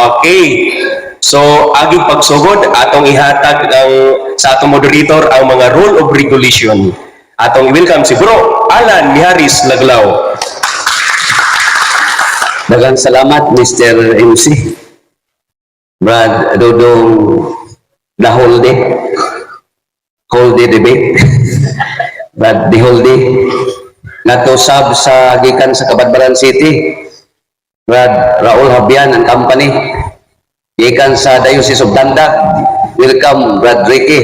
Okay. So, aging pagsugod, atong ihatag ang sa atong moderator ang mga rule of regulation. Atong i-welcome si Bro Alan Miharis Laglao. Daghang salamat, Mr. MC. Brad Dodong Daholde. Holde debate. Brad Diholde. Ngadto sab sa gikan sa Cabadbaran City. Brad Raul Habian and company. Gikan sa Diocese of Tandag. Welcome, Brad Ricky.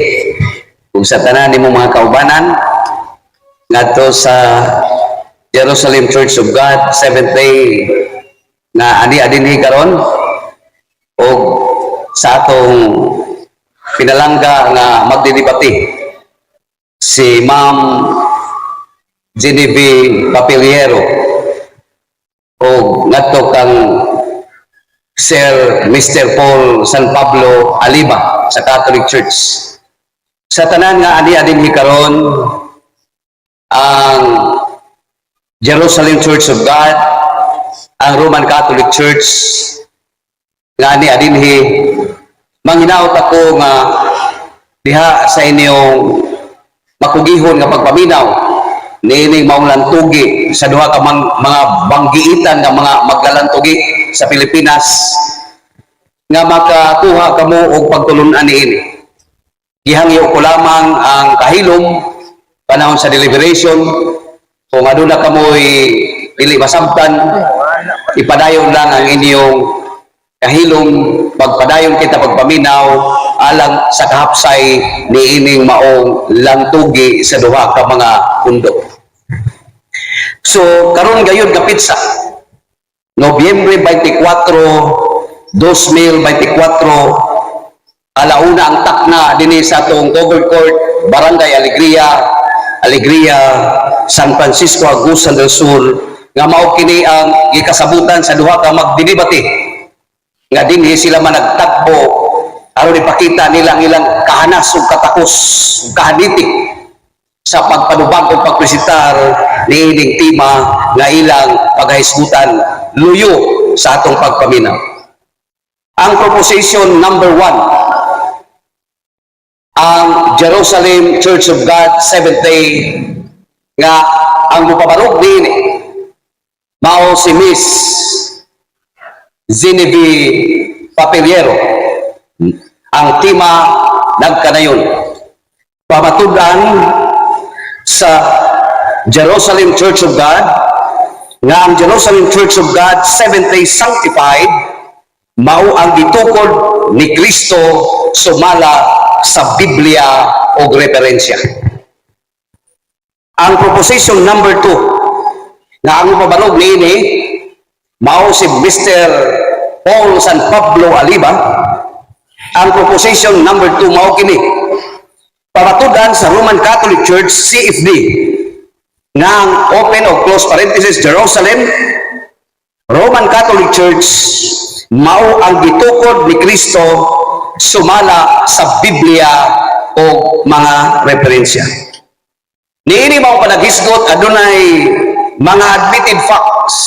Ug sa tanan nimo mga kaubanan ngadto sa Jerusalem Church of God, Seventh Day, nga ani adinhi karon og sa atong pinalangga nga magdidebate, si Ma'am Genevieve Papeliero, og ngadto kang Sir Mr. Paul San Pablo Aliba sa Catholic Church. Sa tanan nga ani adinhi karon, ang Jerusalem Church of God, ang Roman Catholic Church nga ani adinhi, manghinaot ako nga diha sa inyong makugihon nga pagpaminaw niining maong lantugi sa duha ka mga banggiitan nga mga maglalantugi sa Pilipinas, nga makakuha kamo og pagtulun-an niini. Gihangyo ko lamang ang kahilom panahon sa deliberation. Kung aduna kamoy dili masabtan, ipadayon lang ang inyong kahilom, pagpadayon kita pagpaminaw alang sa kahapsay niining maong lantugi sa duha ka mga pundo. So karon gayud nga petsa, Nobyembre 24, 2024, alauna ang takna dinhi sa atong covered court, Barangay Alegria, Alegria, San Francisco, Agusan del Sur, nga mao kini ang gikasabutan sa duha ka magdidebate nga dinhi sila man nagtagbo aron ipakita nila ang ilang kahanas ug katakos ug kahaniti sa pagpanubag o pagpresentar niining tema nga ilang paghahisgutan luyo sa atong pagpaminaw. Ang proposition number 1, ang Jerusalem Church of God Seventh Day, nga ang mupabarog din mao si Miss Genevieve Papeliero. Ang tema nagkanayon: Pamatud-an sa Jerusalem Church of God nga ang Jerusalem Church of God Seventh Day Sanctified mao ang gitukod ni Kristo sumala sa Biblia o referensya. Ang proposition number 2, nga ang pabarog niini mao si Mr. Paul San Pablo Aliba. Ang proposition number 2 mao kini: Pamatudan sa Roman Catholic Church CFD nga ang open o close parenthesis Jerusalem Roman Catholic Church mao ang gitukod ni Kristo sumala sa Biblia o mga referensya. Niini mao panaghisgot, adunay mga admitted facts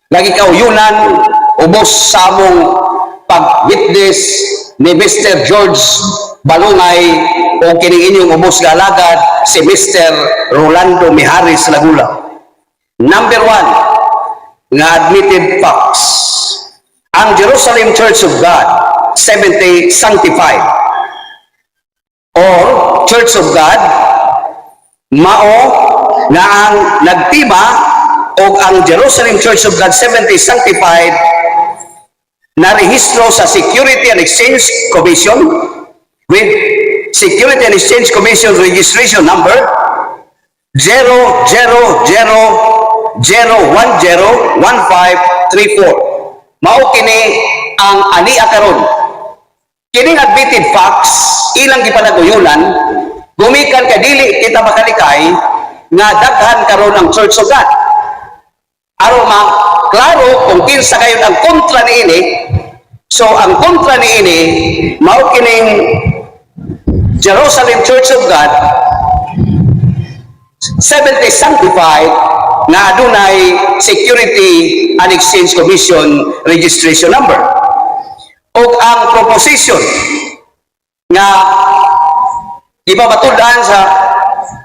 nga gikauyunan ubos sa among pag-witness ni Mr. George Balungay o kining inyong ubos nga alagad, si Mr. Rolando Miharis Lagula. Number 1 nga admitted facts: ang Jerusalem Church of God Seventh Day Sanctified or Church of God mao nga ang nagtima og ang Jerusalem Church of God Seventh Day Sanctified na rehistro sa Security and Exchange Commission with Security and Exchange Commission registration number 00010101534. Mao kini ang ania karon. Kining admitted facts ilang gipanaguyunan gumikan kay dili kita makalikay nga daghan karon ang Church of God. Aron ma klaro kung kinsa kayon ang kontra niini. So ang kontra niini mao kining Jerusalem Church of God Seventh Day Sanctified nga adunay Security and Exchange Commission registration number. Ang proposition nga ipamatud-an sa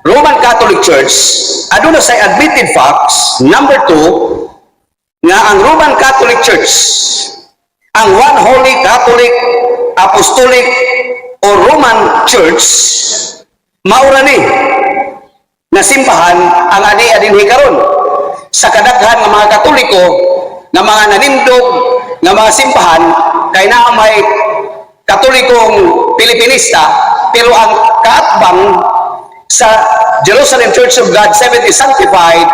Roman Catholic Church, aduna sa admitted facts number 2 nga ang Roman Catholic Church ang One Holy Catholic, Apostolic or Roman Church, maura ni na simbahan ang ani dinhi karon sa kadaghan nga mga Katoliko nga mga nanindog nga mga simbahan, kay naa may Katolikong Pilipinista, pero ang kaatbang sa Jerusalem Church of God 70 Sanctified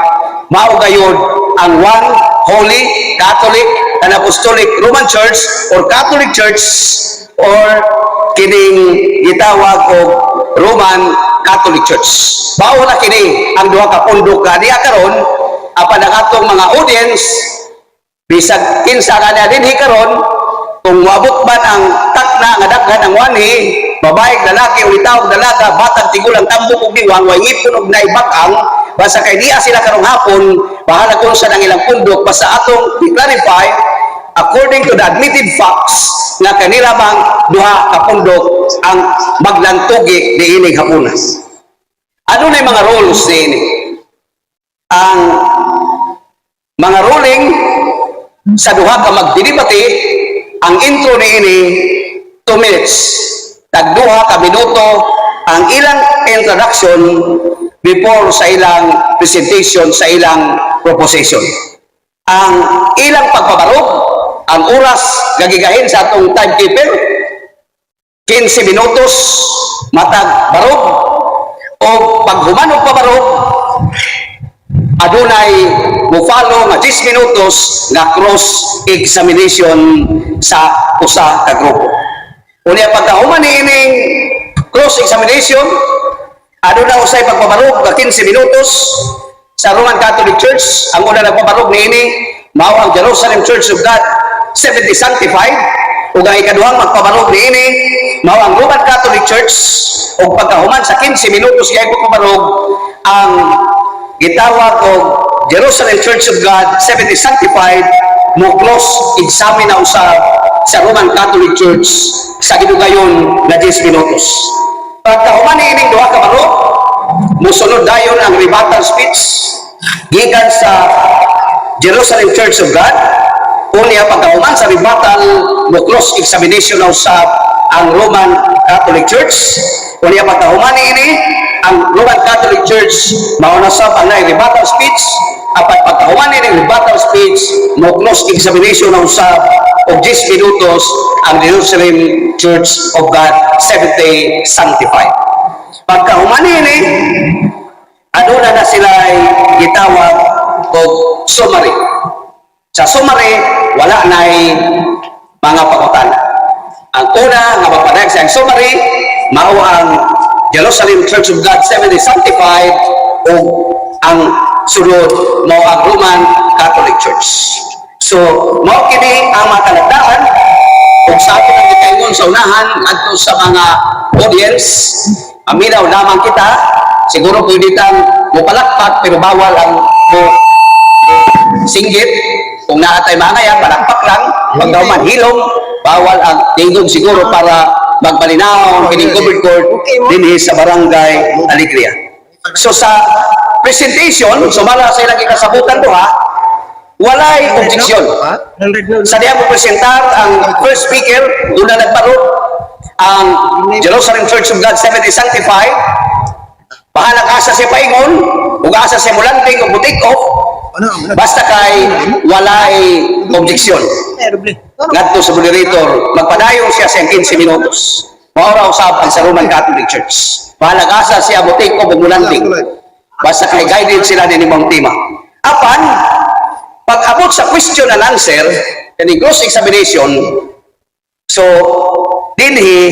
mao gayud ang One Holy Catholic and Apostolic Roman Church or Catholic Church or kining gitawag og Roman Catholic Church. Mao na kini ang duha ka pundok kaniya karon, apan ang atong mga audience, bisag kinsa ka dinhi karon, kung moabot man ang takna nga daghan ang wanhi, babae, lalaki, ulitaw, dalaga, batang, tigulang, tambok ug diwang, way ngipon ug naibakang, basta kay diya sila karong hapon, bahala kung sa nang ilang pundok, basta atong i-clarify according to the admitted facts nga kanila bang duha ka pundok ang maglantugi niining hapuna. Ano na yung mga roles niini? Ang mga ruling sa duha ka magdidebate, ang intro niini 2 minutes. Tag duha ka minuto ang ilang introduction before sa ilang presentation sa ilang proposition. Ang ilang pagpabarog, ang oras gagigahin sa atong timekeeper, 15 minutos matag barog, o paghuman og pabarog, adunay mo-follow nga 10 minutos nga cross examination sa usa ka grupo. Unya pagkahuman niining cross examination, aduna usay pagpabarog nga 15 minutos sa Roman Catholic Church. Ang una nagpabarog niini mao ang Jerusalem Church of God 70 Sanctified, ug ang ikaduhang magpabarog niini mao ang Roman Catholic Church, ug pagkahuman sa 15 minutos kay pagpabarog, ang gitawag og Jerusalem Church of God 70 Sanctified mo cross examine na usab sa Roman Catholic Church sa gidugayon na 10 minutos. Pagkahuman niining duha ka barog, musunod dayon ang rebuttal speech gikan sa Jerusalem Church of God. Unya pagkahuman sa rebuttal, mo cross examination na usab ang Roman Catholic Church. Unya pagkahuman niini, ang Roman Catholic Church mao na sab ang naay rebuttal speech. Apan pagkahuman niini rebuttal speech, mo cross examination na usab og 10 minutos ang Jerusalem Church of God Seventh Day Sanctified. Pagkahuman niini, aduna na sila gitawag og summary. Sa summary, wala na'y mga pangutana. Ang una nga magpadayag sa summary, mao ang Jerusalem Church of God Seventh Day Sanctified o ang sunod mao ang Roman Catholic Church. So, mao kini ang mga talagdaan ug sa ato ang gikaingon sa unahan ngadto sa mga audience, paminaw lamang kita, siguro pwede tang mopalakpak pero bawal ang mo singgit. Kung naa tay mangaya, palakpak lang. Pagkahuman, hilom. Bawal ang tingog siguro para magmalinaw kining covered court dinhi sa Barangay Alegria. So sa presentation, sumala sa ilang ikasabutan duha, walay objeksyon. Sa diha mo presentar ang first speaker, una nagbarog, ang Jerusalem Church of God Seventh Sanctified, bahala asa siya paingon, ug asa siya mulanding o take off, basta kay walay objeksyon. Ngadto sa moderator, magpadayon siya sa 15 minutos. Mao ra usab ang sa Roman Catholic Church. Bahala asa siya mo take off ug mulanding. Basta kay guided sila ni mong tema. Apan, pag abot sa question and answer, kaning cross examination, so dinhi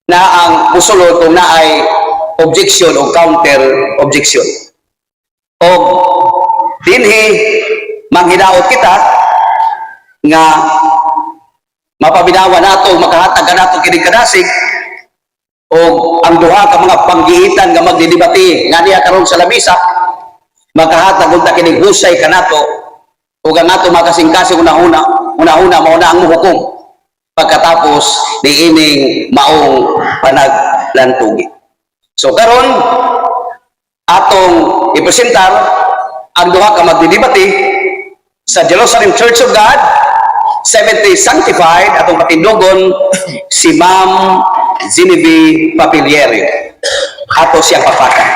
na ang musulod kung naay objection o counter objection. O dinhi manghinaot kita nga mapabinawa nato, makahatag ka nato kining kadasig o ang duha ka mga panggihitan nga magdidebate nga niya karon sa lamisa, makahatag unta kining husay kanato ug ang ato makasingkasing una-una, una-una mao na ang muhukom. pagkatapos niining maong panaglantugi. So karon, atong ipresentar ang duha ka magdidebate sa Jerusalem Church of God Seventh Day Sanctified. Atong patindugon si Ma'am Genevieve Papilieri. Ato siyang papatan.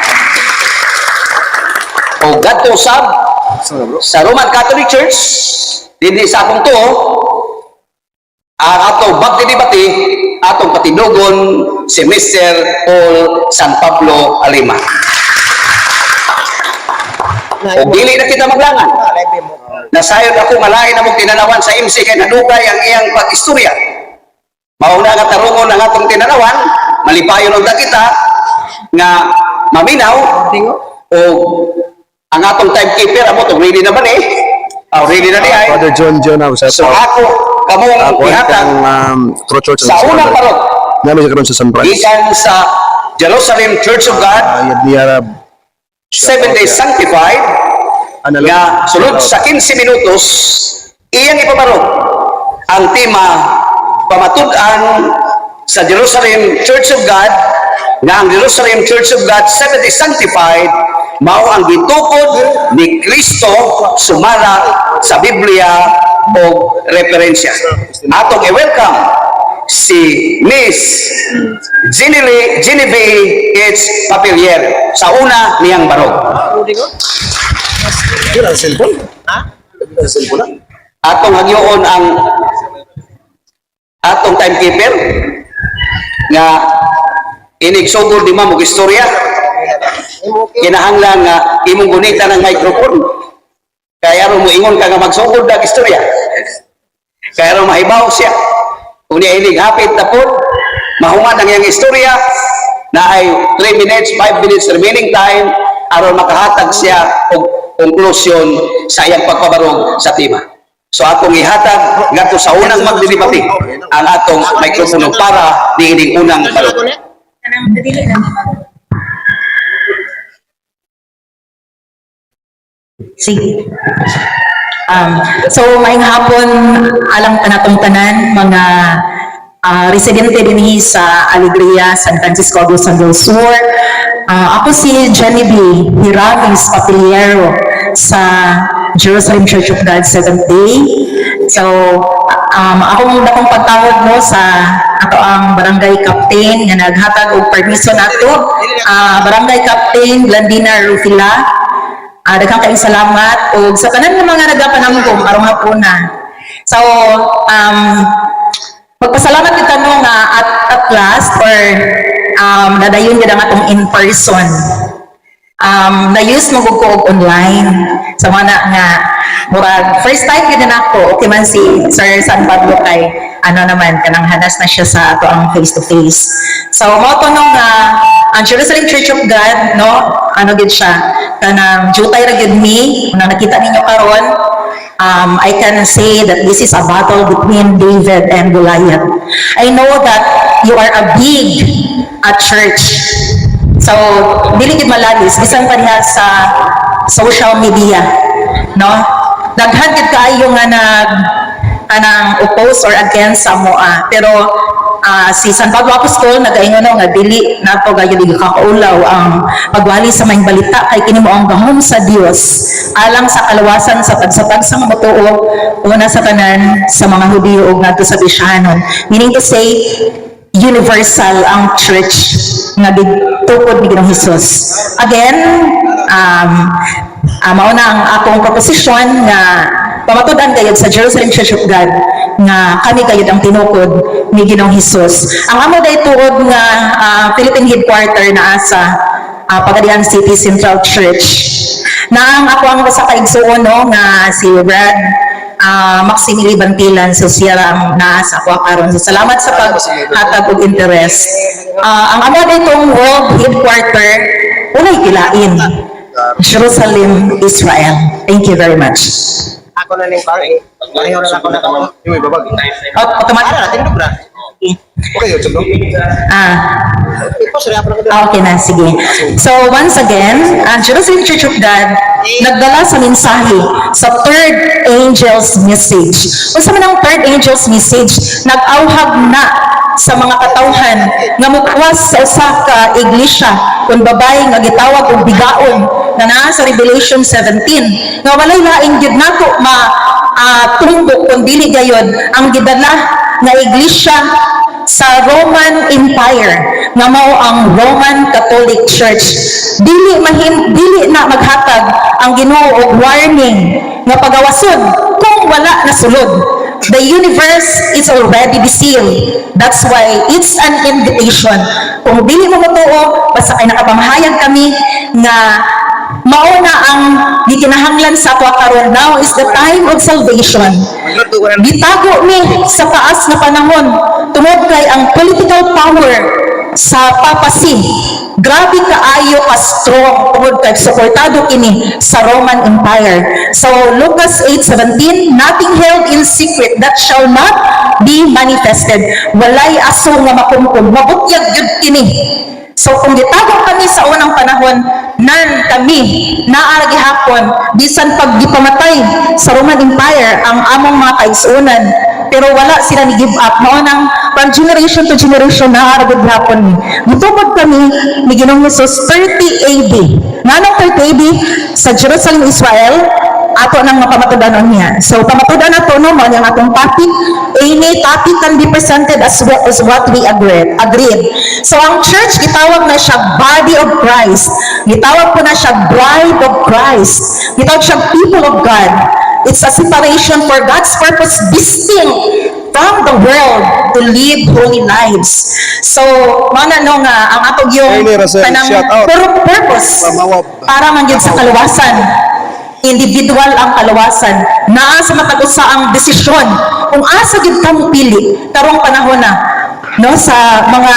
O gadto sab sa Roman Catholic Church dinhi sa akong tuo, ang atong magdidebate, atong patindugon si Mr. Paul San Pablo Alima. O dili na kita maglangan. Nasayod ako nga lain among tinanawan sa MC kay nadugay ang iyang pag-istorya. Mao na nga tarungon ang atong tinanawan, malipayon unta kita nga maminaw o ang atong timekeeper amo tong ready na ba ni? Oh, ready na di ay. Father John John ako sa So ako kamong ako ihatag ang True Church sa unang barog Namin sa karon sa San Francisco. Gikan sa Jerusalem Church of God Yad niya Seven Days Sanctified Ano nga sulod sa 15 minutos iyang ipabarog ang tema, pamatud-an sa Jerusalem Church of God nga ang Jerusalem Church of God Seventh Day Sanctified mao ang gitukod ni Kristo sumala sa Biblia o referensya. Atong i-welcome si Miss Genevieve H. Papilier sa una niyang barog. Wala sa cellphone? Ha? Wala sa cellphone na? Atong hagyoon ang atong timekeeper nga inigsugod di ma'am og istorya, kinahanglan nga imong gunita ng microphone kaya aron mo ingon ka nga magsugod na istorya, kaya aron mahibaw siya. Unya inig hapit na pod mahuman ang iyang istorya na ay 3 minutes, 5 minutes remaining time aron makahatag siya og konklusyon sa iyang pagpabarog sa tema. So akong ihatag ngadto sa unang magdidebate ang atong mikropono para niining unang barog. Kanang dili na naman. Sige. So, maayong hapon, alang kanatong tanan, mga residente dinhi sa Alegria, San Francisco, Agusan del Sur. Ako si Genevieve Hiramis Papiliero sa Jerusalem Church of God Seventh Day. So, akong dakong pagtawag no sa ato ang barangay captain nga naghatag og permiso nato. Barangay Captain Blandina Rufila. Daghang kayong salamat ug sa tanan nga mga nagapanamgom karong hapuna. So, magpasalamat kita no nga at last or nadayon gid ang atong in person. Na-use mo ko og online. So mana nga murag first time gid na ako, okay man si Sir San Pablo kay ano naman kanang hanas na siya sa ato ang face to face. So mao to no nga ang Jerusalem Church of God no, ano gid siya, kanang jutay ra gid mi nang nakita ninyo karon. I can say that this is a battle between David and Goliath. I know that you are a big a church. So, dili gid malalis bisan pa diha sa social media, no? Daghan gid kaayo nga nag anang oppose or against sa moa. Pero si San Pablo Apostol nagaingon no nga dili nato gayud kakaulaw ang pagwali sa maayong balita kay kini mo ang gahom sa Dios alang sa kalawasan sa tagsa-tagsa nga motuo, una sa tanan sa mga Hudiyo ug ngadto sa Bisyahanon. Meaning to say, universal ang church nga gitukod ni Ginoong Hesus. Again, mao na ang akong proposisyon nga pamatud-an gayud sa Jerusalem Church of God nga kami gayud ang tinukod ni Ginoong Hesus. Ang amo day tuod nga Philippine headquarter naa sa Pagadian City Central Church. Na ang ako ang usa ka igsuon no nga si Brad Maximili Bantilan, so siya ang naa sa ako karon. So salamat sa paghatag og interest. Ang amo ditong world headquarter walay kilain. Jerusalem, Israel. Thank you very much. Ako na ning pare. Pareho na lang ako na. Automatic. Ara, tindog ra. Sige. Okay, yun, no? Ah. Okay na, sige. So, once again, ang Jerusalem Church of God nagdala sa mensahe sa third angel's message. Unsa man ang third angel's message? Nag-awhag na sa mga katawhan nga mukuwas sa usa ka iglesia kung babae nga gitawag og bigaon na naa sa Revelation 17 nga walay laing gyud nato ma tumbok kung dili gayod ang gidala nga iglesia sa Roman Empire nga mao ang Roman Catholic Church. Dili mahim, dili na maghatag ang Ginoo og warning nga pagawason kung wala na sulod. The universe is already sealed. That's why it's an invitation. Kung dili mo motuo, basta kay nakapamahayag kami nga mao na ang gikinahanglan sa ato karon. Now is the time of salvation. Gitago ni sa taas nga panahon tungod kay ang political power sa papacy grabe kaayo ka strong tungod kay suportado kini sa Roman Empire. So Lucas 8:17, "Nothing held in secret that shall not be manifested." Walay aso nga makumkum, mabutyag gyud kini. So kung gitago kami sa unang panahon, nan kami naa gihapon bisan pag gipamatay sa Roman Empire ang among mga kaigsuonan, pero wala sila ni give up. Mao nang from generation to generation naa ra gud gihapon ni. Gitubod kami ni Ginoong Hesus 30 AD. Nganong 30 AD sa Jerusalem, Israel? Ato nang mapamatudanon niya. So pamatudan nato, no, mao niyang atong topic. Any topic can be presented as what we agreed. Agreed. So ang church gitawag na siya body of Christ. Gitawag po na siya bride of Christ. Gitawag siya people of God. It's a separation for God's purpose, distinct from the world to live holy lives. So, mana no nga ang atong yung Hey, Rosel, kanang shout out. Purpose Pamawab. Para man yun sa kaluwasan. Individual ang kaluwasan. Naa sa matag usa ang desisyon kung asa gid ka pili karong panahon na, no, sa mga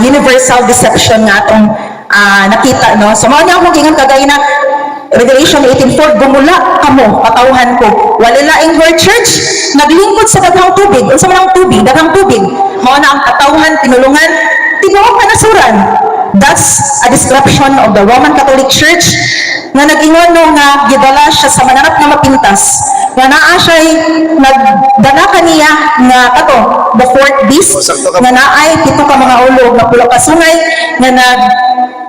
universal deception nga atong nakita, no. So mao niya akong giingon kagay na Revelation 18:4, "Gumula kamo, katawhan ko." Wala laing word church, naglingkod sa daghang tubig. Unsa man ang tubig? Daghang tubig. Mao na ang katawhan, pinulungan, tibuok kanasuran. That's a description of the Roman Catholic Church nga nag-ingon, no, nga gidala siya sa mananap nga mapintas nga naa siya nagdala kaniya nga kato the fourth beast Oh, sakto ka. Nga naay pito ka mga ulo nga pulo ka sungay nga nag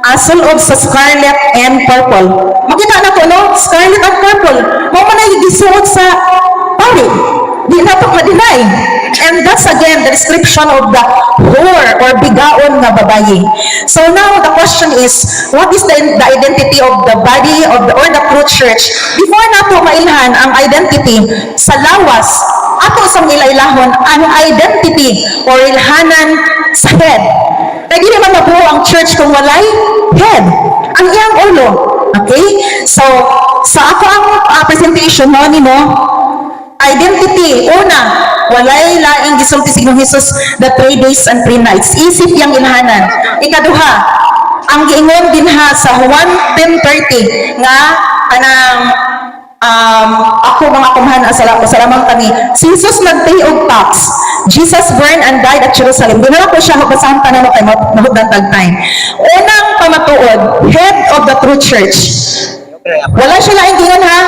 asulob sa scarlet and purple. Makita na to, no? Scarlet and purple. Mao man ay gisuot sa pari. Di na to ma-deny. And that's again the description of the whore or bigaon nga babayi. So now the question is, what is the identity of the body of the or the true church? Before nato mailhan ang identity sa lawas, ato sang ilailahon ang identity or ilhanan sa head. Kaya dili man mabuo ang church kung walay head. Ang iyang ulo. Okay? So, sa ako ang presentation mo nimo, identity, una, walay laing gisulti si Ginoong Jesus the 3 days and 3 nights. Isip yang ilhanan. Ikaduha, ang giingon dinha sa Juan 10:30 nga kanang ako mga kumahan sa salamang kami. Si Jesus nagpay og tax. Jesus born and died at Jerusalem. Di na lang ko siya basahan tanan kay mahugdan tag time. Unang pamatuod, head of the true church. Wala siya laing giingon ha.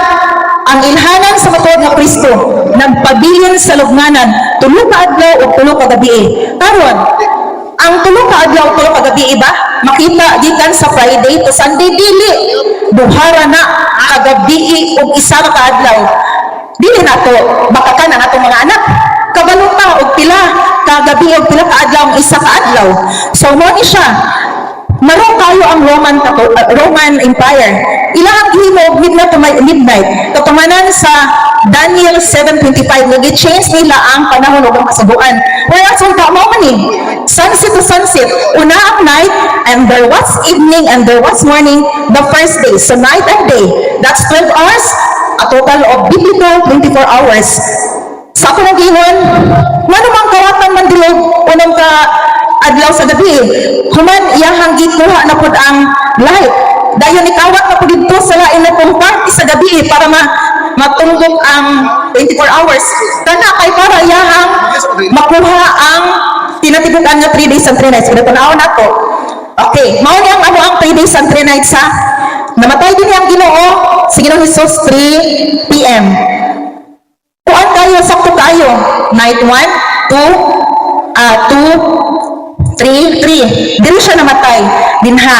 Ang ilhanan sa matuod nga Kristo nagpabilin sa lubnganan 3 ka adlaw ug 3 ka gabi. Karon, ang 3 ka adlaw ug 3 ka gabi ba makita gikan sa Friday to Sunday? Dili. Duhara na kagabi ug 1 ka adlaw. Dili na to baka ang atong mga anak. Kabalo ta og pila ka gabi ug pila ka adlaw ang 1 ka adlaw. So mo ni siya Maro kayo ang Roman Empire. Ilang gihimo og midnight to midnight. Katumanan sa Daniel 7:25 nga gi-change nila ang panahon ug ang kasubuan. Whereas unta mao man ni sunset to sunset. Una ang night and there was evening and there was morning, the first day. So night and day. That's 12 hours, a total of biblical 24 hours. Sa ako nang giingon, ngano mang kawatan man dilog unang ka adlaw sa gabi? Human iyahang gikuha na pud ang light. Dayon ikawat na pud didto sa lain na pong party sa gabi para ma matunggok ang 24 hours. Kana kay para iyahang makuha ang gibukan nga 3 days and 3 nights, pero tanaw na to. Okay, mao ni ang amo ang 3 days and 3 nights ha. Namatay din ang Ginoo, si Ginoong Jesus, 3 p.m. Kuan kayo, sakto kayo. Night 1, 2, 2, 3, 3. Dili siya namatay. Dinha.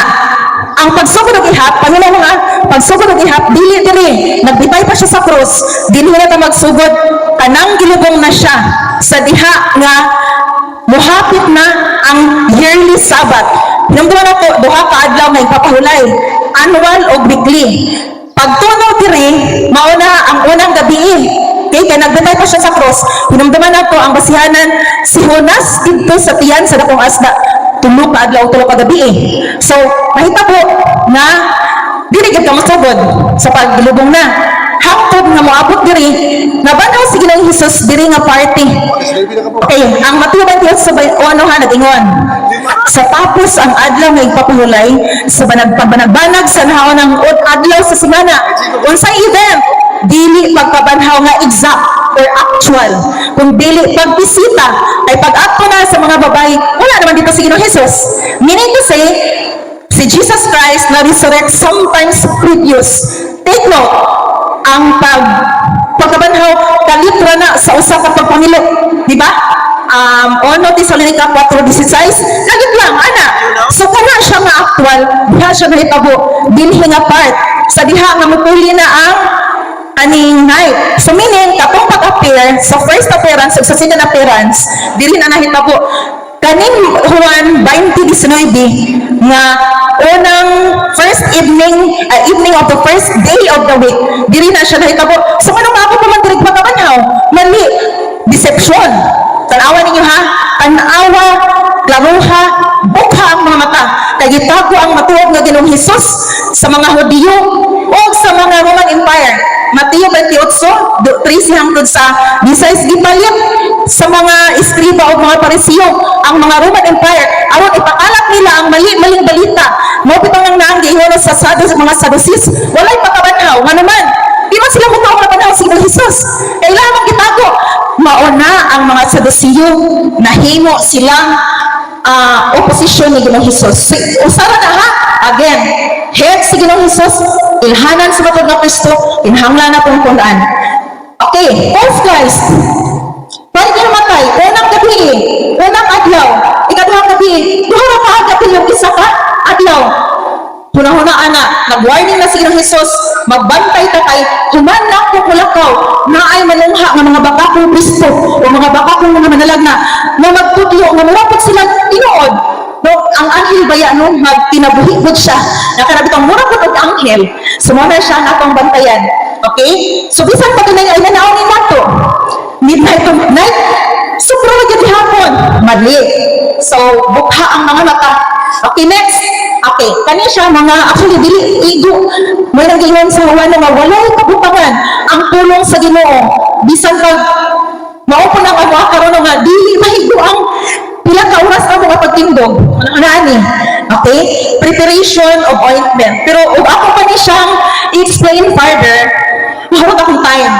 Ang pagsugod og ihap, panginoon mga pagsugod og ihap, dili diri. Nagbitay pa siya sa krus. Dili na ta magsugod. Kanang gilubong na siya sa diha nga muhapit na ang yearly Sabbath. Hinumduman na to, duha ka adlaw nga ipapahulay, annual o weekly. Pagtunaw diri, mao na ang unang gabi. Okay, kay nagbitay pa siya sa cross. Hinumduman na to ang basihanan si Jonas didto sa tiyan sa dakong asda. 3 ka adlaw, 3 ka gabi. So, mahitabo na dili gyud ka mosugod sa paglubong na. Hangtod nga moabot diri, nabanhaw si Ginoong Hesus diri nga party. Okay, ang Mateo 28 sa o ano ha, nag-ingon. Sa tapos ang adlaw nga igpapahulay sa pagbanag-banag sa nahaon ang adlaw sa semana. Unsay event? Dili pagpabanhaw nga exact or actual. Kung dili pagbisita ay pag-adto na sa mga babae, wala naman dito si Ginoong Jesus. Meaning to say, si Jesus Christ na resurrect sometimes previous. Take note, ang pagkabanhaw kalitra na sa usa ka pagpangilok, di ba? Ono Tesalonica 4:16, kalit lang ana. So kana siya nga actual, diha siya nahitabo dinhi nga part sa diha nga mupuli na ang aning night. So meaning, katong pag-appear, sa first appearance ug sa second appearance, dili na nahitabo. Kaning Juan 20:19 nga unang first evening, evening of the first day of the week, dili na siya nahitabo. So anong ako pa man diri pagkabanhaw? Mali, deception. Tanawa ninyo ha, tanawa, klaruha, bukha ang mga mata. Kay gitago ang matuod nga Ginoong Hesus sa mga Hudiyo o sa mga Roman Empire. Mateo 28, 13 hangtod sa 16, gipalit sa mga eskriba o mga Parisiyo ang mga Roman Empire aron ipakalat nila ang mali-maling balita. Mao bitaw nang naang giingon sa mga Sadducees, walay pagkabanhaw. Nga naman, di man sila mutuo nga nabanhaw si Ginoong Hesus. Kailangan gitago. Mauna ang mga Sadusiyo, nahimo silang oposisyon ni Ginoong Hesus. Usara na ha, again, head si Ginoong Hesus, ilhanan sa matuod nga Kristo, kinahanglan na pong punan. Okay, post Christ. Pwede niya namatay, unang gabi, unang adlaw, ikaduhang gabi, duha ra ka gabi yung isa ka adlaw. Hunahuna ana, nag-warning na si Ginoong Hesus, magbantay ta kay human na ako kulakaw, naay malungha nga mga bakakong Kristo o mga bakakong mga manalagna na magtudlo nga murapot sila tinuod. No, ang anghel baya no, magkinabuhi pud siya. Nakarabit ang mura pud og anghel. So mo na siya ang atong bantayan. Okay? So bisan pa tunay ay nanaw ni nato. Midnight to midnight, sobra ra gyud hapon. Mali. So bukha ang mga mata. Okay, next. Okay, kani siya mga actually dili igo. May nang sa Juan nga walay kabutangan ang pulong sa Ginoo. Bisan pag mao po nang amo karon nga dili mahigo ang pila ka oras na mga pagtindog. Ano ani? Okay? Preparation of ointment. Pero ug ako pa ni siyang i-explain further, mahurot akong time.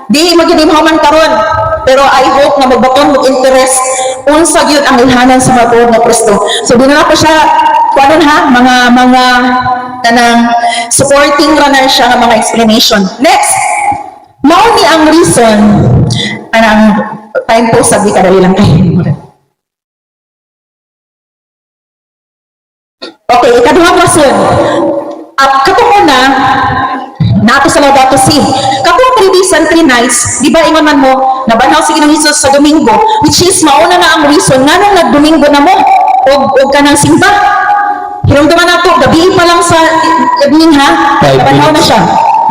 Di magyud man karon. Pero I hope nga magbaton mo interest unsa gyud ang ilhanan sa matuod nga Kristo. So di na ko siya kuanon ha, mga kanang supporting ra na siya nga mga explanation. Next, mao ni ang reason anang time po sabi kadali lang kayo. Okay, ikaduhang rason. At katong una, nato sa Laudato Si. Katong 3 days and 3 nights, di ba ingon man mo, nabanhaw si Ginoong Hesus sa Domingo, which is mauna na ang reason nganong nagdomingo na mo og kanang simba. Hinumduman nato, gabi pa lang sa evening ha, 5 nabanhaw na minutes. siya.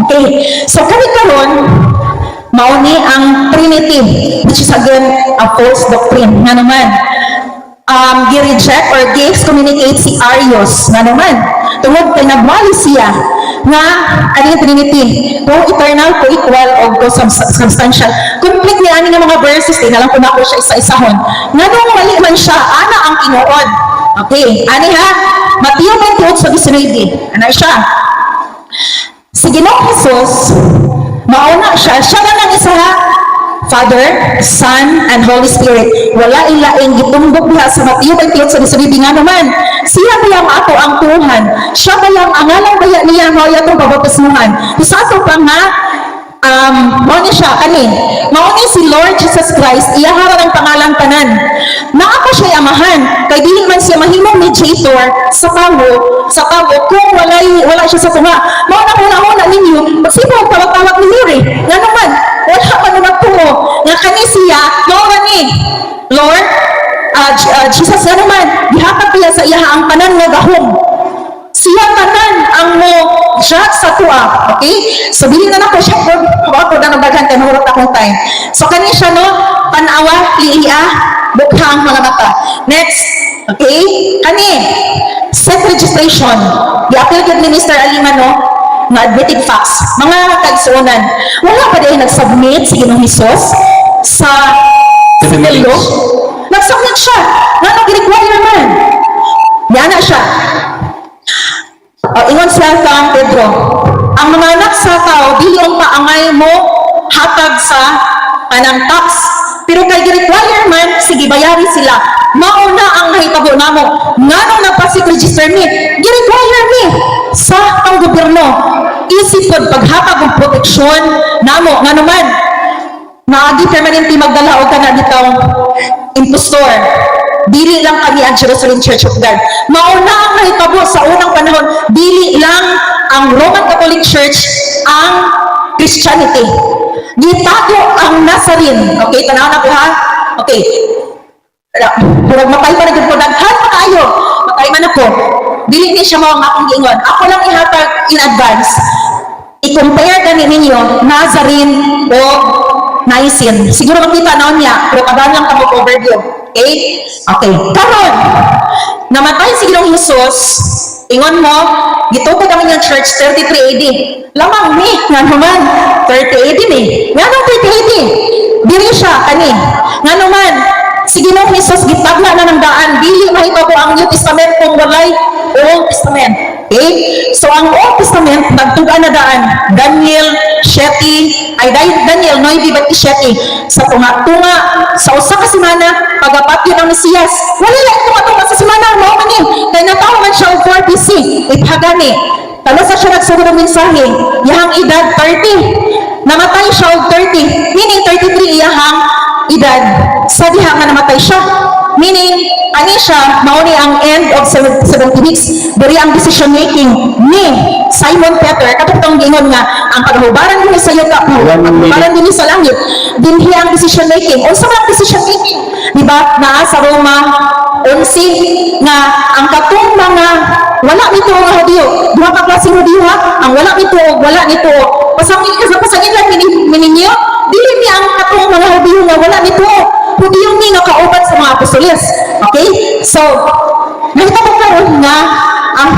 Okay. So kami karon mao ni ang Trinity, which is again a false doctrine. Nga naman, gi-reject or gi-excommunicate si Arius nga naman tungod kay nagwali siya nga ani ang Trinity co-eternal, co-equal o co-substantial. Conflict ni ani nga mga verses, di na lang ko na ako siya isa-isahon. Nganong mali man siya ana ang tinuod. Okay, ani ha, Mateo 28:19, ana siya. Si Ginoong Jesus, mauna siya, siya na lang isa ha, Father, Son, and Holy Spirit. Wala ilaing gitumbok diha sa Mateo 28 sa 19 nga naman. Siya ba ang ato ang tuhan? Siya ba ang angalan baya niya nga atong pabautismuhan? Sa ato pa nga mao ni siya kani. Mao ni si Lord Jesus Christ, iyahara ang pangalan tanan. Naa pa siya amahan kay dili man siya mahimong mediator sa tawo kung wala siya sa tunga. Mao na una-una ninyo, magsige tawag-tawag ni Mary. Nga naman, wala pa naman tuo nga kani siya mao ra ni Lord Jesus. Nga naman, gihatag niya sa iya ang tanan nga gahom, siya tanan ang mo judge sa tua. Okay? So, dili na nako siya po, ako na nabaghan kay mahurot akong time. So, kani siya, no, panawa, liia, bukha ang mga mata. Next, okay? Kani, self-registration. Gi-appeal gyud ni Mr. Alima, no, nga admitted facts. Mga kaigsuonan, wala pa diay nag-submit si Ginoong Hesus sa 7 minutes. Nag-submit siya. Nga nag-require man. Yana siya. O, ingon siya kang Pedro, ang mga anak sa tao, dili ang paangay mo hatag sa kanang tax. Pero kay gi-require man, sige bayari sila. Mauna ang nahitabo namo. Nganong nagpa-register mi? Gi-require mi sa panggobyerno. Isip pod paghatag og proteksyon namo. Ngano man, naagi permanente magdala og kana bitaw impostor. Dili lang kami ang Jerusalem Church of God. Mauna ang nahitabo sa unang panahon, dili lang ang Roman Catholic Church ang Christianity. Gitago ang Nazarene. Okay, tanaw na ko ha. Okay. Murag matay pa na gyud ko, daghan pa kaayo. Matay man ako. Dili ni siya mao ang akong giingon. Ako lang ihatag in advance. I-compare gani ninyo Nazarene o Nicene. Siguro makita na niya, pero kaban lang kamo overview. Okay? Okay. Karon, namatay si Ginoong Hesus, ingon mo, gitukod ang inyong church 33 AD. Lamang mi, nga naman, 30 AD ni. Nga nung 30 AD? Dili siya, kani. Nga naman, si Ginoong Hesus gitagna na ng daan, dili mahitabo ang New Testament kung walay Old Testament. Okay? So ang Old Testament nagtuga na daan Daniel 7 ay Daniel 9:27 sa tunga-tunga sa usa ka semana pagapatyon ang Mesiyas. Wala lang tunga-tunga sa semana mao man ni kay natawo man siya og 4 BC. Ipagani. Talos sa siya nagsugod og mensahe, iyahang edad 30. Namatay siya og 30, meaning 33 iyahang edad sa diha nga namatay siya. Meaning, ani siya, mao ni ang end of 70 weeks. Diri ang decision making ni Simon Peter. Katong giingon nga, ang paghubaran dinhi sa yuta, paghubaran dinhi sa langit, dinhi ang decision making. Unsa man ang decision making? Di ba? Naa sa Roma 11 nga ang katong mga wala nito nga Hudiyo, duha ka klaseng Hudiyo ha, ang wala nito ug wala nito. Pasangin ka pasangin lang mininyo, dili ni ang katong mga Hudiyo nga wala nito. Hudiyo ni nga kauban sa mga apostoles. Okay? So, nakita ko karon nga ang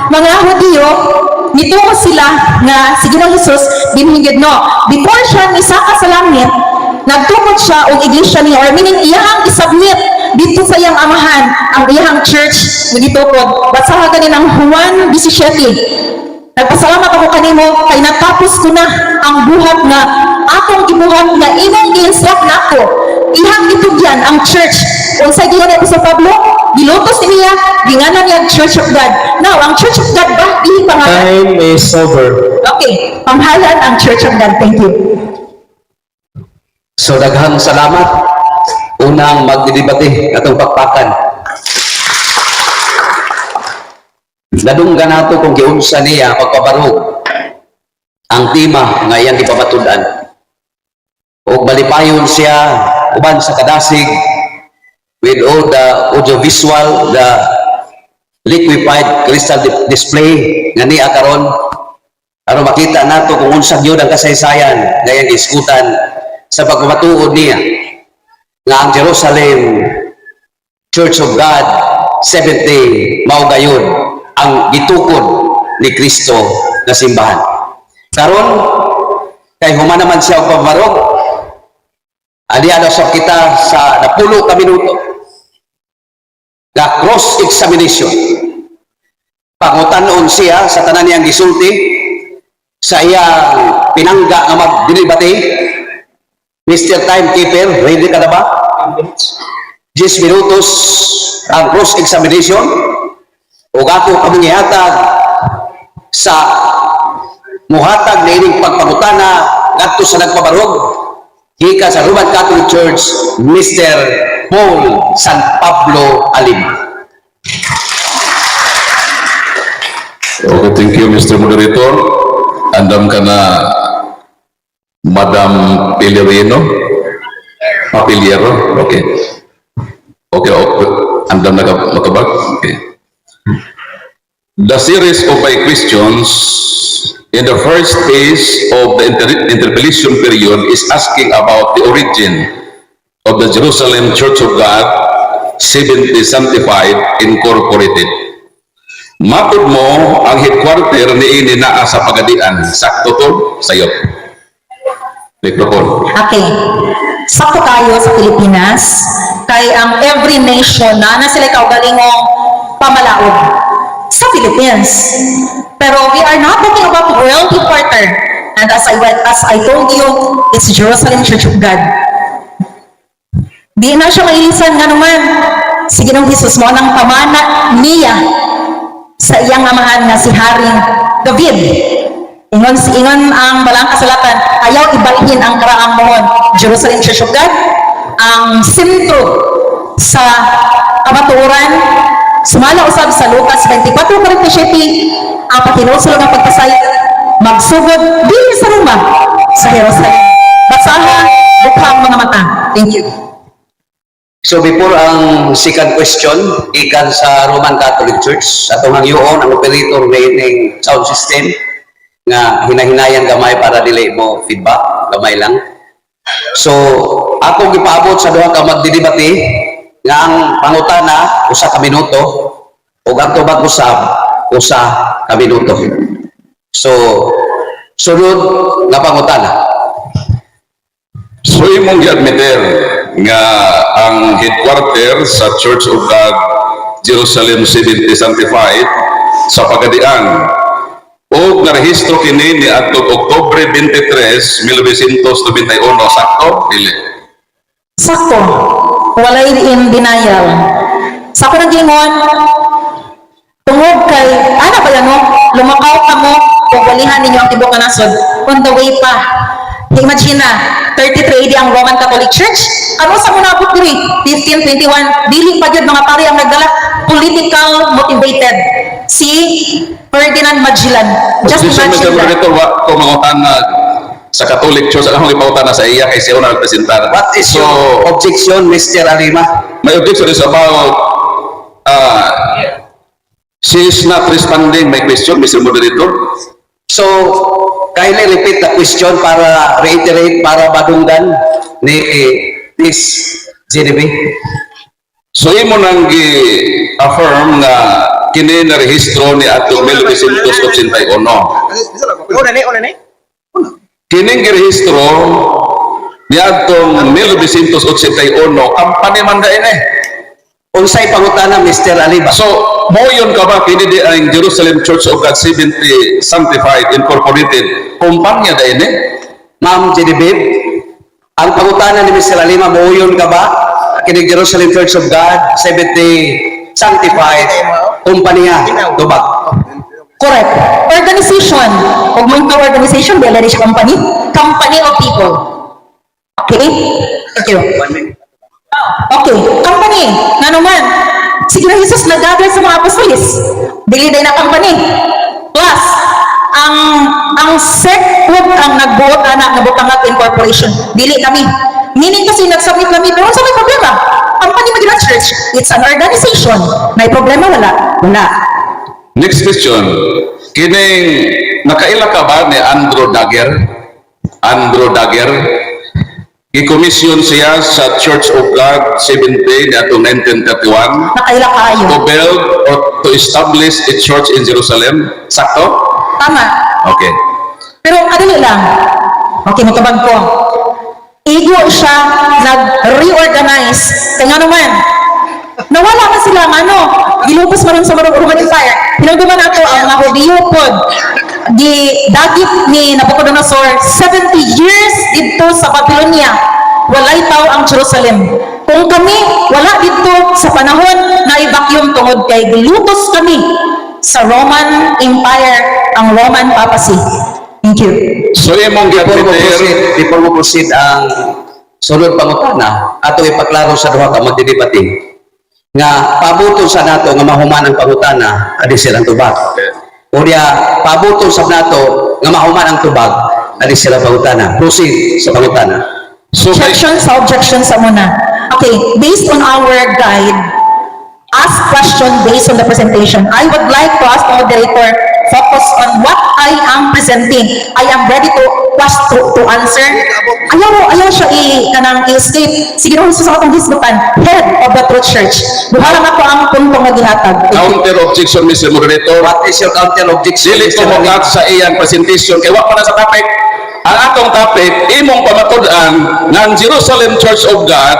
mga Hudiyo nituo sila nga si Ginoong Hesus dinhi gyud, no. Before siya misaka sa langit, nagtukod siya og iglesia niya or meaning iyahang isubmit dito sa iyang amahan ang iyahang church nga gitukod. Basaha gani ng Juan 17. Nagpasalamat ako kanimo kay natapos ko na ang buhat nga akong gibuhat nga imong gi-instruct nako. Iyang gitugyan ang church. Unsay giingon ni Apostol Pablo? Gilutos niya, ginganan niya ang Church of God. Now, ang Church of God ba dili pangalan? Time is over. Okay, panghalan ang Church of God. Thank you. So daghang salamat, unang magdidebate atong pakpakan. Nadunggan nato kung giunsa niya pagpabarog ang tema nga iyang gipapatud-an. Og malipayon siya uban sa kadasig with all the audiovisual, the liquefied crystal display nga niya karon aron makita nato kung unsa gyud ang kasaysayan nga iyang giisgutan sa pagpamatuod niya nga ang Jerusalem Church of God Seventh Day mao gayud ang gitukod ni Kristo nga simbahan. Karon kay human naman siya og pabarog, ali na sa kita sa napulo ka minuto na cross examination. Pangutan-on siya sa tanan niyang gisulti sa iyang pinangga nga magdilibate. Mr. Timekeeper, ready ka na ba? 10 minutos ang cross-examination ug ako kami gihatag sa muhatag na ining pagpangutana ngadto sa nagpabarog gikan sa Roman Catholic Church, Mr. Paul San Pablo Alima. Okay, thank you, Mr. Moderator. Andam ka na, Madam Pellerino? Papiliero? Okay. Okay. Andam na ka, makabag? Okay. The series of my questions in the first phase of the interpellation period is asking about the origin of the Jerusalem Church of God, Seventy Sanctified Incorporated. Matod mo, ang headquarter ni ini naa sa Pagadian. Sakto to? Sayop. Microphone. Okay. Sakto tayo sa Pilipinas, kay ang every nation na na sila kaugalingong pamalaod sa Philippines. Pero we are not talking about world headquarter. And as I told you, it's Jerusalem Church of God. Di na siya mailisan nga naman. Sige nung Jesus mo nang pamana niya sa iyang amahan nga si Haring David. Ingon ang balang kasulatan, ayaw ibalhin ang karaang mohon. Jerusalem Church of God, ang sentro sa kamatuoran, sumala usab sa Lucas 24:47, ang pahinulsol nga pagpasaylo magsugod dili sa Roma, sa Jerusalem. Basaha, bukhang mga mata. Thank you. So before ang second question, gikan sa Roman Catholic Church, atong hangyoon ang operator ning sound system nga hinahinayan gamay para dili mo feedback, gamay lang. So akong gipaabot sa duha ka magdidebate nga ang pangutana 1 ka minuto ug ang tubag usab 1 ka minuto. So sunod nga pangutana. So imong giadmitter nga ang headquarter sa Church of God Jerusalem Seventy Sanctified sa Pagadian ug narehistro kini ni adtong Oktubre 23, 1991, sakto dili? Sakto. Walay in denial. Sa ako nag-ingon, tungod kay, ana ba yan, no? Lumakaw ka mo, kung walihan ninyo ang tibuok nga nasod, on the way pa. Imagine na, 33 AD ang Roman Catholic Church. Ano sa munabot diri? 1521, dili pa gyud mga pari ang nagdala, political motivated. Si Ferdinand Magellan. Just Objection, imagine Mr. that. Moderator, wa ko mangutana sa Catholic Church. Ang akong ipangutana sa iya kay siya na nagpresentar. What is So, your objection, Mr. Alima? My objection is about she is not responding my question, Mr. Moderator. So, kindly repeat the question para reiterate, para madunggan ni this Genevieve. So imo nang gi-affirm nga kini na rehistro ni atong 1981. Una ni, una ni. Kining girehistro ni atong 1981, company man da ini. Unsay pangutana, Mr. Alima? So, moyon ka ba kini di ang Jerusalem Church of God Seventy Sanctified Incorporated kumpanya da ini? Ma'am Genevieve, ang pangutana ni Mr. Alima, muuyon ka ba? Kining Jerusalem Church of God, 70 Sanctified, kumpanya, tubag? Correct. Organization. Huwag mo yung organization, dili siya company. Company of people. Okay? Thank you. Okay, company. Nga naman, sige na Jesus nag-gather sa mga apostolis. Dili day na company. Plus, ang SEC po ang nagbuot ana nga butangag incorporation. Dili kami. Meaning kasi nag-submit kami, pero sa may problema? Company man gyud ang church. It's an organization. May problema wala? Wala. Next question. Kining nakaila ka ba ni Andrew Dagger? Andrew Dagger? Gi-commission siya sa Church of God Seventh Day ni atong 1931 Nakaila kaayo. To build or to establish a church in Jerusalem. Sakto? Tama. Okay. Pero kadali lang. Okay, matubag ko. Igo siya nag-reorganize. Kaya nga naman, nawala man sila ang ano, gilupos man rin sa Roman Empire. Hinumduman nato ang mga Hudiyo pod. Gi dagit ni Nabucodonosor 70 years didto sa Babylonia. Walay tao ang Jerusalem. Kung kami wala didto sa panahon na vacuum tungod kay gilutos kami sa Roman Empire, ang Roman Papacy. Thank you. So imong Before mo gi-admit proceed, before mo proceed ang sunod pangutana, ato ipaklaro sa duha ka magdidebate nga pabuton sa nato nga mahuman ang pangutana adi sila ang tubag. Unya pabuton sa nato nga mahuman ang tubag adi sila pangutana. Proceed sa pangutana. So kay Objection sa objection sa muna. Okay, based on our guide, ask question based on the presentation. I would like to ask the moderator focus on what I am presenting. I am ready to quest to answer. Ayaw siya i kanang i-escape. Sige no, sa atong hisgutan, head of the true church. Duha lang ako ang punto nga gihatag. Thank you. Counter objection, Mr. Moderator. What is your counter objection, Dili Mr. ko Alima? mo sa iyang presentation kay wa pa na sa topic. Ang atong topic, imong pamatud-an nga ang Jerusalem Church of God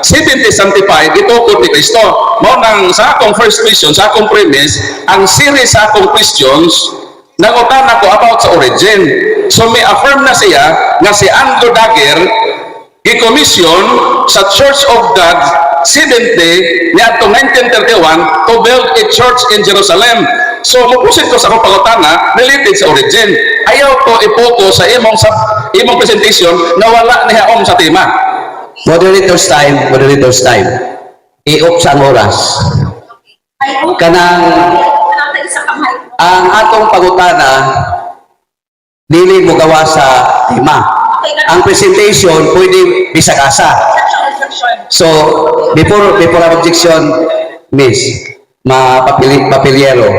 7075 gitukod ni Kristo. Mao nang sa akong first question, sa akong premise, ang series sa akong questions nangutana ko about sa origin. So may affirm na siya nga si Andrew Dagger gi-commission sa Church of God 70 niadtong 1931 to build a church in Jerusalem. So mo-proceed ko sa akong pangutana related sa origin. Ayaw ko i-focus sa imong presentation na wala nihaom sa tema. Moderator's time, moderator's time. I-off sa ang oras. Kanang ang atong pangutana dili mo gawa sa tema. Ang presentation pwede bisag asa. So, before ang objection, Miss, mapapili papiliero,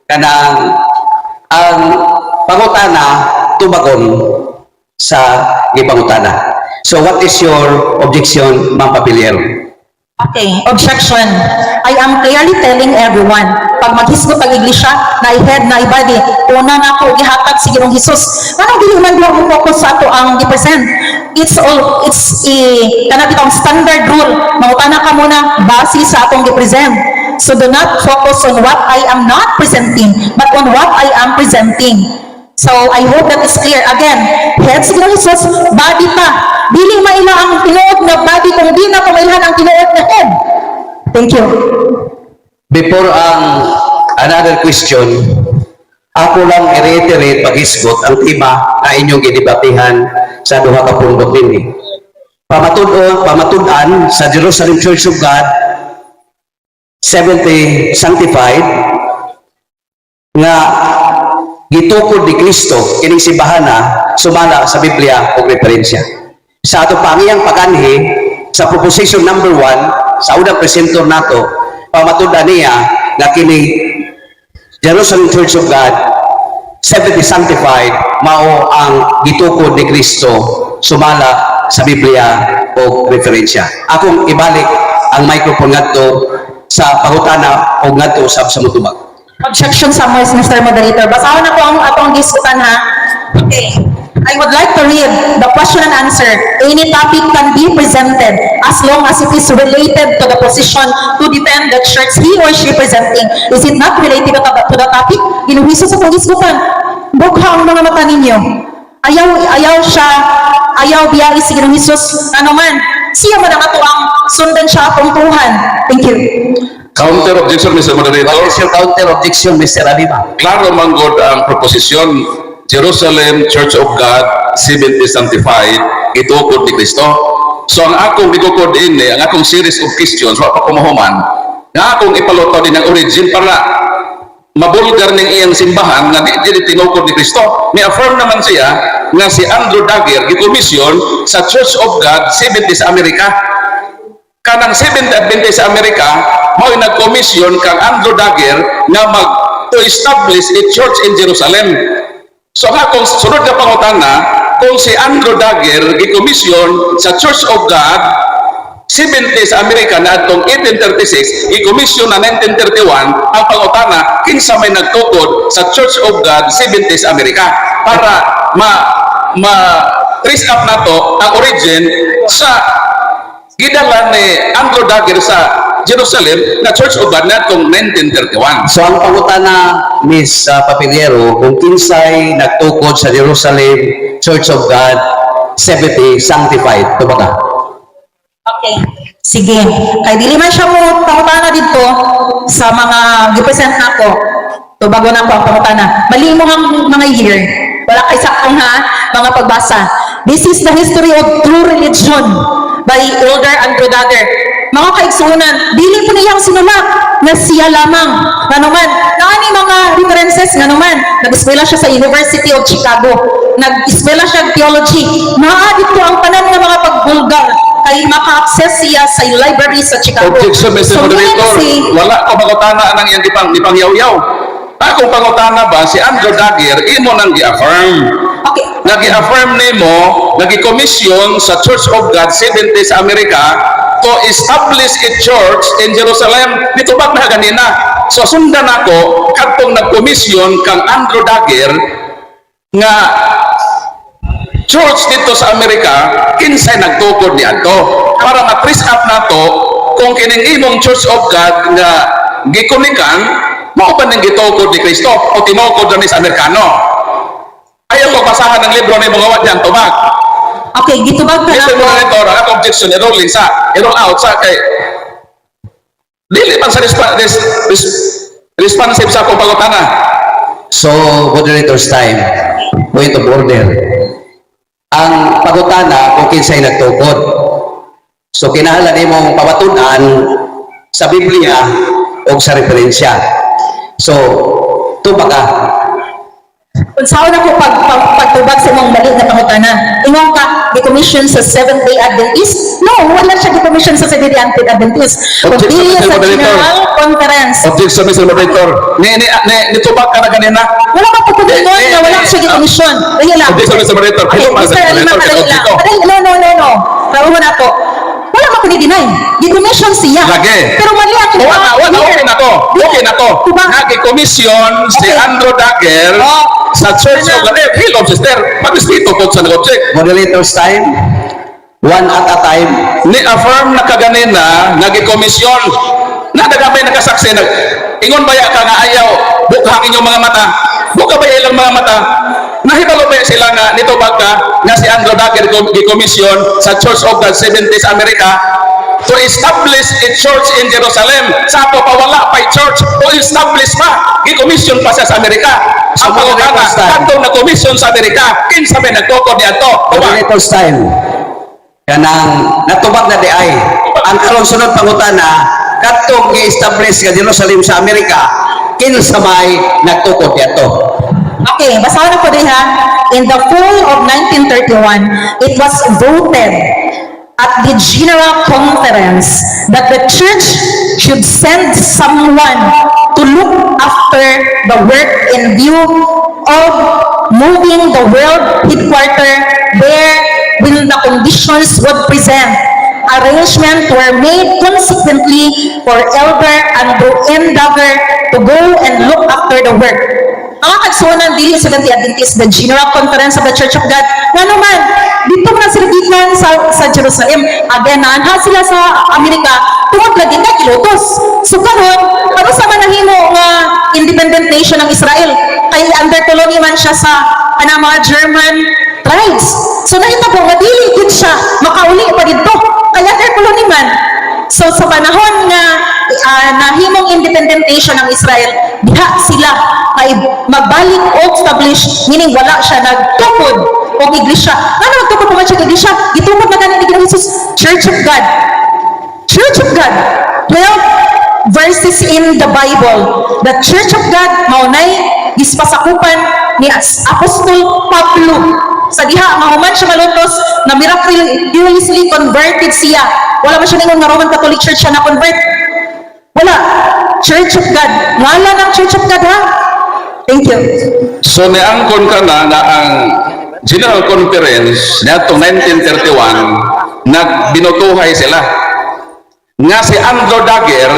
kanang ang pangutana tubagon sa gipangutana. So, what is your objection, Ma'am Papiliero? Okay, objection. I am clearly telling everyone, pag maghisgot ang iglesia, na head na body, una na ako gihatag si Ginoong Hesus. Anong dili man mo focus sa ato ang gi-present? It's a kana bitong standard rule. Mangutana ka muna base sa atong gi-present. So do not focus on what I am not presenting, but on what I am presenting. So I hope that is clear. Again, head si Ginoong Hesus, body pa. Dili maila ang tinuod na body kung di na pamailhan ang tinuod na head. Thank you. Before ang another question, ako lang i-reiterate paghisgot ang tema na inyong gidebatihan sa duha ka pundok dinhi. Pamatud-an sa Jerusalem Church of God 70 Sanctified nga gitukod ni Kristo kining simbahana sumala sa Biblia ug referensya. Sa ato pangiyang paganhi sa proposition number 1 sa unang presenter nato, pamatud-an niya nga kini Jerusalem Church of God 70 Sanctified mao ang gitukod ni Kristo sumala sa Biblia o referensya. Akong ibalik ang microphone ngadto sa pangutana o ngadto sa mutubag. Objection somewhere, Mr. Moderator. Basahon ako ang atong diskutan ha. Okay. I would like to read the question and answer. Any topic can be presented as long as it is related to the position to defend the church he or she presenting. Is it not related to the topic? Ginuwiso sa atong diskutan. Bugha ang mga mata ninyo. Ayaw siya, ayaw biya si Ginoong Hesus. Ano man, siya man ang ato ang sundan siya atong tuhan. Thank you. Counter objection, Mr. Moderator. What is your counter objection, Mr. Alima? Klaro man gud ang proposisyon, Jerusalem Church of God 70 Sanctified gitukod ni Kristo. So ang akong gitukod ini, ang akong series of questions, wa pa ko mahuman, nga akong ipalutaw din ang origin para mabulgar ning iyang simbahan nga di dili tinukod ni Kristo. Ni affirm naman siya nga si Andrew Dagger gikomisyon sa Church of God 70 sa Amerika. Kanang Seventh Adventist sa Amerika mao nag-commission kang Andrew Dagger nga mag to establish a church in Jerusalem. So ang akong sunod nga pangutana, kung si Andrew Dagger gi-commission sa Church of God 70 sa Amerika na atong 1836, i-commission na 1931, ang pangutana, kinsa may nagtukod sa Church of God 70 sa Amerika para ma ma trace up nato ang origin sa gidala ni Andrew Dagger sa Jerusalem nga Church of God ngadtong 1931. So ang pangutana, Miss Papillero, kung kinsay nagtukod sa Jerusalem Church of God 70 Sanctified, tubag ka? Okay. Sige. Kay dili man siya mo pangutana dito sa mga gipresent nako. Tubago na ko ang pangutana. Mali mo ang mga year. Wala kay saktong ha, mga pagbasa. This is the history of true religion by Elder Andrew Dagger. Mga kaigsuonan, dili po niyang sinulat na siya lamang. Nganuman, naani mga references nganuman, nag-eskwela siya sa University of Chicago. Nag-eskwela siya theology. Naa dito ang tanan nga mga pagbulgar kay maka-access siya sa library sa Chicago. Objection, Mr. So, meaning Moderator. Wala ko pangutana nang iyang gipangyaw-yaw. Akong pangutana ba, si Andrew Dagger, imo nang gi-affirm. Okay. Nga gi-affirm nimo, nga gi-commission sa Church of God 70 sa Amerika to establish a church in Jerusalem. Nitubag na ganina. So sundan ako kadtong nag-commission kang Andrew Dagger nga church dito sa Amerika, kinsay nagtukod ni adto para ma-trace up nato kung kining imong Church of God nga gikunikan mao ba ning gitukod ni Kristo o tinukod na ni sa Amerikano. Ayaw ko basahan ng libro ni mga diyan tubag. Okay, gitubag ka Mr. na. Moderator, ang akong objection, i-rolling sa, i-roll out sa kay dili man sa responsive sa akong pangutana. So, moderator's time, point of order. Ang pangutana kung kinsay nagtukod. So, kinahanglan nimong pamatunan sa Biblia o sa referensya. So, tubag ka. Unsaon ako pagtubag sa imong mali nga pangutana? Ingon ka, gi-commission sa Seventh-day Adventist? No, wala siya gi-commission sa Seventh-day Adventist. Objection, Kundi Mr. sa Moderator. General Conference. Objection, Mr. Moderator. Ni nitubag ka na ganina. Wala ka pagkulingon na wala siya gi-commission. Dali lang. Objection, Mr. Moderator. Okay, Hello, Mr. Mr. Alima, Moderator. kadali lang. Ito. Kadali, no, no, no, no. Klaro mo na ako. Wala ka deny. Gi-commission siya. Lagi. Pero mali ang Wala, wala, okay na to. Okay na to. Tubag. Nag-commission si Andrew Dagger sa Church of God. Eh, hello, sister. Pag-respeto po sa nag-object. Moderator's time, one at a time. Ni-affirm na kaganina, nag-commission. Nadagamay nakasaksi. Nag, ingon baya ka nga ayaw, buka ang inyong mga mata. Buka ba ilang mga mata? Nahibalo ba sila nga nitubag ka nga si Andrew Dagger gi-commission sa Church of God 70 sa Amerika to establish a church in Jerusalem? Sa ato pa wala pa church to establish pa. Gi-commission pa siya sa Amerika. Ang So, pangutana, moderator's time. kadtong na-commission sa Amerika, kinsa may nagtukod niadto? Tubag. Moderator's time. Kanang natubag na di ay. Ang karon sunod pangutana, kadtong gi-establish nga Jerusalem sa Amerika, kinsa may nagtukod niadto? Okay, basahan na po din ha. In the fall of 1931, it was voted at the General Conference that the church should send someone to look after the work in view of moving the world headquarter there when the conditions would present. Arrangement were made consequently for Elder Andrew N. Dagger to go and look after the work. Mga kaigsuonan, dili sa Seventh Adventist, the General Conference of the Church of God. Nga naman, dito man sila gikan sa Jerusalem. Again, naanha sila sa Amerika, tungod lagi nga gilutos. So karon, ano sa man nahimo nga independent nation ng Israel? Kay under colony man siya sa ana mga German tribes. So nahitabo nga dili gid siya makauli pa didto. Kay under colony man. So sa panahon nga nahimong independent nation ng Israel, diha sila ay magbalik o establish, meaning wala siya nagtukod og iglesia. Ngano nagtukod pa man siya og iglesia? Gitukod na gani ni Ginoong Jesus, Church of God. Church of God. 12 verses in the Bible. The Church of God mao nay gispasakupan ni Apostol Pablo. Sa diha nga human siya malutos na miraculously converted siya. Wala man siya ningon nga Roman Catholic Church siya na convert. Wala. Church of God. Ngalan ng Church of God ha. Thank you. So niangkon ka na nga ang General Conference niadtong 1931 nagbinutuhay sila nga si Andrew Dagger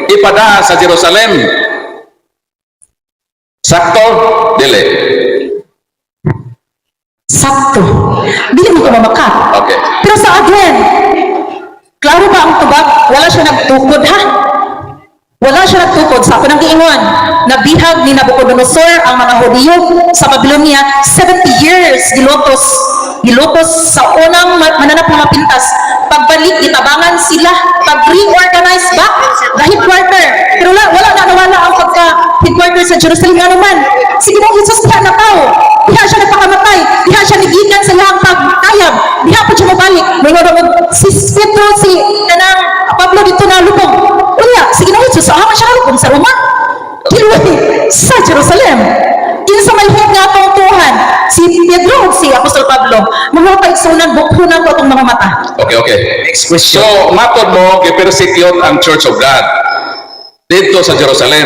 ipada sa Jerusalem. Sakto? Dili. Sakto. Dili mo ko mamakat. Okay. Pero sa again, klaro ba ang tubag? Wala siya nagtukod ha? Wala siya nagtukod sa ako nang giingon. Nabihag ni Nabucodonosor ang mga Hudiyo sa Babylonia 70 years gilutos. Gilutos sa unang mananap ng mga pintas. Pagbalik, gitabangan sila. Pag reorganize back the headquarter. Pero wala na nawala ang pagka headquarter sa Jerusalem. Nga naman, si Ginoong Jesus diha na tao. Diha siya nagpakamatay. Diha siya nigikan sa iyang pagkayab. Diha pa siya mabalik. May nga si Pedro, si kanang Pablo dito na lubog. Unya, si Ginoong Jesus, asa man siya nalubog? Sa Roma? Kilway, sa Jerusalem. Kinsa may head nga atong tuhan? Si Pedro o si Apostol Pablo? Mga kaigsunan, bukhunan ko atong mga mata. Okay. Next question. So, matod mo, gipersecute ang Church of God dito sa Jerusalem.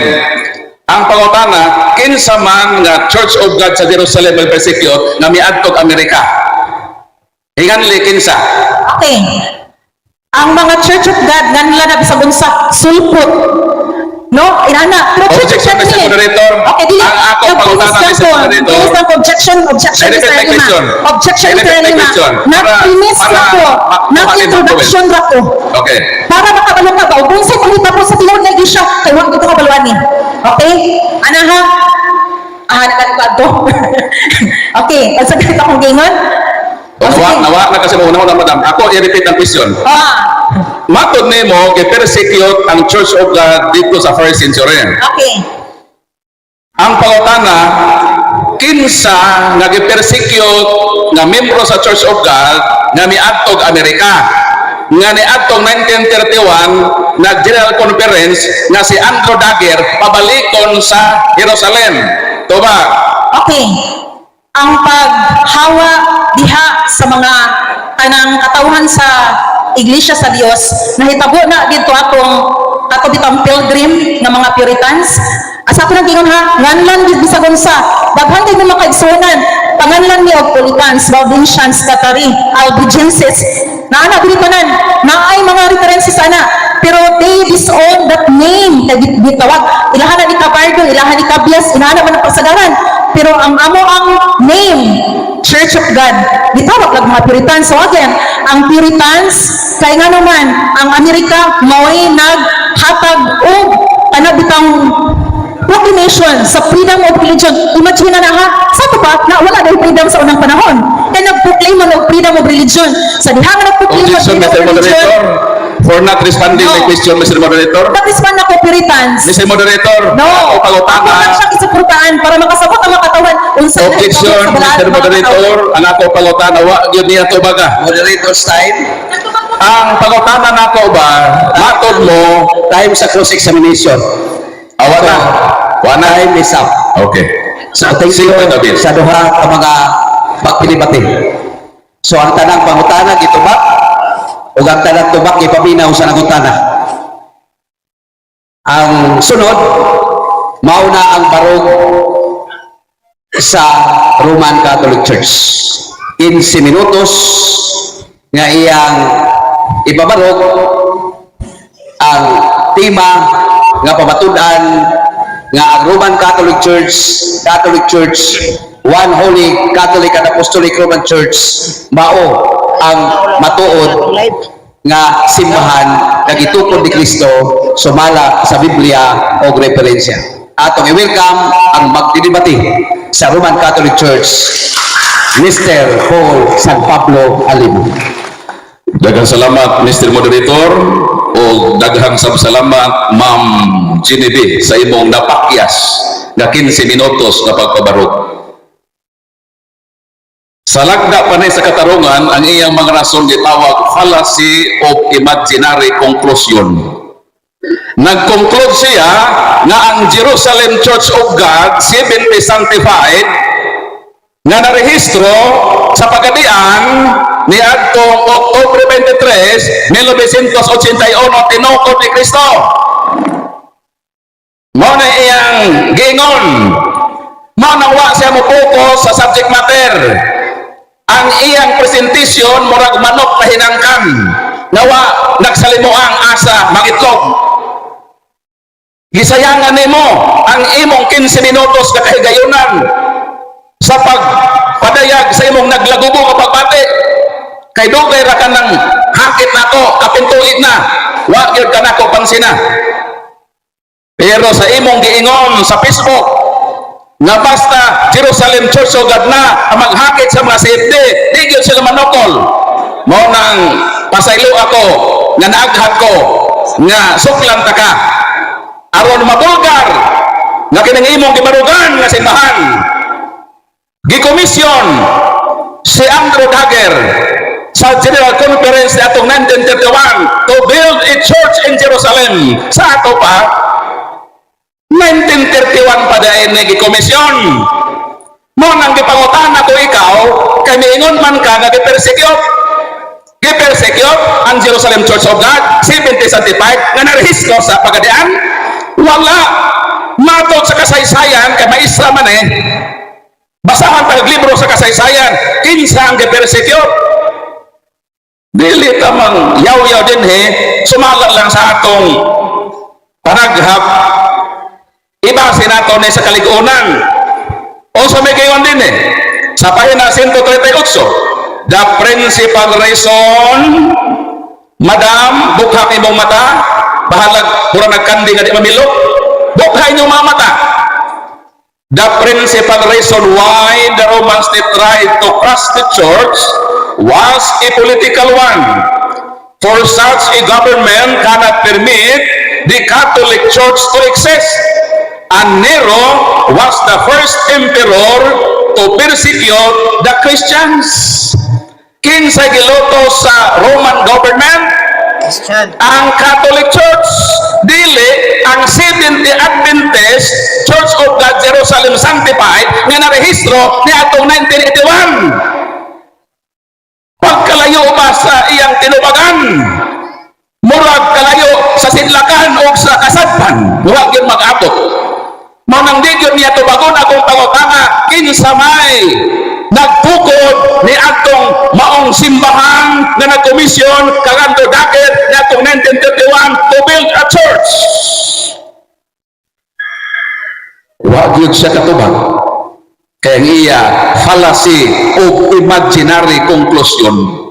Ang pangutana, kinsa man nga Church of God sa Jerusalem ang persecute nga miadtog Amerika? Hinganli kinsa? Okay. Ang mga Church of God, nganla na bisag unsa, sulpot. No? Inana. Pero Church of Objection, God Mr. ni. Moderator. Okay, dili. Ang ako Nag-premise pangutana, lang Mr. ko. Moderator. Premise lang ko. Objection, objection, I repeat Mr. my Lima. question. Objection, I Mr. repeat my Lima. question. Nag-premise Para- lang ko. para Nag-introduction ra ko. Okay. Para makabalo ka ba? O kung sa'y pangitapos sa tinuod na iglesia, kay huwag dito kabaluan ni. Okay? Ana ha? Ah, nakalikad to. Okay, ang sagot akong gingon. O, nawa, nawa na kasi mo una madam. Ako i-repeat ang question. Ah, Matod nimo gipersecute ang Church of God dito sa first century. Okay. Ang pangutana, kinsa nga gipersecute nga membro sa Church of God nga miadtog Amerika? Nga niadtong 1931 nag General Conference nga si Andrew Dagger pabalikon sa Jerusalem. Tuba. Okay. Ang paghawa diha sa mga kanang katawhan sa Iglesia sa Dios nahitabo na didto atong ato bitang pilgrim nga mga Puritans. Asa ako nang gingon ha, nganlan gid bisag unsa. Daghan kay mga kaigsuonan, panganlan ni og Puritans, Waldensians, Cathari, Albigenses. Naa na diri tanan, naay mga references ana. Pero they disown that name kay gitawag ilahan na ni Cabardo, ilahan ni Cabias, ilahan na man ang pasagaran. Pero ang amo ang name, Church of God. Gitawag lang mga Puritans. So again, ang Puritans, kay nga naman, ang Amerika mao'y naghatag og kana bitang proclamation sa freedom of religion. Imagine na na ha, sa ito ba, na wala na freedom sa unang panahon. Kaya nag-proclaim man og freedom of religion. Sa diha nga nag-proclaim og Objection, freedom Mr. of religion, Moderator, for not responding No. my question, Mr. Moderator. nag-respond ako Puritans. Mr. Moderator, No. ako Ako pangutana. lang siyang isuportaan para makasabot ang mga katawan. Unsa na Objection, sa balaan Mr. ng mga Moderator, ang ako pangutana, wa gyud niya tubaga. Moderator's time. Ang pangutana nako ba, matod mo, Time sa cross-examination. awa na. Wa na. Time is up. Okay. So thank you Sige, David. sa duha ka mga pagpilibati. So ang tanang pangutana gitubak ug ang tanang tubak gipaminaw sa nangutana. Ang sunod mao na ang barog sa Roman Catholic Church. 15 minutos nga iyang ipabarog ang tema nga pamatud-an nga ang Roman Catholic Church, Catholic Church, One Holy Catholic and Apostolic Roman Church mao ang matuod nga simbahan nga gitukod ni Kristo sumala sa Biblia o referensya. Atong i-welcome ang magdidebate sa Roman Catholic Church, Mr. Paul San Pablo Alim. Daghang salamat, Mr. Moderator, o daghang sab salamat, Ma'am Genevieve, sa imong napakyas nga 15 minutos nga pagpabarog. Sa lagda pa ni sa katarungan, ang iyang mga rason gitawag fallacy of imaginary conclusion. Nag-conclude siya nga ang Jerusalem Church of God, 70 sanctified, nga narehistro sa pagadian ni adtong Oktubre 23, 1981, tinukod ni Kristo. Mao na iyang giingon. Mao na wa siya mo focus sa subject matter. Ang iyang presentation murag manok na hinangkan. Nawa nagsalimuang asa mangitlog. Gisayangan nimo ang imong 15 minutos na kahigayunan sa pagpadayag sa imong naglagubo nga pagbati. Kay dugay ra ka ng hakit nako, kapin tuig na. Wa gyud ka nako pansina. Pero sa imong giingon sa Facebook nga basta Jerusalem Church of God na ang maghakit sa mga CFD, di gyud sila manukol. Mao nang pasaylo ako nga naaghat ko nga suklan ta ka aron mabulgar nga kining imong gibarugan nga simbahan, gikomisyon si Andrew Dagger sa General Conference ni atong 1931 to build a church in Jerusalem. Sa ato pa, 1931 pa dahil ni gikomisyon. Mao nang gipangutana ko ikaw kay miingon man ka nga gipersecute ang Jerusalem Church of God 1775 nga narehistro sa Pagadian. Wala. Matod sa kasaysayan, kay maistra man eh, basahan tag libro sa kasaysayan, kinsa ang gipersecute. Dili tamang yaw-yaw din he, sumala lang sa atong panaghap, ibase nato ni sa kaligunan. O sa may gayon din eh sa pahina 138, the principal reason. Madam, bukha imong mata, bahalag pura nagkandi nga di mamilok, bukha inyong mga mata. The principal reason why the Roman state tried to crush the church was a political one. For such a government cannot permit the Catholic Church to exist. And Nero was the first emperor to persecute the Christians. Kinsa giluto sa Roman government? Christian. Ang Catholic Church, dili ang Seventh-day Adventist Church of God Jerusalem Sanctified nga narehistro ni atong 1981. Pagkalayo ba sa iyang tinubagan, murag kalayo sa sidlakan o sa kasadpan, murag yun mag-abot. Mao nang di gyud niya tubagon akong pangutana, kinsa may nagtukod ni atong maong simbahan nga nagkomisyon kang Andrew Dagger ni atong 1931 to build a church? Wa gyud siya katubag. Kaya ang iya fallacy of imaginary conclusion.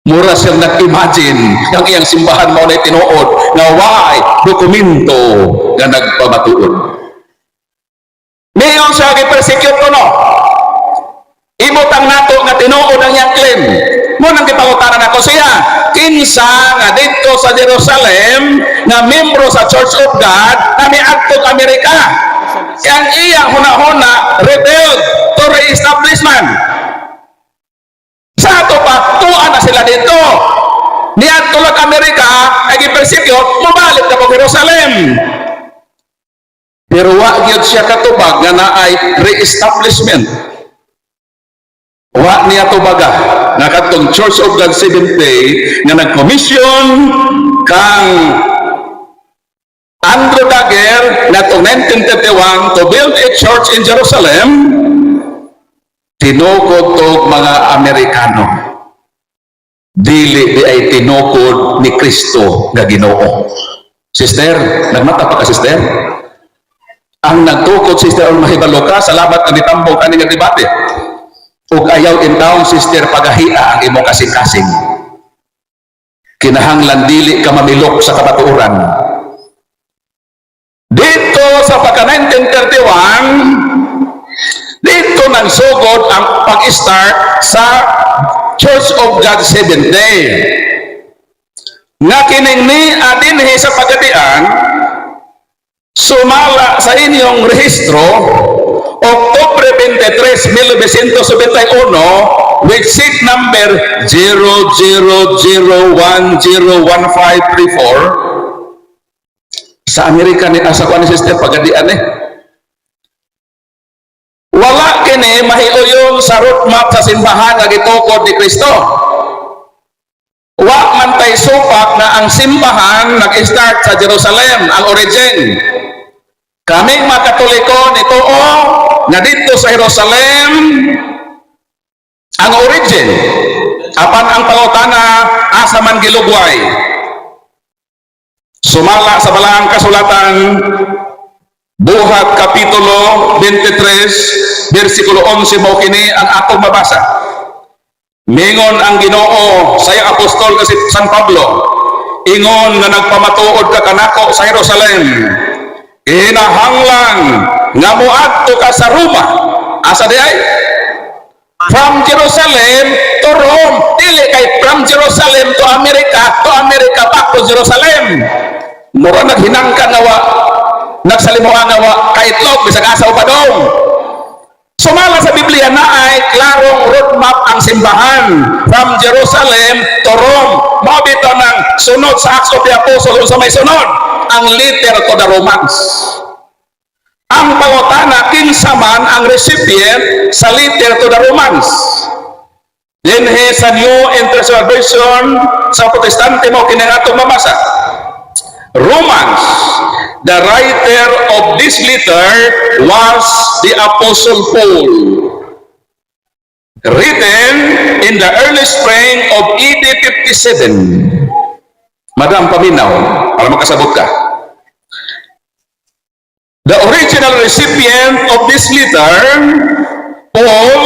Mura siyang nag-imagine ang iyang simbahan mao na tinuod nga waay dokumento nga nagpamatuod. Niyon siya gi-persecute ko, no? Ibutang nato nga tinuod ang iyang claim. Mao nang gipangutanan ako siya, kinsa nga dito sa Jerusalem nga membro sa Church of God na miadtog Amerika? Kaya ang iyang huna-huna rebelled to re-establishment. Sa ato pa, tuwa na sila dito. Niadto lang Amerika, ay gipersecute, mabalik na po Jerusalem. Pero wa gyud siya katubag nga naay re-establishment. Wa niya tubaga nga katong Church of God Seventh Day nga nag-commission kang Andrew Dagger natong 1931 to build a church in Jerusalem, tinukod og mga Amerikano, dili di ay tinukod ni Kristo nga Ginoo. Sister, nagmata pa ka, sister? Ang nagtukod, sister, ang mahibalo ka, salamat nga nitambog ani nga debate. Ug ayaw intawon, sister, pagahia ang imong kasing-kasing. Kinahanglan dili ka mamilok sa kamatuoran. Dito sa pagka 1931, dito nagsugod ang pag-start sa Church of God Seventh Day. Nga kining ni adinhi sa Pagadian, sumala sa inyong rehistro, Oktubre 23, 1971, with seat number 000101534 sa Amerika ni asa ko ni sister Pagadian eh. Wala kini mahiuyon sa roadmap sa simbahan nga gitukod ni Kristo. Wa man tay supak na ang simbahan nag-start sa Jerusalem, ang origin. Kaming mga Katoliko nituo nga dito sa Jerusalem ang origin. Apan ang pangutana, asa man gilugway? Sumala sa Balaang Kasulatan, Buhat Kapitulo 23, versikulo 11, mao kini ang atong mabasa. Mingon ang Ginoo sa iyang apostol nga si San Pablo, "Ingon nga nagpamatuod ka kanako sa Jerusalem, Kinahanglan nga moadto ka sa Roma. Asa di ay? From Jerusalem to Rome. Dili kay from Jerusalem to America back to Jerusalem. Mura naghinangkan nga wa, nagsalimuan nga wa kaitlog, bisag asa o padong. Sumala sa Biblia na ay klarong roadmap ang simbahan from Jerusalem to Rome. Mao bitaw ng sunod sa Acts of the Apostles, unsa may sunod? Ang letter to the Romans. Ang pangutana, kinsa man ang recipient sa letter to the Romans? Dinhi sa New International Version sa Protestante, mo kini ang atong mabasa. Romans, the writer of this letter was the Apostle Paul. Written in the early spring of AD 57. Madam, paminaw, para makasabot ka. The original recipient of this letter, Paul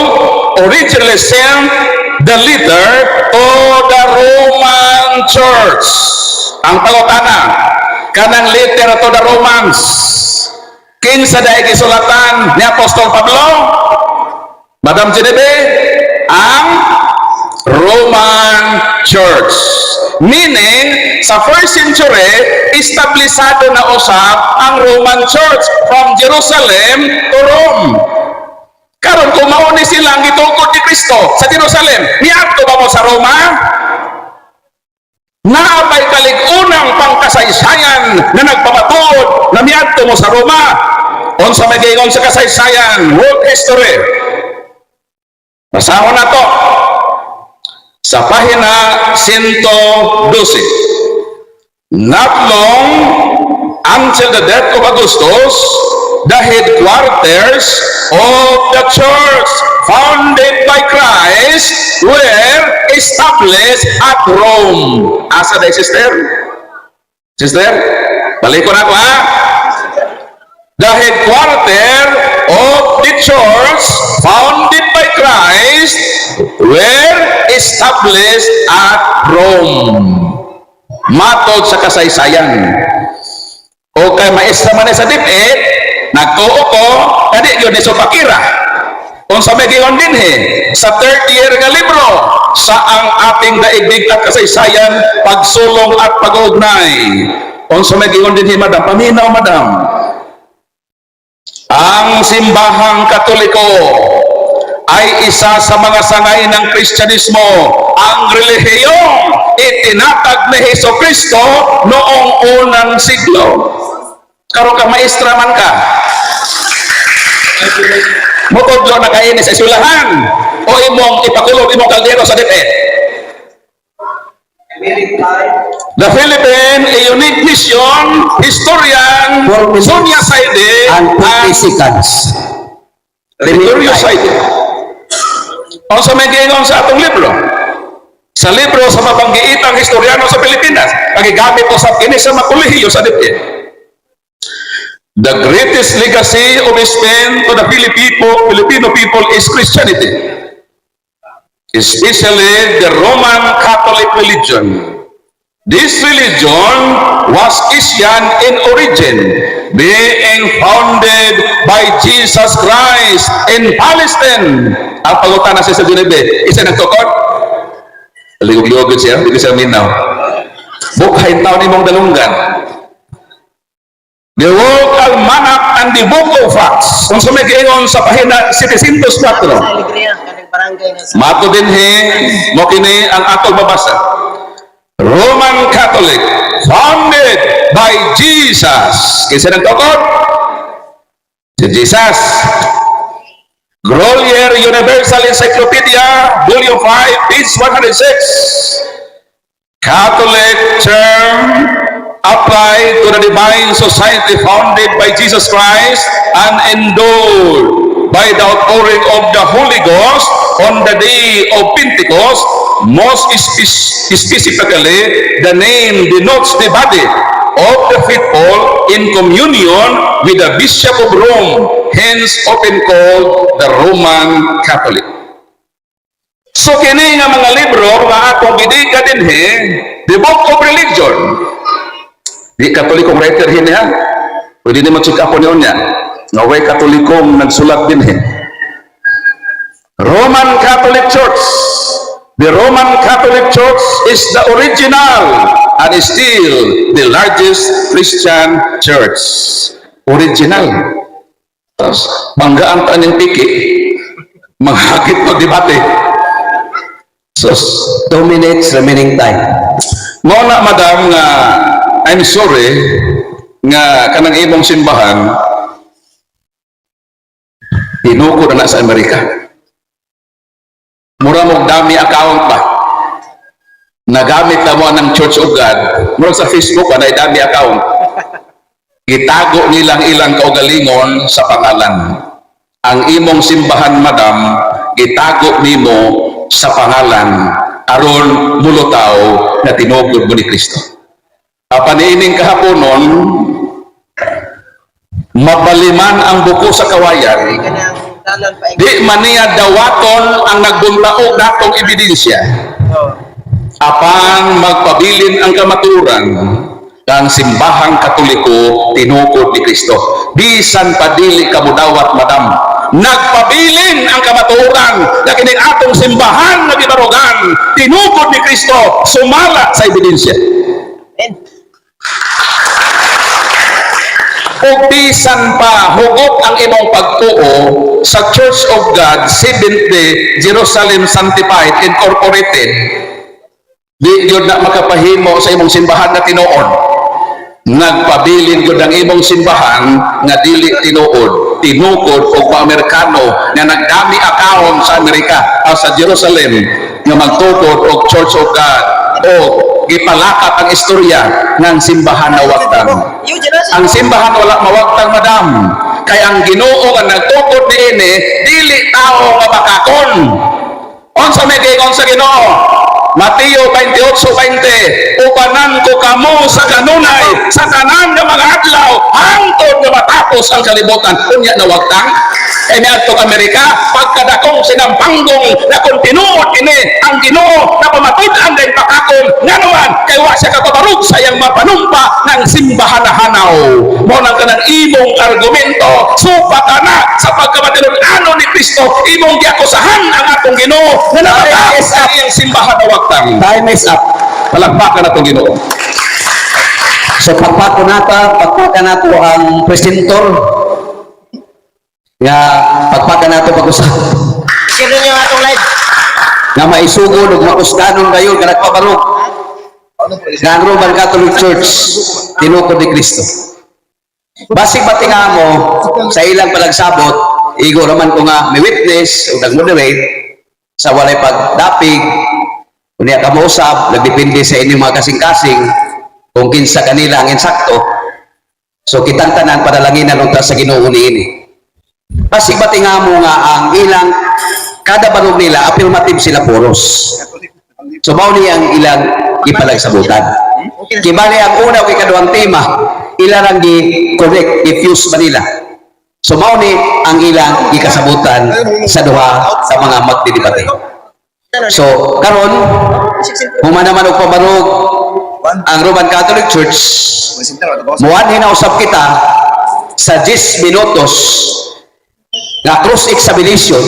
originally sent the letter to the Roman Church. Ang pangutana, kanang letter to the Romans, kinsa diay gisulatan ni Apostol Pablo? Madam Genevieve, ang Roman Church. Meaning, sa first century, establisado na usab ang Roman Church from Jerusalem to Rome. Karon, kung mao ni silang gitukod ni Kristo sa Jerusalem, niadto ba mo sa Roma? Naa bay kalig-unang pangkasaysayan na nagpamatuod na miadto mo sa Roma? Unsa may giingon sa kasaysayan, world history? Basahon na to. Sa pahina 112. Not long until the death of Augustus, the headquarters of the church founded by Christ were established at Rome. Asa day, sister? Sister, balik ko na ako ha. The headquarter of the church founded by Christ were established at Rome. Matod sa kasaysayan. O kay maestra man sa DepEd, nagtuo ko, kadi yun ni Sopakira. Unsa may giingon dinhi sa third year nga libro sa ang ating daigdig at kasaysayan, pagsulong at pag-uugnay? Unsa may giingon dinhi, madam? Paminaw, madam. Ang Simbahang Katoliko ay isa sa mga sangay ng Kristyanismo, ang relihiyong itinatag ni Heso Kristo noong unang siglo. Karon ka maestra man ka. Mutudlo na kaini sa eskwelahan o imong ipakulog imong kaldero sa DepEd? The Philippine, a Unique Mission, historian 4 minutes Sonia Saide and 50 seconds. Vittorio Saide. Unsa may giingon sa atong libro? Sa libro sa mabanggiitang historiano sa Pilipinas, pagigamit ko sa kini sa makolehiyo sa DepEd. The greatest legacy of Spain to the Filipino people is Christianity, especially the Roman Catholic religion. This religion was Asian in origin, being founded by Jesus Christ in Palestine. Ang pangutana sa Sister Genevieve, isa nagtukod? Ligog-ligog siya, hindi siya minaw. Bukhay taon imong dalunggan. The World Almanac and the Book of Facts. Kung sa may giingon sa pahina 704. Alegria kanang barangay nga sa Mato dinhi, mo kini ang atong mabasa. Roman Catholic, founded by Jesus. Kinsa nagtukod? Si Jesus. Grolier Universal Encyclopedia, Volume 5, page 106. Catholic term applied to the divine society founded by Jesus Christ and endowed by the outpouring of the Holy Ghost on the day of Pentecost. Most specifically, the name denotes the body of the faithful in communion with the Bishop of Rome, hence often called the Roman Catholic. So kini nga mga libro nga akong gidika dinhi, the Book of Religion. Di Katolikong writer hini ha. Pwede na mag-check up niyo niya. Nga way Katolikong nagsulat din eh. Roman Catholic Church. The Roman Catholic Church is the original and is still the largest Christian church. Original. Tapos, banggaan ta ning piki, manghakit magdebate. So, 2 minutes remaining time. Mao na, madam, nga I'm sorry nga kanang imong simbahan tinuko na na sa Amerika. Mura mong dummy account ba? Nagamit na mo ng Church of God. Mura sa Facebook ba, na dummy account. Gitago nilang ilang kaugalingon sa pangalan. Ang imong simbahan, madam, gitago nimo sa pangalan aron mulutaw na tinugod mo ni Kristo. Apan niining kahaponon, mabaliman ang buko sa kawayan, Kanang dalan pa. di man niya dawaton ang nagbuntaog natong ebidensya. Oh. Apan magpabilin ang kamaturan ang Simbahang Katoliko tinukod ni Kristo. Bisan padili kamudawat, madam. Nagpabilin ang kamatuoran na kining atong simbahan nga gibarugan tinukod ni Kristo sumala sa ebidensya. And Ug bisan pa hugot ang imong pagtuo sa Church of God Seventh Day Jerusalem Sanctified Incorporated, di gyud na makapahimo sa imong simbahan na tinuod. Nagpabilin gyud ang imong simbahan nga dili tinuod, tinukod og Amerikano nga nag-dummy account sa Amerika o sa Jerusalem nga magtukod og Church of God o gipalakat ang istorya ng simbahan na wagtang. You dyan. Ang simbahan wala mawagtang, madam. Kay ang Ginoo nga nagtukod niini dili tao nga bakakon. Unsa may giingon sa Ginoo? Mateo 28:20, "Ubanan ko kamo sa kanunay sa tanan nga mga adlaw hangtod nga matapos ang kalibutan." Unya nawagtang? Kay niadtong Amerika, pagkadakong sinampanggong na kung tinuod ini ang Ginoo na pamatud-an din pakakon, nga naman kay wa siya kapabarug sa iyang mapanumpa ng simbahan na hanaw. Mo nang kanang imong argumento, supa ka na sa pagkamatinud-ano ni Kristo, imong giakusahan ang atong Ginoo na nakataas ang iyang simbahan na wagtang. Time is up. Palakpakan atong Ginoo. So pagpako nato ang presentor nga pagpaka nato pag-usap Share niyo ang atong live. nga maisugod ug makusganon kayo nga nagpabarog nga ang Roman Catholic Church tinukod ni Kristo. Basig batinga mo sa ilang palagsabot, igo raman ko nga may witness o nag-moderate sa walay pagdapig, unya ka mousab, nagdepende sa inyong mga kasing-kasing kung kinsa kanila ang insakto. So kitang tanan panalanginan unta sa Ginoo niini. Basig batinga mo nga ang ilang kada barog nila, affirmative sila puros. So mao ni ang ilang ipalagsabutan. Kibali ang una o ikaduhang tema, ila rang gi-connect, i-fuse Manila. So mao ni ang ilang gikasabutan sa duha sa mga magdidebate. So karon, human naman og pabarog ang Roman Catholic Church, muanhi na usab kita sa 10 minutos nga cross examination,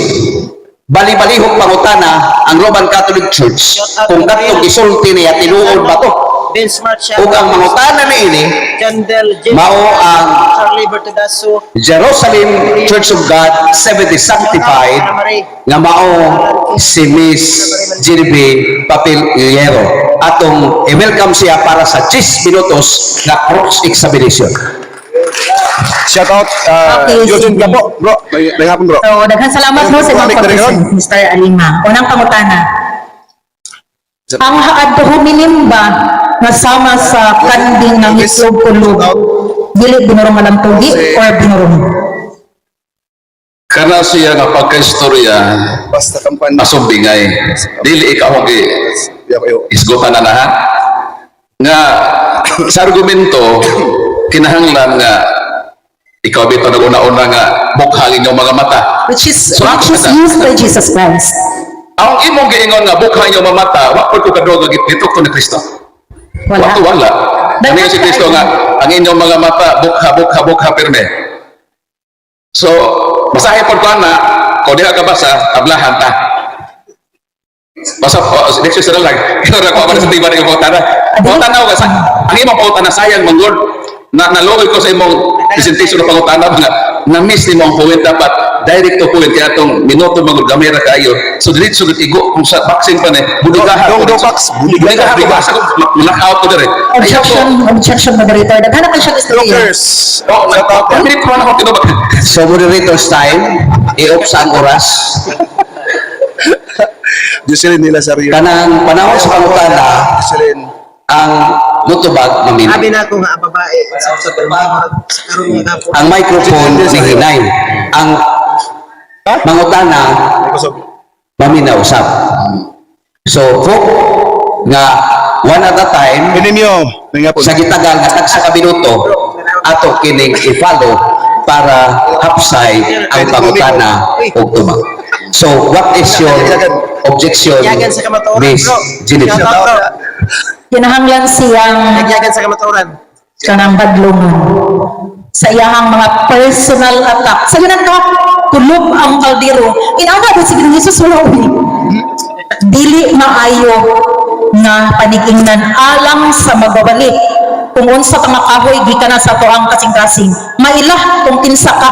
bali-balihok pangutana ang Roman Catholic Church kung katong gisulti niya tinuod ba to. Ben Smart Shout. Ug ang mangutana niini Jandel Jim. mao ang Charlie Bertodaso. Jerusalem Church of God 70 Sanctified nga mao si Miss Genevieve Papillero. Atong i-welcome siya para sa 10 minutos na cross-examination. Shout out, Okay, Eugene sige. Gapo, bro. May hapon, bro. So, daghan salamat mo sa imong Balik diri, pag-present, Mr. Alima. Unang pangutana. Ang ad hominem ba nga sama sa kanding ng itlog kulog, dili binurong alampugi or binurong? Kana siya nga pagkaistorya Basta kampanya. asumbingay. Dili ikaw ang Ya kayo. isgutan na ha. Nga sa argumento kinahanglan nga ikaw bitaw nag-una-una nga bukhang inyong mga mata. Which is So, which is ako na- used by Jesus Christ. Ang imong giingon nga bukhang inyong mga mata, wa pud ko kadugog gitukto ni Kristo. Wala. Wa to wala. Ano si Kristo nga, ang inyong mga mata, bukha, bukha, bukha, pirme. So, basahin po ko na, kung di ka kabasa, ablahan ta. Basta, oh, next year lang. Kaya na ko ako sa tiba ng pangutana. Pangutana ko, sa, ang imong pangutana, sayang, mong Lord, na naluoy ko sa imong presentation ng pangutana, mga na-miss nimo ang point dapat direct to point kaya itong minuto mga gamay ra kaayo. So diretso gud igo kung sa boxing pa ni budigahan. Dong, dong, box. Budigahan ko basa ko knock out ko dire. Objection, objection, moderator. Daghan na kayo siya istorya. Jokers. Oh, Shout out. nag minute ko na ako tinubag. So moderator's time, i-off sa ang oras. Jocelyn nila sa Rio. Kanang panahon sa pangutana, Jocelyn. ang mutubag Abi maminaw. na ako nga ang babae sa karon nga hapon. Ang microphone ni hinay. Ang mangutana Kusog. maminaw usab. So, hope nga one at a time Enemyo. May hapon. sa gitagal nga tagsa ka minuto ato kining i-follow para hapsay ang pangutana ug tubag. So, what is your objection, Yagan sa kamatuoran, Miss bro. Genevieve? Shout out, bro. Kinahanglan siyang Nagyagan sa kamatuoran. kanang badlongon sa iyahang mga personal attack. Sa yun ka, kulob ang kaldero. Inauna ba si Ginoong Jesus wala uli. Dili maayo nga panigingnan alang sa magbabalik. Kung unsa ka makahoy gikan na sa atoang kasing-kasing. Mailah kung kinsa ka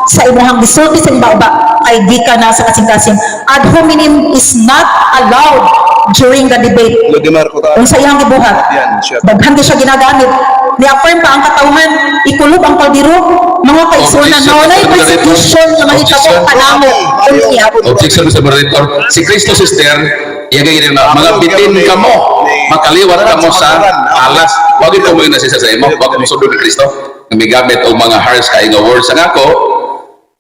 sa imuhang gisulti sa baba ay gikan na sa kasing-kasing. Ad hominem is not allowed during the debate. Lodimar ko Kung sa iyang gibuhat. Yan, siya. Daghan kay siya ginagamit. Ni-affirm pa ang katawhan, ikulob ang kaldero, mga kaigsuonan, Objection, na walay Mr. persecution nga mahitabo Objection. kanamo. Unya. Objection, Mr. Moderator. Si Kristo, sister, iya gay na mga bitin kamo, makaliwat kamo sa alas. Wag ito mo na siya sa imo, wag mo sundon ni Kristo. Nga migamit og mga harsh kay nga words ang ako.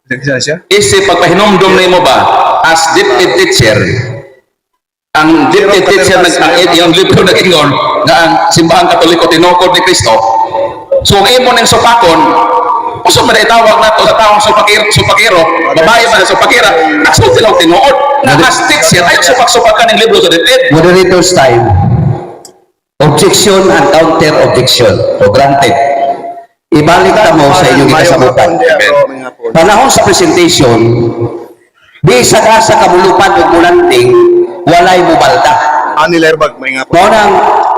Siya siya. Isip pagpahinumdum nimo ba as DepEd teacher, ang DepEd teacher nag ang iyang libro nag-ingon nga ang simbahang Katoliko tinukod ni Kristo. So ang imo ning supakon, uso man itawag nato sa taong supakiro, supakiro, babae man sa supakira, nagsulti lang tinuod. Na as teacher, ay supak-supakan ng libro sa DepEd. Moderator's time. Objection and counter objection. So granted. Ibalik ta mo sa inyong gikasabutan. Amen. Panahon sa presentation, bisag asa kamulupan ug mulanting, walay mubalda. Ani Lerbag, may hapon. Mao nang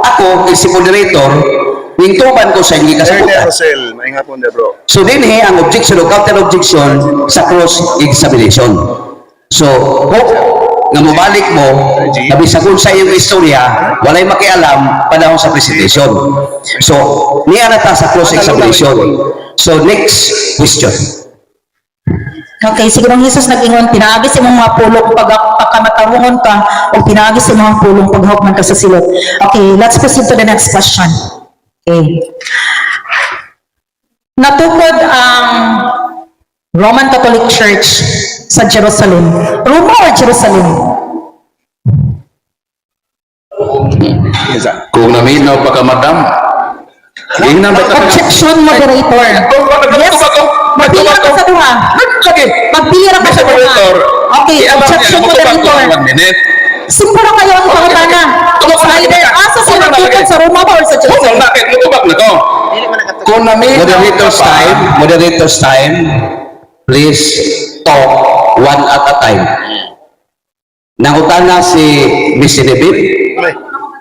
ako, si moderator, ningtuban ko sa inyong Erne gikasabutan. Rosel, may hapon de bro. So dinhi ang objection o counter objection sa cross examination. So, hope nga mobalik mo, na bisag sa iyong istorya, walay makialam panahon sa presentation. So, niya na ta sa cross examination. So, next question. Okay, si Ginoong Jesus nag-ingon, pinaagi sa imong mga pulong pag pagkamatarungon ka o pinaagi sa imong pulong paghawk man ka sa silot. Okay, let's proceed to the next question. Okay. Natukod ang Roman Catholic Church sa Jerusalem. Roma or Jerusalem? Kung naminaw pa ka, madam, ingnan ba ta? Objection, moderator. Yes. Magpili ra ka sa duha. Lagi. Magpili ra ka sa Mr. duha. Moderator, Okay, i-allow niya, objection, mutubag ko moderator. ang one minute. Simple ra kayo ang pangutana. Tubag It's na either kita. asa sa Tubag na natukod kita. sa Roma ba or sa Kung Jerusalem? bakit, mutubag na ko. Dili man nakatubag. Kung naminaw ka Moderator's pa, time, moderator's time, please talk one at a time. Nangutana si Miss Genevieve,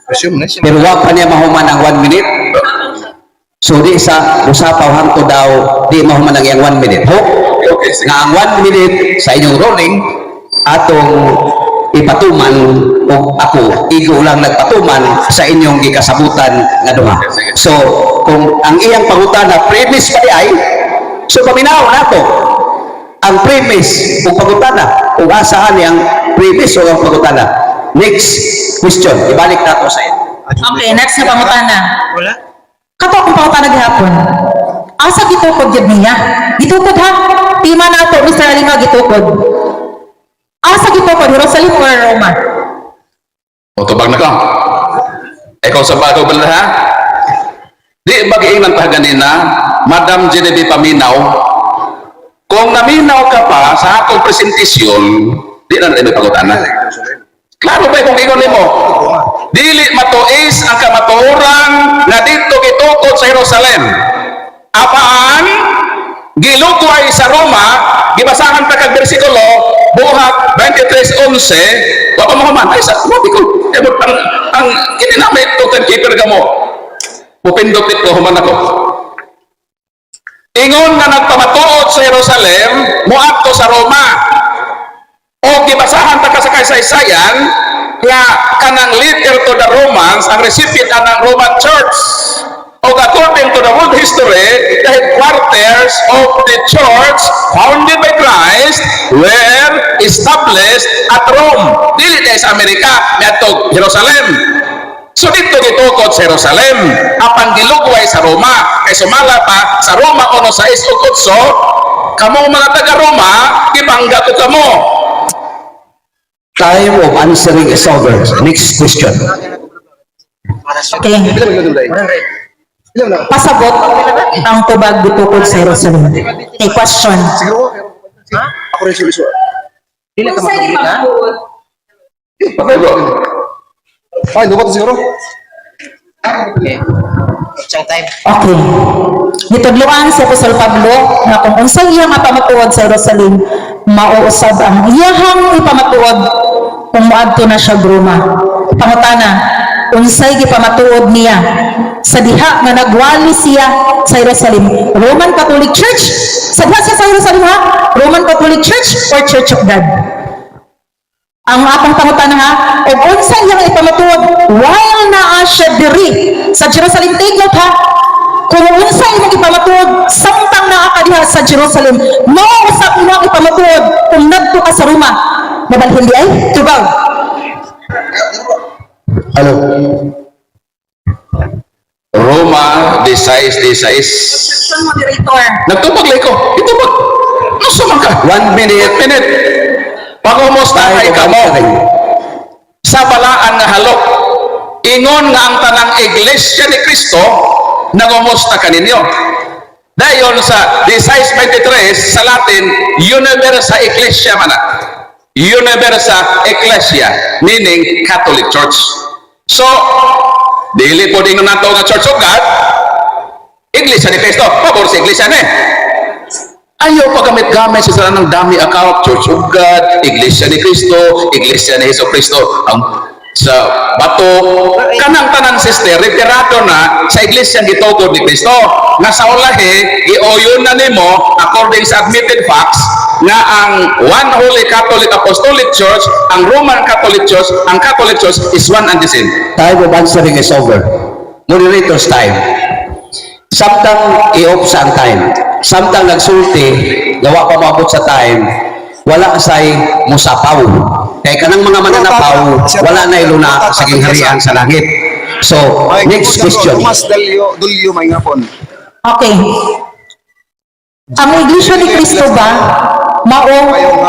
Resume na siya. pero wa pa niya mahuman ang 1 minute. So di sa usapaw hangtod daw di mahuman ang iyang 1 minute. Hope Okay, sige. nga ang 1 minute sa inyong rolling atong ipatuman o ako igo lang nagpatuman sa inyong gikasabutan nga duha. So kung ang iyang pangutana premise pa di ay so paminaw nato ang premise ug pangutana ug asahan niyang premise o ang pangutana. Next question, ibalik nato sa inyo. Okay, next na pangutana. Wala. Kato akong pangutana gihapon. Asa gitukod gyud niya? Gitukod ha? Tima na ato, Mr. Alima, gitukod. Asa gitukod? Jerusalem or Roma? Mutubag na ko. Ikaw sa bago ba ha? Di ba giingnan ta ganina, Madam Genevieve Paminaw, kung naminaw ka pa sa akong presentasyon, di na rin pangutana. Klaro ba kung ingon nimo? Dili matuis ang kamatuoran nga didto gitukod sa Jerusalem. Apan gilugway sa Roma, gibasahan pa kag bersikulo, Buhat 23:11, wa pa mahuman. Ay, sa grabe ko. Eh, ang kini na may token keeper ka mo. Mupindot ko, human ako. Ingon nga nagpamatuod sa Jerusalem, moadto sa Roma. O gibasahan ta ka sa kasaysayan nga kanang letter to the Romans ang recipient anang Roman Church. O according to the world history, the headquarters of the church founded by Christ were established at Rome. Dili diay sa Amerika, ngadto Jerusalem. So didto gitukod sa Jerusalem, apan gilugway sa Roma. Kay sumala pa sa Roma 1:6 ug 8, kamo mga taga Roma, gibangga ko kamo. Time of answering is over. Next question. Okay. Pasabot ang tubag gitukod sa Jerusalem. Okay, question. Siguro ko. Ako rin suliso. Dili ka makabit ha? Okay, bro. Ay, lupa to siguro. Okay. Siyang time. Okay. Gitudloan si Apostol Pablo nga kung unsay iya nga pamatuod sa Jerusalem, mauusab ang iyahang ipamatuod kung moadto na siya Roma. Pangutana, unsay gipamatuod niya sa diha nga nagwali siya sa Jerusalem? Roman Catholic Church? Sa diha siya sa Jerusalem ha? Roman Catholic Church or Church of God? Ang akong pangutana ha, og unsa iyang ipamatuod while naa siya diri sa Jerusalem? Take note ha, kung unsa imong ipamatuod samtang naa ka diha sa Jerusalem, mao usab imong ipamatuod kung ngadto ka sa Roma. Mabalhin diay? Tubag. Hello. Roma 16:16. Objection, moderator. Nagtubag lay ko. Itubag. Unsa man ka? One minute. Minute. Pangumusta Time kay of kamo answering. Sa balaan nga halok. Ingon nga ang tanang iglesia ni Kristo nangumusta kaninyo. Dayon sa 16:23 sa Latin, universa ecclesia man na. Universa ecclesia, meaning Catholic Church. So, dili po din nato nga Church of God, Iglesia ni Kristo, pabor sa Iglesia ni. Ayaw pa gamit-gamit sa ng dami account, Church of God, Iglesia ni Kristo, Iglesia ni Jesu Kristo, ang sa bato, kanang tanan sister, referado na sa iglesia gitukod ni Kristo. Nga sa ulahi, gioyon na nimo, according sa admitted facts, nga ang One Holy Catholic Apostolic Church, ang Roman Catholic Church, ang Catholic Church is one and the same. Time of answering is over. Moderator's time. Samtang i-off sa ang time, samtang nagsulti, gawa pa maabot sa time, wala say musapaw. Kay kanang mga mananapaw, wala na iluna sa gingharian sa langit. So, next question. Tomas Dalio, Dulio, may ngapon. Okay. Ang Iglesia ni Cristo ba mao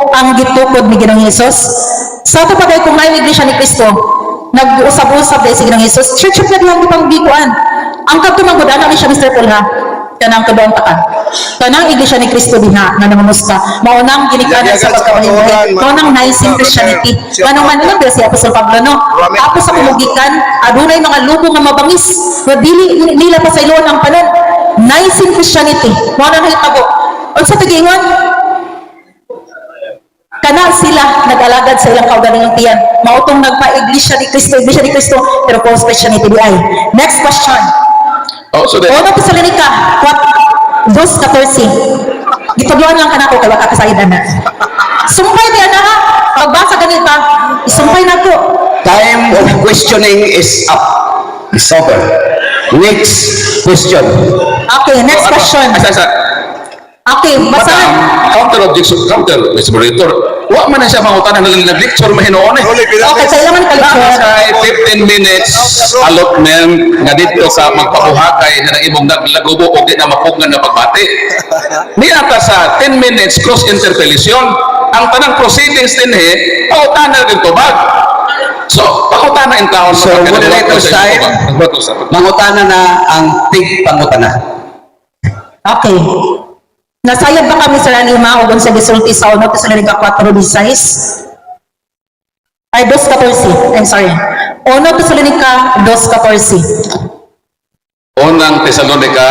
ang gitukod ni Ginoong Hesus? Sa ato pa kay kung naay Iglesia ni Cristo, nag-usab-usab dahil si Ginoong Hesus, Church of God lang gipang gikuan. Ang kadto man gud ana ni siya, Mr. Paul ha. Kanang kaduang taka. Kanang Iglesia ni Cristo diha nga nangamusta. Mao nang ginikanan sa pagkabahin. Mao nang Nicene Christianity. Ngano man ilang si Apostol Pablo no. Tapos sa kumugikan, adunay mga lubo nga mabangis nga dili nila pasayloon ang panon. Nicene Christianity. Mao nang nahitabo. Unsa tigingon? Kana sila nag-alagad sa ilang kaugalingong tiyan. Mao tong nagpa-Iglesia ni Cristo, Iglesia ni Kristo, pero false Christianity di ay. Next question. Oh, so then, Una Tesalonica 4, 2:14. Gitudloan lang kanako kay wa ka kasayod ana. Sumpay di ana ha. Pagbasa ganita, isumpay na ko. Time of questioning is up. Is over. Next question. Okay, next question. Asa, asa. Okay, Madam, basahan. Counter objection, counter, Mr. Moderator. Wa man na siya mangutana ng nag-lecture mahinoon eh. Holy Okay, kailangan ka Naa lecture. sa 15 minutes allotment nga dito ka magpabuhakay na ang imong naglagubo o di na mapugngan nga pagbati. Niya ka sa 10 minutes cross interpellation, ang tanang proceedings dinhi, pangutana rin tubag. So, pangutana in taon. So, moderator's time. Mangutana na ang tig pangutana. Okay. Nasayod ba kami, Sir Anima, o sa gisulti sa Una Tesalonica 4:16? Ay, 2:14. I'm sorry. Uno Tesalonica 2:14. Unang Tesalonica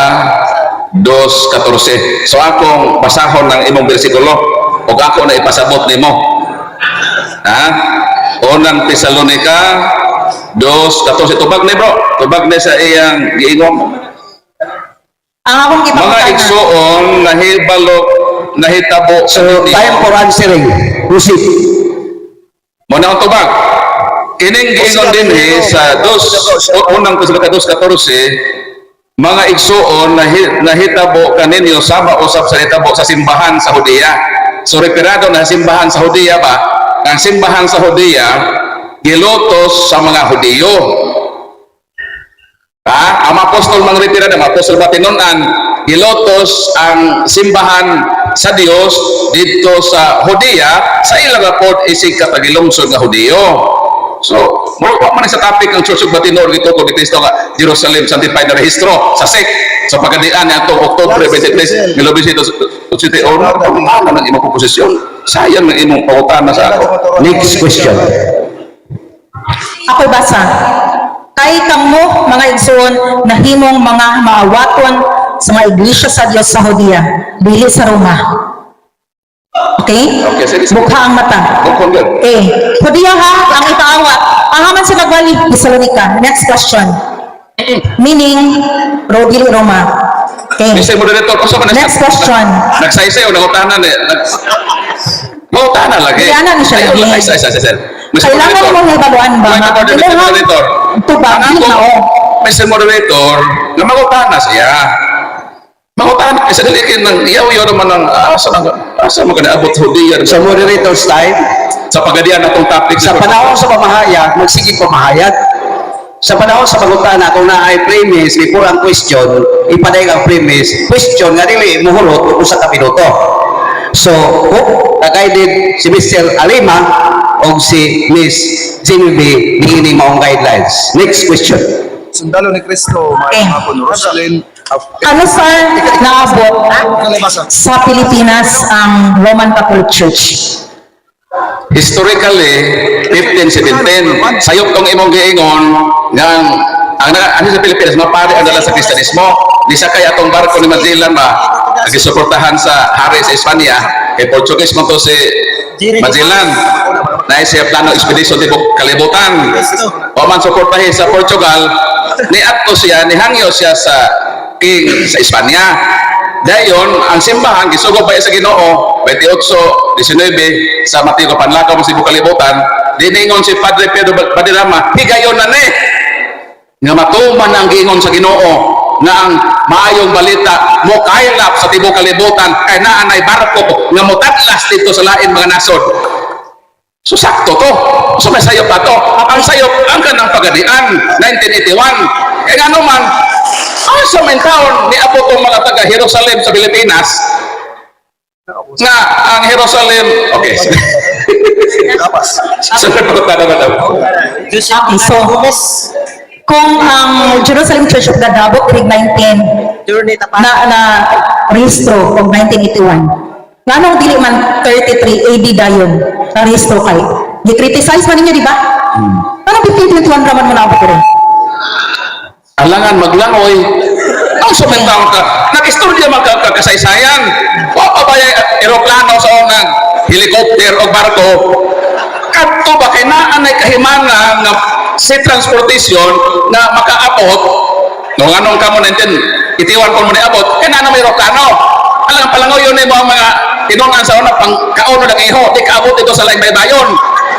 2:14. So akong basahon ng imong bersikulo ug ako na ipasabot nimo. Ha? Unang Tesalonica 2:14. Tubag ni, bro. Tubag ni sa iyang giingon. Ang akong Mga gipangutana. Igsuon, nahibalo nahitabo sa So, ninyo. time for answering. Proceed. Mao na ang tubag. Kining giingon dinhi sa dos, Unang Tesalonica 2:14, mga igsuon, nahitabo kaninyo sama usab sa nahitabo sa simbahan sa Judea. So referado na simbahan sa Judea ba? Ang simbahan sa Judea gilutos sa mga Hudiyo. Ha? Ang mga apostol mang referado, ang mga apostol ba tinunan, gilutos ang simbahan sa Dios didto sa Judea sa ilang rapport isig katagilungsod nga Hudiyo. So, mo wa man sa topic ang Church of Batinog gituko ni Kristo nga Jerusalem sanctified na rehistro sa SEC sa pagadian niya atong Oktubre 23 1971. Ano nang imong proposisyon? Sayang ng imong pangutana sa ako. Next question. Ako basa. Kay kamo, mga igsoon, nahimong mga maawaton sa mga iglesia sa Dios sa Judea, dili sa Roma. Okay? Okay, sige, sige. Bukha ang mata. Bukon gyud. Eh, Judea ha, ang ipaawat. Ahaman sa nagwali, Tesalonica. Next question. Meaning, ro dili Roma. Okay. Mr. Moderator, usa man na Next question. Nagsaysay o nangutana ni Mangutana lagi. Hindi, ana ni siya Ay, lagi. ay, ay, ay, ay, ay. Mr. Kailangan Moderator. mo hibaluan ba Point nga of order, Mr. imuhang Moderator. tubag Ang dili ako, mao. Mr. Moderator, nga mangutana siya. Mangutana, sa dili kay nang iyaw-iyaw naman ang asa nang asa mo kana abot Judea Sa moderator's time, sa pagadian atong topic. Sa panahon sa pamahayag, magsigig pamahayag. Sa panahon sa pangutana, kung naay premise, before ang question, ipadayag ang premise, question nga dili muhurot og usa ka minuto. So, kung guided si Mr. Alima o si Miss Genevieve niini maong guidelines. Next question. Sundalo ni Kristo, Okay. may hapon. Rosalyn, Ano sir naabot Kalibasa. sa Pilipinas ang Roman Catholic Church? Historically, 1517, sayop tong imong giingon nga ang ano sa Pilipinas mapari ang dala sa Kristiyanismo. Di sa kay atong barko ni Magellan ba nagisuportahan sa hari sa Espanya, kay Portuguese man to si Magellan. Na siya plano expedition tibok kalibutan. O man suportahin sa Portugal, niadto siya, nihangyo siya sa king sa Espanya. Dayon, ang simbahan gisugo pa sa Ginoo 28:19 sa Mateo panlakaw mo sa ibong kalibutan. Diningon si Padre Pedro Badirama, higayon na ni nga matuman ang giingon sa Ginoo nga ang maayong balita mo kaylap sa tibok kalibutan kay naa nay barko nga motatlas dito sa lain mga nasod. So sakto to. So may sayop pa to. Ang sayop ang kanang pagadian 1981. Eh nga naman, asa man taon niabot ang mga taga Jerusalem sa Pilipinas nga ang Jerusalem, okay. Tapas. So pagkatama ba? Okay, so kung ang Jerusalem Church of God naabot diri 19 Journey tapas. na na rehistro og 1981. Nganong dili man 33 AD dayon na rehistro kay? Gi-criticize man ninyo, di ba? Anong 1521 raman mo naabot diri? Alangan maglangoy. Ang sumentaw ka, nag-istorya man ka kasaysayan. Wa pa ba yung eroplano sa unang helicopter o barko? Kadto ba kay naa nay kahimanga nga sea transportation na makaabot no anong kamo 1981 ko mo niabot kay naa na may eroplano. Alang palangoy yun mo ang mga tinungan sa una pang kauno ng iho, di kaabot ito sa laing baybayon.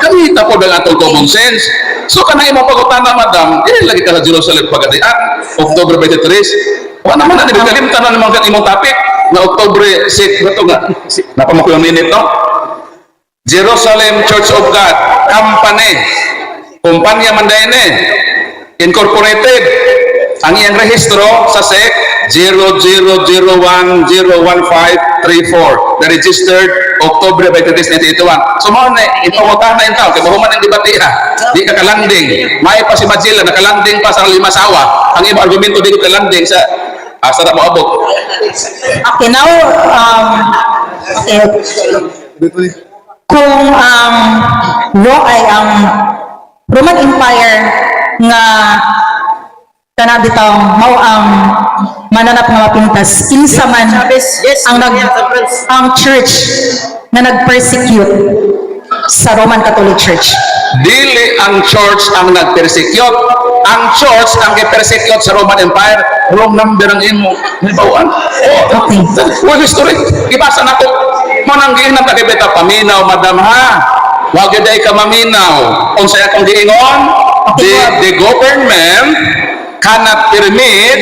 Kamita po ng atong common sense. So kanang imong pagutana, madam, dili lagi ka sa Jerusalem pagadian, October 23. Wa naman na kalimtan na naman ang imong topic na Oktubre 6 ba to nga. Napamako yung minute, no? Jerusalem Church of God Company. Kumpanya man dayon eh. Incorporated. Ang iyang rehistro sa SEC 00010154, na registered October 23, 1981. So mao na ipangutahan na intaw kay mahuman ang debate ha. Di ka kalanding. May pa si Magellan nakalanding pa sa Limasawa. Ang imong argumento di ka kalanding sa asa na moabot. Okay, now, okay, kung ang ay ang Roman Empire nga kana bitaw mao ang mananap nga mapintas kinsa man Chavez, yes, ang nag yeah, San Francisco. ang church na nag-persecute sa Roman Catholic Church? Dili ang church ang nag-persecute. Ang church ang gi-persecute sa Roman Empire. Wrong number ang imo. Nibawaan. Oh, well, history. Gibasa na ko. Manang giinam ka kay Beta, paminaw, madam ha. Wag gyud ay ka maminaw. Unsay akong giingon? The government cannot permit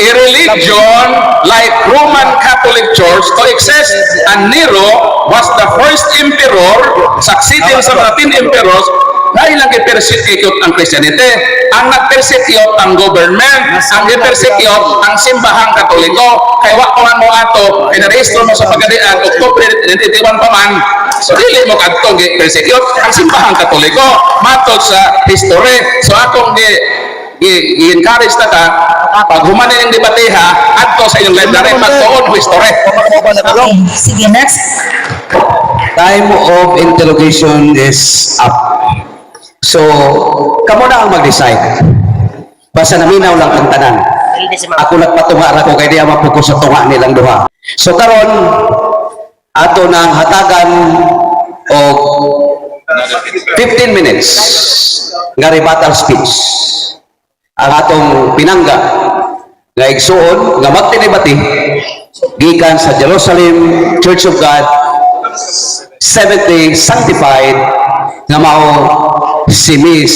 a religion like Roman Catholic Church to exist. And Nero was the first emperor succeeding sa 13 emperors na ilang i-persecute ang Christianity. Ang nag-persecute ang government, ang i-persecute ang simbahang Katoliko. Kay wa ko man mo ato, pinarehistro mo sa pagadian, October 1981 pa man, so dili mo kadto gi-persecute ang simbahang Katoliko. Matod sa history. So akong gi i-encourage na ka, pag human ang debateha, adto sa inyong library, magtuon history. Okay, sige, next. Time of interrogation is up. So, kamo na ang mag-decide. Basta naminaw lang ang tanan. Ako nagpatunga ra ko kay di mapuko sa tunga nilang duha. So karon ato nang hatagan og 15 minutes nga rebuttal speech ang atong pinangga nga igsuon nga magtinibati gikan sa Jerusalem Church of God Seventh-day Sanctified nga mao si Miss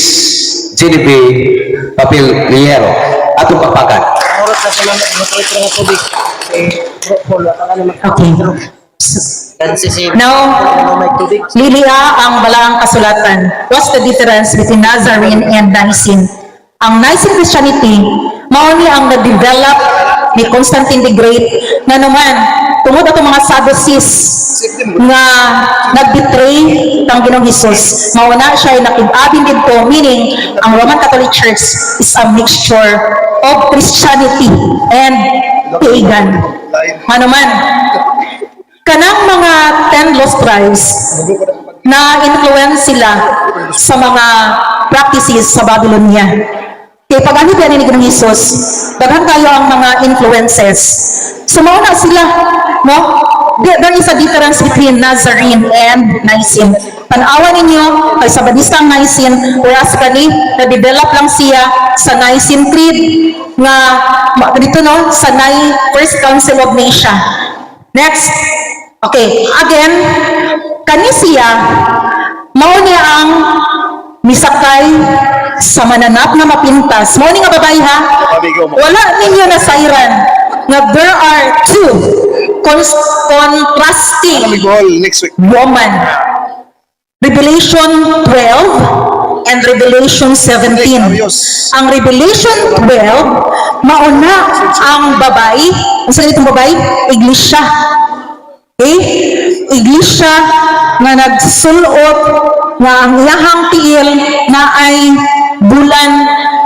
Genevieve Papiliero, atong papakan. Oras na sila motor nga tubig. Si Bro Paul, ang ano Okay. Kasi si Now, may tubig. Lilia ang balaang kasulatan. What's the difference between Nazarene and Nicene? Ang Nicene Christianity, mao ni ang na-develop ni Constantine the Great na naman, tungod ato mga Sadducees nga nag-betray kang Ginoong Hesus. Mao na siya ay nakig-abin didto, meaning ang Roman Catholic Church is a mixture of Christianity and pagan. Ano man, kanang mga 10 lost tribes na influence sila sa mga practices sa Babylonia. Kay pag ano ni Ginoong Hesus, daghan kayo ang mga influences. So mao na sila, no? There is a difference between Nazarene and Nicene. Tan-awa ninyo, kay sa Badista ang Nicene, whereas kani, na-develop lang siya sa Nicene Creed, nga, dito no, sa First Council of Nicaea. Next. Okay, again, kani siya, mao niya ang misakay sa mananap na mapintas. Mao ni nga babae ha? Wala ninyo nasayran nga there are two contrasting Goal next week. woman. Revelation 12 and Revelation 17. Ang Revelation 12, mauna ang babae. Ang sa itong babae? Iglesia. Okay? Iglesia nga nagsulot nga ang iyahang tiil na ay bulan,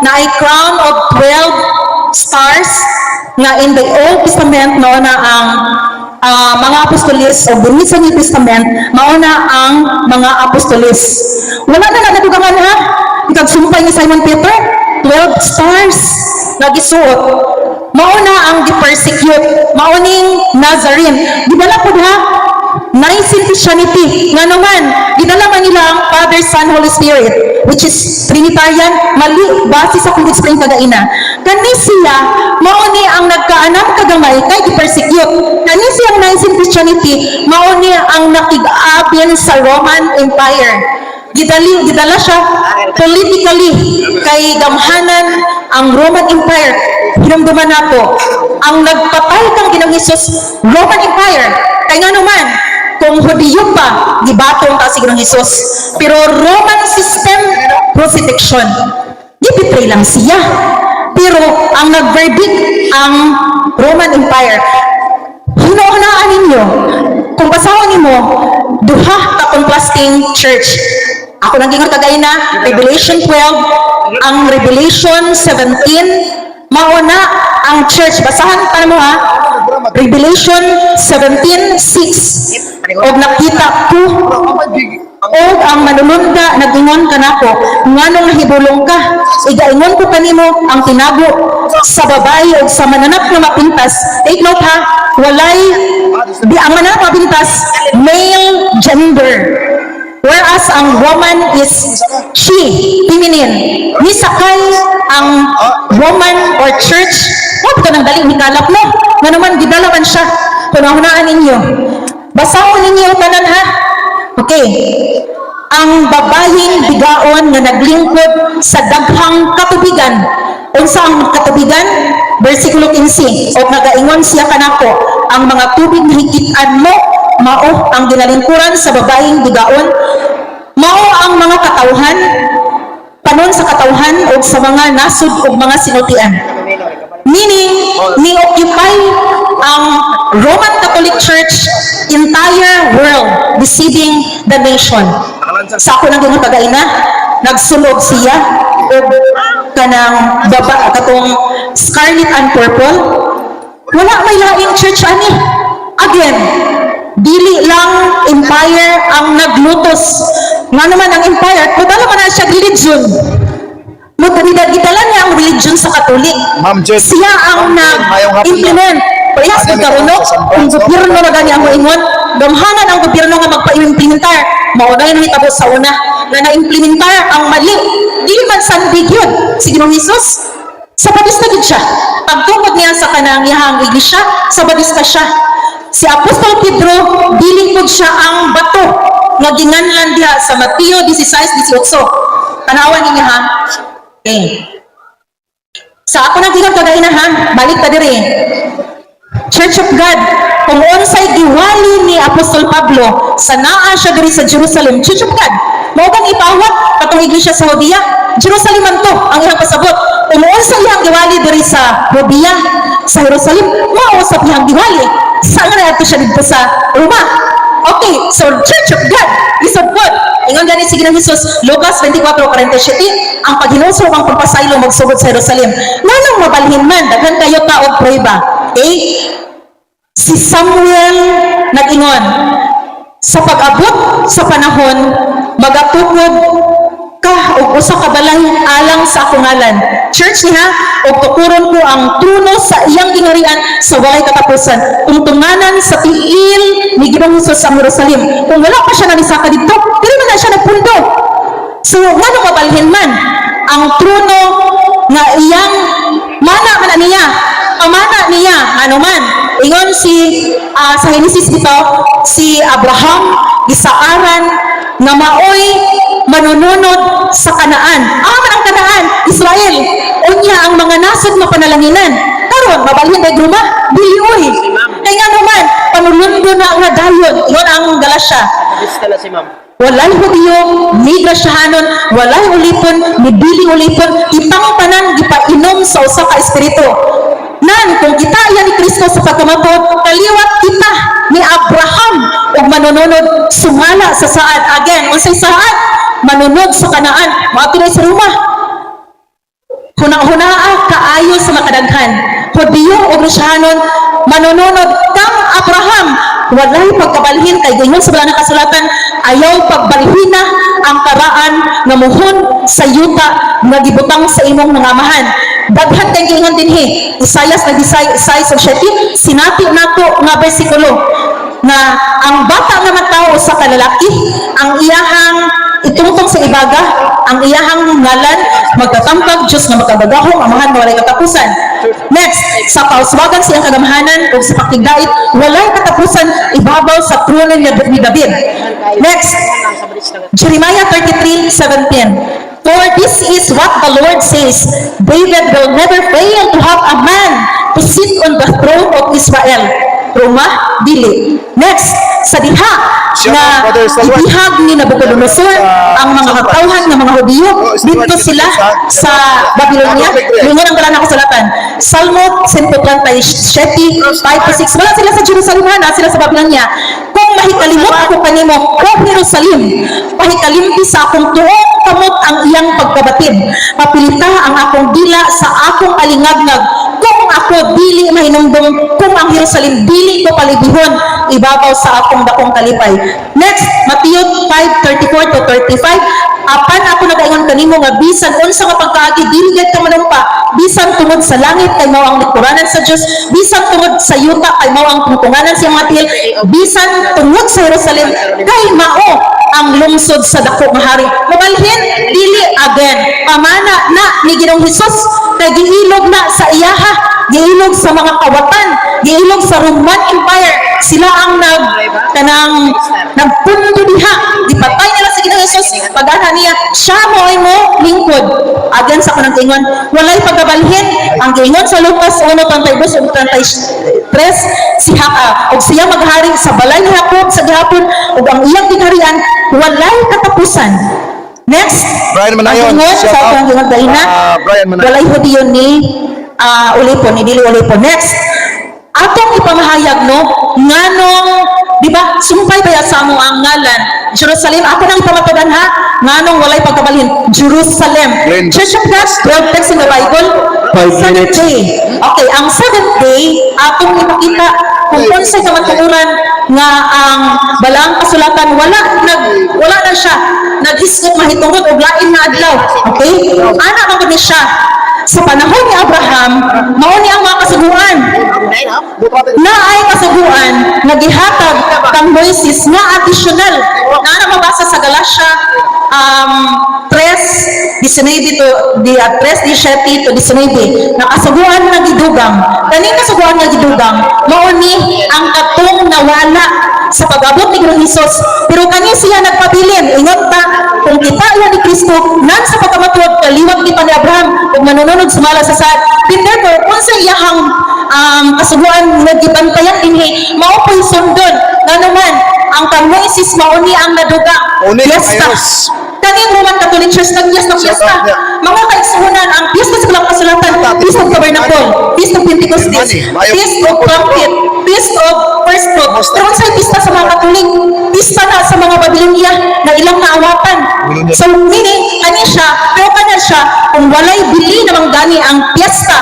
na ay crown of 12 stars nga in the Old Testament no na ang mga apostolis o diri sa New Testament mao na ang mga apostolis. Wala na na nadugangan ha. Ikagsumpay ni Simon Peter, 12 stars nagisuot. Mao na ang gi-persecute, mao ning Nazarene. Gidala pud ha. Nicene Christianity nga naman, gidala man nila ang Father, Son, Holy Spirit, which is Trinitarian, mali base sa kung explain kagaina. Kani siya, mao ni ang nagkaanam kagamay kay gi-persecute. Kani siya ang Nicene Christianity, mao ni ang nakig-abin sa Roman Empire. Gidala siya politically kay gamhanan ang Roman Empire. Hinumduman nato, ang nagpatay kang Ginoong Hesus, Roman Empire. Kay nga naman, kung Hudiyo pa, gibatong ta si Ginoong Hesus. Pero Roman system, crucifixion. Gibitray lang siya. Pero ang nag-verdict ang Roman Empire. Hinuunaan ninyo, kung basahon nimo, duha ka contrasting church. Ako nang gingon kagay na, Revelation 12, ang Revelation 17, mauna ang church. Basahan pa mo ha. Revelation 17:6. Og nakita ko Og ang manulunda nag-ingon kanako, "Nganong nahibulong ka? Igaingon ko kanimo ang tinago sa babae ug sa mananap nga mapintas." Take note ha, walay di ang mananap mapintas, male gender. Whereas ang woman is she, feminine. Nisakay ang woman or church, mo ka nang dali ni kalap mo. Nga naman, gidala man siya. Hunahunaan ninyo. Basahon ninyo tanan ha. Okay. Ang babayeng bigaon nga naglingkod sa daghang katubigan. Unsa ang katubigan? Versikulo 15. O nagaingon siya kanako, "Ang mga tubig na hikit-an mo, mao ang ginalingkuran sa babayeng bigaon, mao ang mga katawhan, panon sa katawhan o sa mga nasod ug mga sinultian." Meaning, ni-occupy ang Roman Catholic Church entire world, deceiving the nation. Sa ako nang gingon kagaina, nagsulob siya og kanang baba katong scarlet and purple. Wala may laing church ani. Again, dili lang empire ang naglutos. Nga naman ang empire, kung man na siya religion. Mutulidad gidala niya ang religion sa Katolik. Ma'am Jen. Siya ang Ma'am Jen, mayong hapon. nag-implement. Parehas Ano, karon no, kung gobyerno na gani ang moingon, gamhanan ang gobyerno nga magpa-implementar. Mao na yun hitabo sa una nga na-implementar ang mali. Dili man sandig yun si Ginoong Hesus. Sabadista gid siya. Pagtungod niya sa kanang iyahang iglesia, sabadista siya. Si Apostol Pedro, dili pud siya ang bato nga ginganlan diha sa Mateo 16:18. Tanawan ninyo ha. Okay. Sa ako nang gikan kagaina ha, balik ta diri. Church of God, kung unsay giwali ni Apostol Pablo sa naa siya diri sa Jerusalem, Church of God, mao kang ipawat katong iglesia sa Judea, Jerusalem man to ang iyang pasabot. Kung unsay iyang giwali diri sa Judea, sa Jerusalem, mao sa iyang giwali. Sa nga adto siya didto sa Roma. Okay, so Church of God is of God. Ingon gani si Ginoong Jesus, Lucas 24:47, ang paghinulsol ang pagpasaylo magsugod sa Jerusalem. Nganong mabalhin man, daghan kayo ta og prueba. Okay? Si Samuel nag-ingon, "Sa pag-abot sa panahon, magatukod ka og usa ka balay alang sa akong ngalan." Church niya, "Og tukuron ko ang trono sa iyang gingharian sa walay katapusan." Tungtunganan sa tiil ni Ginoong Hesus ang Jerusalem. Kung wala pa siya nanisaka didto, dili man na siya nagpundo. So, ngano mabalhin man ang trono nga iyang mana man na niya, pamana niya, ano man. Ingon si sa Genesis dito, si Abraham gisaaran nga maoy manununod sa Kanaan. Ah, man ang Kanaan, Israel. Unya ang mga nasod mapanalanginan. Karon mabalhin kay Roma, dili oy. Kay ngano man, panulundo na nga dayon. Ingon ang Galatia. Bista na si ma'am. Walay Hudiyo, ni Grasyahanon, walay ulipon, ni dili ulipon, kitang tanan gipainom sa usa ka espiritu. Nan, kung kita iya ni Kristo sa pagkamatuod, kaliwat kita ni Abraham ug manununod sumala sa saad. Again, unsay saad? Manunod sa Kanaan. Moadto na sa Roma. Huna-hunaa kaayo sa makadaghan. Hudiyo o Grasyahanon, manununod kang Abraham. Walay pagkabalhin kay gayon sa balaan nga kasulatan, ayaw pagbalhina ang karaan nga muhon sa yuta nga gibutang sa imong mga amahan. Daghan kay giingon dinhi. Isayas nag-isay 6 ug 7, sinati nato nga bersikulo nga ang bata nga matawo sa kalalaki, ang iyahang itungtong sa ibaga, ang iyahang ngalan magtatampag Diyos nga makagagahom, Amahan nga walay katapusan. Next, sa kauswagan sa iyang kagamhanan ug sa pakigdait walay katapusan ibabaw sa trono ni David. Next, Jeremiah 33:17. "For this is what the Lord says, David will never fail to have a man to sit on the throne of Israel." Roma, dili. Next, sa diha Siya, nga Brother Salwan. ibihag ni Nabucodonosor ang mga katawhan ng mga Hudiyo dito sila sa Babylonia. Lingon ang balaan kasulatan. Salmo 137, 5 to 6. Wala sila sa Jerusalem ha, naa sila sa Babylonia. "Kung mahikalimot ako kanimo, O Jerusalem, pahikalimti sa akong tuong kamot ang iyang pagkabatid. Papilita ang akong dila sa akong alingagngag. Kung Kung ako dili mahinumdum kung ang Jerusalem dili ko palibihon ibabaw sa akong dakong kalipay. Next, Matthew 5:34 to 35. Apan ako nagaingon kanimo nga bisan unsa nga pagkaagi dili gyud ka manumpa, bisan tungod sa langit kay mao ang lingkuranan sa Dios, bisan tungod sa yuta kay mao ang tungtunganan sa mga tiil, bisan tungod sa Jerusalem kay mao ang lungsod sa dako nga hari. Mabalhin dili again. Pamana na ni Ginoong Hesus kay giilog na sa iyaha, giilog sa mga kawatan, giilog sa Roman Empire. Sila ang nag kanang nagpundo diha. Gipatay nila sa Ginoong Hesus. Pag-ana niya, siya mo ay mo lingkod. Again sa kanang ingon, walay pagkabalhin. Ang giingon sa Lucas 1:32 ug 33, si Haka og siya maghari sa balay ni Jacob sa gihapon ug ang iyang gingharian walay katapusan. Next, Brian Manayon, ang ingon shout sa out. atong ingon gaina, Ah, Brian Manayon. walay Hudiyo ni ulipon, ni dili ulipon. Next, atong ipamahayag, no, nganong, di ba, sumpay ba sa amo ang ngalan Jerusalem? Ako nang ipamatudan ha, nganong walay pagkabalhin Jerusalem. Glenn. Church of God, 12 text in the Bible. 5 Seventh minutes. day. Okay, ang seventh day atong ipakita kung unsay kamatuoran nga ang balaang kasulatan wala nag wala na siya naghisgot mahitungod og lain nga adlaw. Okay, ana man gud ni siya. Sa panahon ni Abraham, mao ni ang mga kasuguan na ay kasuguan nga gihatag kang Moises nga additional na ana mabasa sa Galatia 3:19 to di 3:17 to 19 na kasuguan nga gidugang. Kaning kasuguan nga gidugang mao ni ang katong nawala sa pag-abot ni Ginoong Hesus, pero kani siya nagpabilin. Ingon ta kung kita iya ni Kristo nan sa pagkamatuod, kaliwat kita ni Abraham ug manununod sumala sa sad. Then therefore, unsa iyahang kasuguan nga gibantayan dinhi, mao po'y sundon. Ngano man ang kang Moises mao ni ang nadugang Uni, piyesta. ayos. Kaning Roman Catholic Church nag-yes ng Shout piyesta. out niya. Mga kaigsuonan, ang piyesta sa Balaang Kasulatan, Feast of Tabernacle, Feast of Pentecostes, Money, Feast of Trumpet, Feast of First Fruit. Pero unsay pista sa mga Katolik? Pista na sa mga Babylonia na ilang naawatan. Babylonia. So meaning, ani siya, pero kana siya, kung walay bili namang gani ang piyesta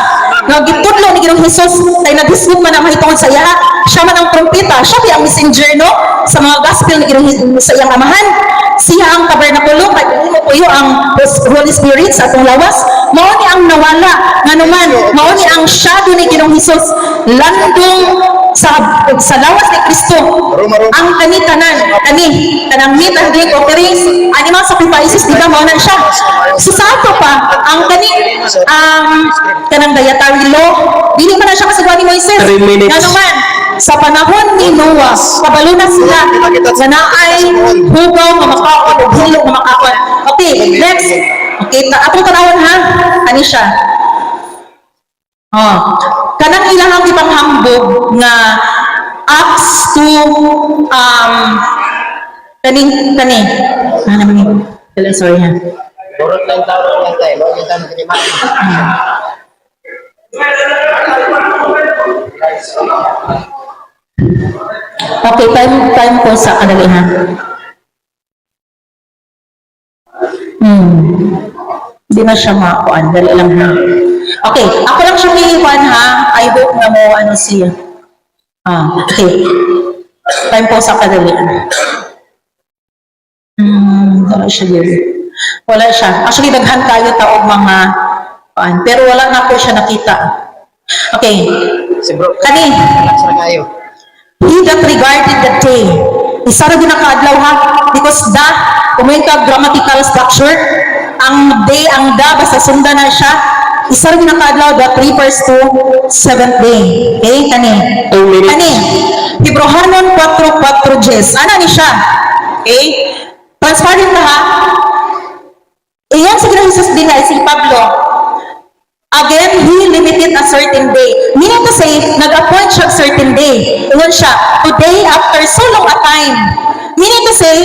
nga gitudlo ni Ginoong Hesus kay naghisgot man ang mahitungod sa iya, siya man ang trompeta, siya ang messenger, no, sa mga gospel ni Ginoong Hesus sa iyang amahan. Siya ang tabernakulo kay mo puyo ang Holy Spirit sa atong lawas. Mao ni ang nawala. Nganuman mao ni ang shadow ni Ginoong Hesus landong sa lawas ni Kristo. Roma, Roma. Ang kani tanan kani kanang meat and drink offerings, animal sacrifices, di ba, mao na siya. So sa ato pa ang kani kanang dietary law, dili man na siya kasuguan ni Moises. 3 minutes. Nganuman sa panahon ni Noah, kabalo na sila nga naay hugaw nga makaon o hilo nga makaon. Okay, next. Okay, atong tanawon ha. Ani siya? Oh. Kanang ilahang ipanghambog nga Acts 2 kaning kani. Ano naman yun? Dali, sorry ha. Burot lang tao lang tayo. Huwag yung tao na Okay, time time po sa kanali ha. Hindi na siya makuan. Dali lang ha. Okay, ako lang siya may ha. I hope na mo ano siya. Ah, okay. Time po sa kadali. Wala siya diri. Wala siya. Actually, daghan kayo taog mga kuan, pero wala na po siya nakita. Okay. Si bro, Kani, relax na kayo. He that regarded the day. Isa ra gyud nakaadlaw ha, because the kung may ka grammatical structure, ang day, ang the, basta sundan na siya. Isa ra gyud nakaadlaw, that refers to seventh day. Okay, kani. 2 minutes. Kani. Hebrohanon 4:4 Jes. Ana ni siya? Okay? Transparent na ha. Iyan sa Ginoong Jesus din ay si Pablo. Again, he limited a certain day. Meaning to say, nag-appoint siya certain day. Ingon siya, today after so long a time. Meaning to say,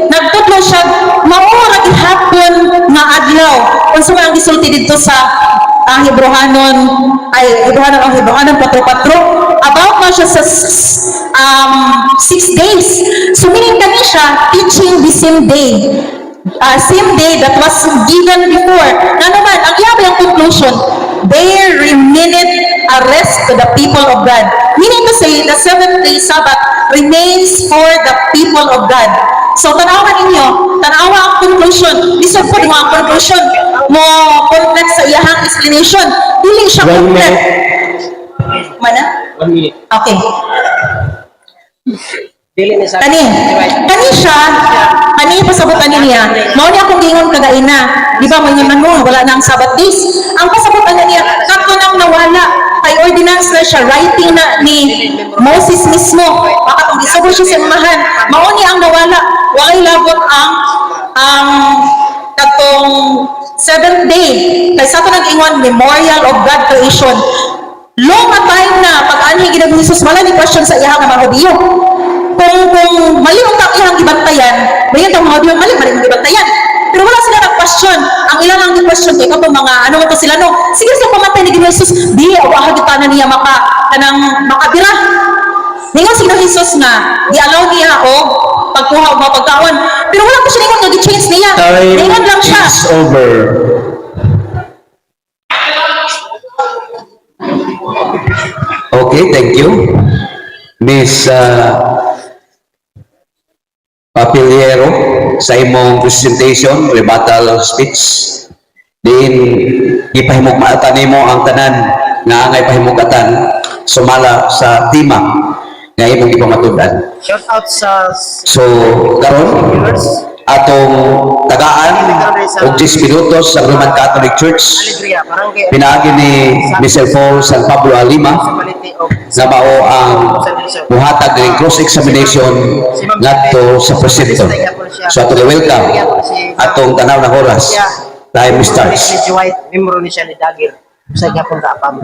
nagtudlo siya, mao ra gihapon nga adlaw. Unsa man ang gisulti didto sa ang Hebrohanon, ay Hebrohanon, ang Hebrohanon 4:4, about man siya sa 6 days. So meaning kani siya, teaching the same day, same day that was given before. Na naman, ang iya ang conclusion, there remaineth a rest to the people of God." Meaning to say, the seventh day Sabbath remains for the people of God. So, tanawa ninyo, tanawa ang conclusion. Lisod po nga ang conclusion mo complex sa iyahang explanation. Dili siya One complete. Minute. Mana? 1 minute. Okay. Dili ni sa Kani, kani siya, kani pasabot ani niya. Mao niya akong giingon kagaina. Di ba may man mo wala na ang Sabbath days. Ang pasabot ani niya, kadto nang nawala kay ordinance na siya, writing na ni Moses mismo. Baka kung gisugod siya sa umahan, mao niya ang nawala. Walay labot ang katong seventh day. Kay sa ato nag-ingon, memorial of God creation. Long a time na pag anhi gid ni Jesus, wala ni question sa iyang mga Hudiyo. Kung mali ang tang iyang gibantayan, mayon tang mga Hudiyo mali mali ang gibantayan. Pero wala sila nag-question. Ang ilang ang question kay katong mga ano man to sila, no. Sige sila pamatay ni Ginoong Jesus, di awa na niya maka kanang makabira. Ningon si Ginoong Jesus nga gi-allow niya og pagkuha og mga pagkaon. Pero wala ko siya ningon nga gi-change niya. Time Ningon lang siya. is over. Okay, thank you. Miss Papiliero, sa imong presentation, rebuttal speech. Diin gipahimugmatan nimo ang tanan nga angay pahimugatan sumala sa tema nga imong gipamatud-an. Shout out sa So, karon atong tagaan og 10 minutos sa Roman Catholic Church Alegria, Barangay pinaagi ni Mr. Paul San Pablo Alima Municipality of nga mao ang muhatag ng cross-examination ngadto sa presenter. So ato welcome atong tanaw ng oras. Time starts. Si White, membro ni siya ni Dagger sa gyapon ka apam.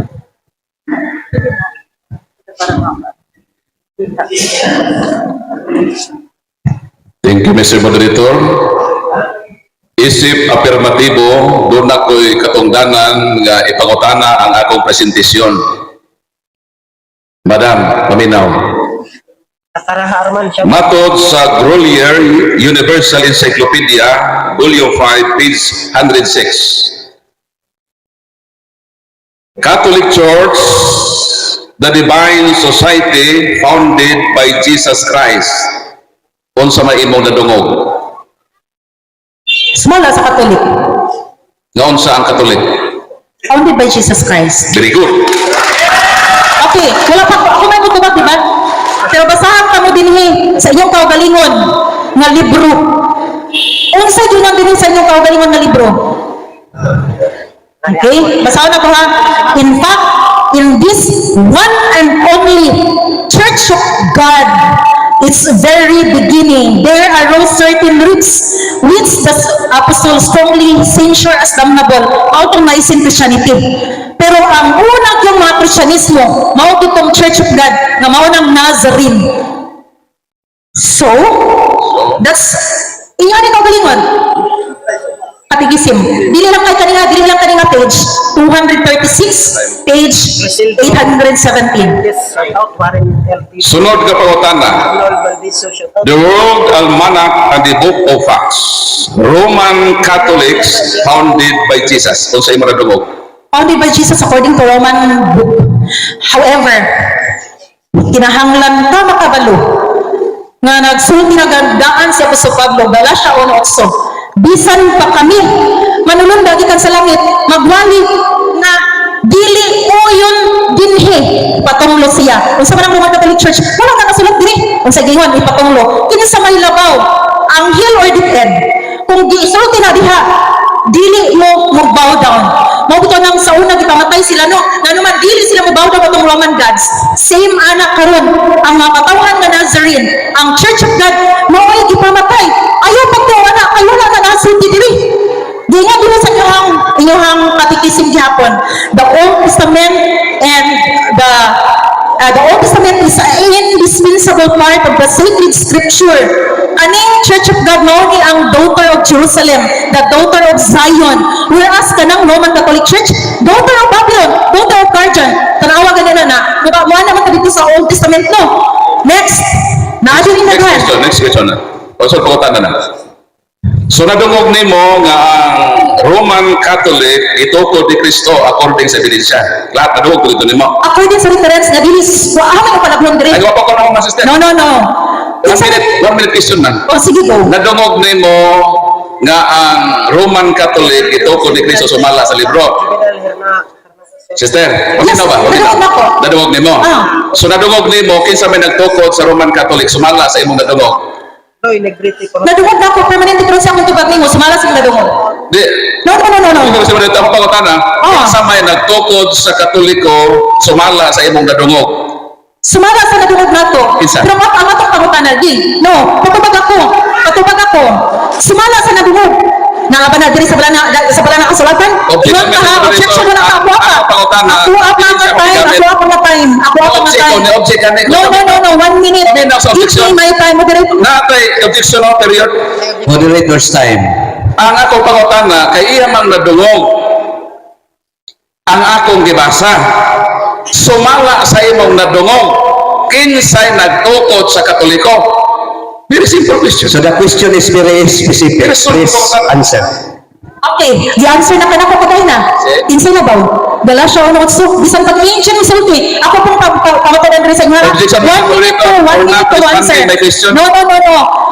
Thank you, Mr. Moderator. Isip apirmatibo, duna ko'y katungdanan nga ipangutana ang akong presentasyon. Madam, paminaw. Katara Arman siya. Matod sa Grolier Universal Encyclopedia, Volume 5, page 106. Catholic Church, the Divine Society founded by Jesus Christ. Unsa may imong nadungog? Small sa Catholic. Nga unsa ang Catholic? Founded by Jesus Christ. Very good. Okay, wala pa ako may mutubag, di ba? Pero basahan ka mo dinhi sa inyong kaugalingon nga libro. Unsa gyud ang dinhi sa inyong kaugalingon nga libro? Okay, basahan na ko ha. "In fact, in this one and only Church of God, its very beginning, there arose certain roots which the apostle strongly censure as damnable." Out of Nicene Christianity. Pero ang unang yung mga Kristyanismo, mao kitong Church of God, nga mao ng Nazarene. So, that's, inyo ni kaugalingon. Katigisim. Dili lang kay kaninga, dili lang kaninga page 236, page 817. Yes, shout out Warren LP. Sunod nga pangutana. Arnold Valdiso, shout out. The World Almanac and the Book of Facts. Roman Catholics founded by Jesus. Unsa imong nadungog? Founded by Jesus according to Roman book. However, kinahanglan ka makabalo nga nagsulti na gandaan si Apostol Pablo, Galatia 1:8. "Bisan pa kami manulunda gikan sa langit, magwali nga dili uyon dinhi, patunglo siya." Unsa man ang Roman Catholic Church? Wala ka nasulat dinhi. Unsa gingon ipatunglo? Kinsa may labaw? Anghel or DepEd? Kung gisulti na diha, dili mo mo bow down. Mao bitaw nang sa una gipamatay sila, no. Ngano man dili sila mo bow down atong Roman gods. Same ana karon ang mga katawhan nga Nazarene, ang Church of God mao ay gipamatay. Ayaw pagtuo ana kay wala na nasulti diri. Di nga dili sa inyong katikisim gihapon. The Old Testament is an indispensable part of the sacred scripture. Aning Church of God mao ni ang daughter of Jerusalem, the daughter of Zion. Whereas kanang Roman Catholic Church, daughter of Babylon, daughter of Guardian. Tanawa ganina na. Diba, mo naman ka dito sa Old Testament, no? Next, naa ni Next naghan. Question, next question na. O, so, pangutana na. So, nadungog nimo nga ang Roman Catholic itukod ni Kristo according sa ebidensya? Lahat nadungog ko dito nimo. According sa reference nga dili wa man palablong diri. Ay, wa pa ko na, sister. No. 1 minute, 1 minute question lang. Oh, sige, go. Nadungog nimo nga ang Roman Catholic itukod ni Kristo sumala sa libro. Sister, Yes, paminaw ba? nadungog nako. Nadungog nimo. Ah. So nadungog nimo kinsa may nagtukod sa Roman Catholic sumala sa imong nadungog? Noy, nag-greet ko. Nadungog nako permanente pero sa akong tubag nimo sumala sa imong nadungog. Di. No. Kung sa mga ako pangutana, Ah. kinsa may nagtukod sa Katoliko sumala sa imong nadungog? Sumala sa nadungog nato. Kinsa? Pero ang atong pangutana di. No, patubag ako. Patubag ako. Sumala sa nadungog. Naa ba na diri sa balana kasulatan? Objection, Wala ka, ha? Mr. Objection, wala ka. Ako pa. Ang pangutana, Ako pa hindi ang siya time. magamit. Ako pa ang time. Ako pa ang Object time. ko, ni-object ka ni. No. 1 minute. Paminaw sa Give objection. me my time. Moderator. Natay objection of period. Moderator's time. Ang ako pangutana kay iya mang nadungog ang akong gibasa. Sumala sa imong nadungog, kinsay nagtukod sa Katoliko? Very simple question. So the question is very specific. Very simple. Please answer. Okay, the answer na kanako kaday na. Sige. Kinsay na ba? Galatia 1:8. Bisan pag ancient misulti. Ako pong pangutanan diri sa inyo. Objection, 1 minute to, moderator. 1 Or minute not to answer. responding my question. No.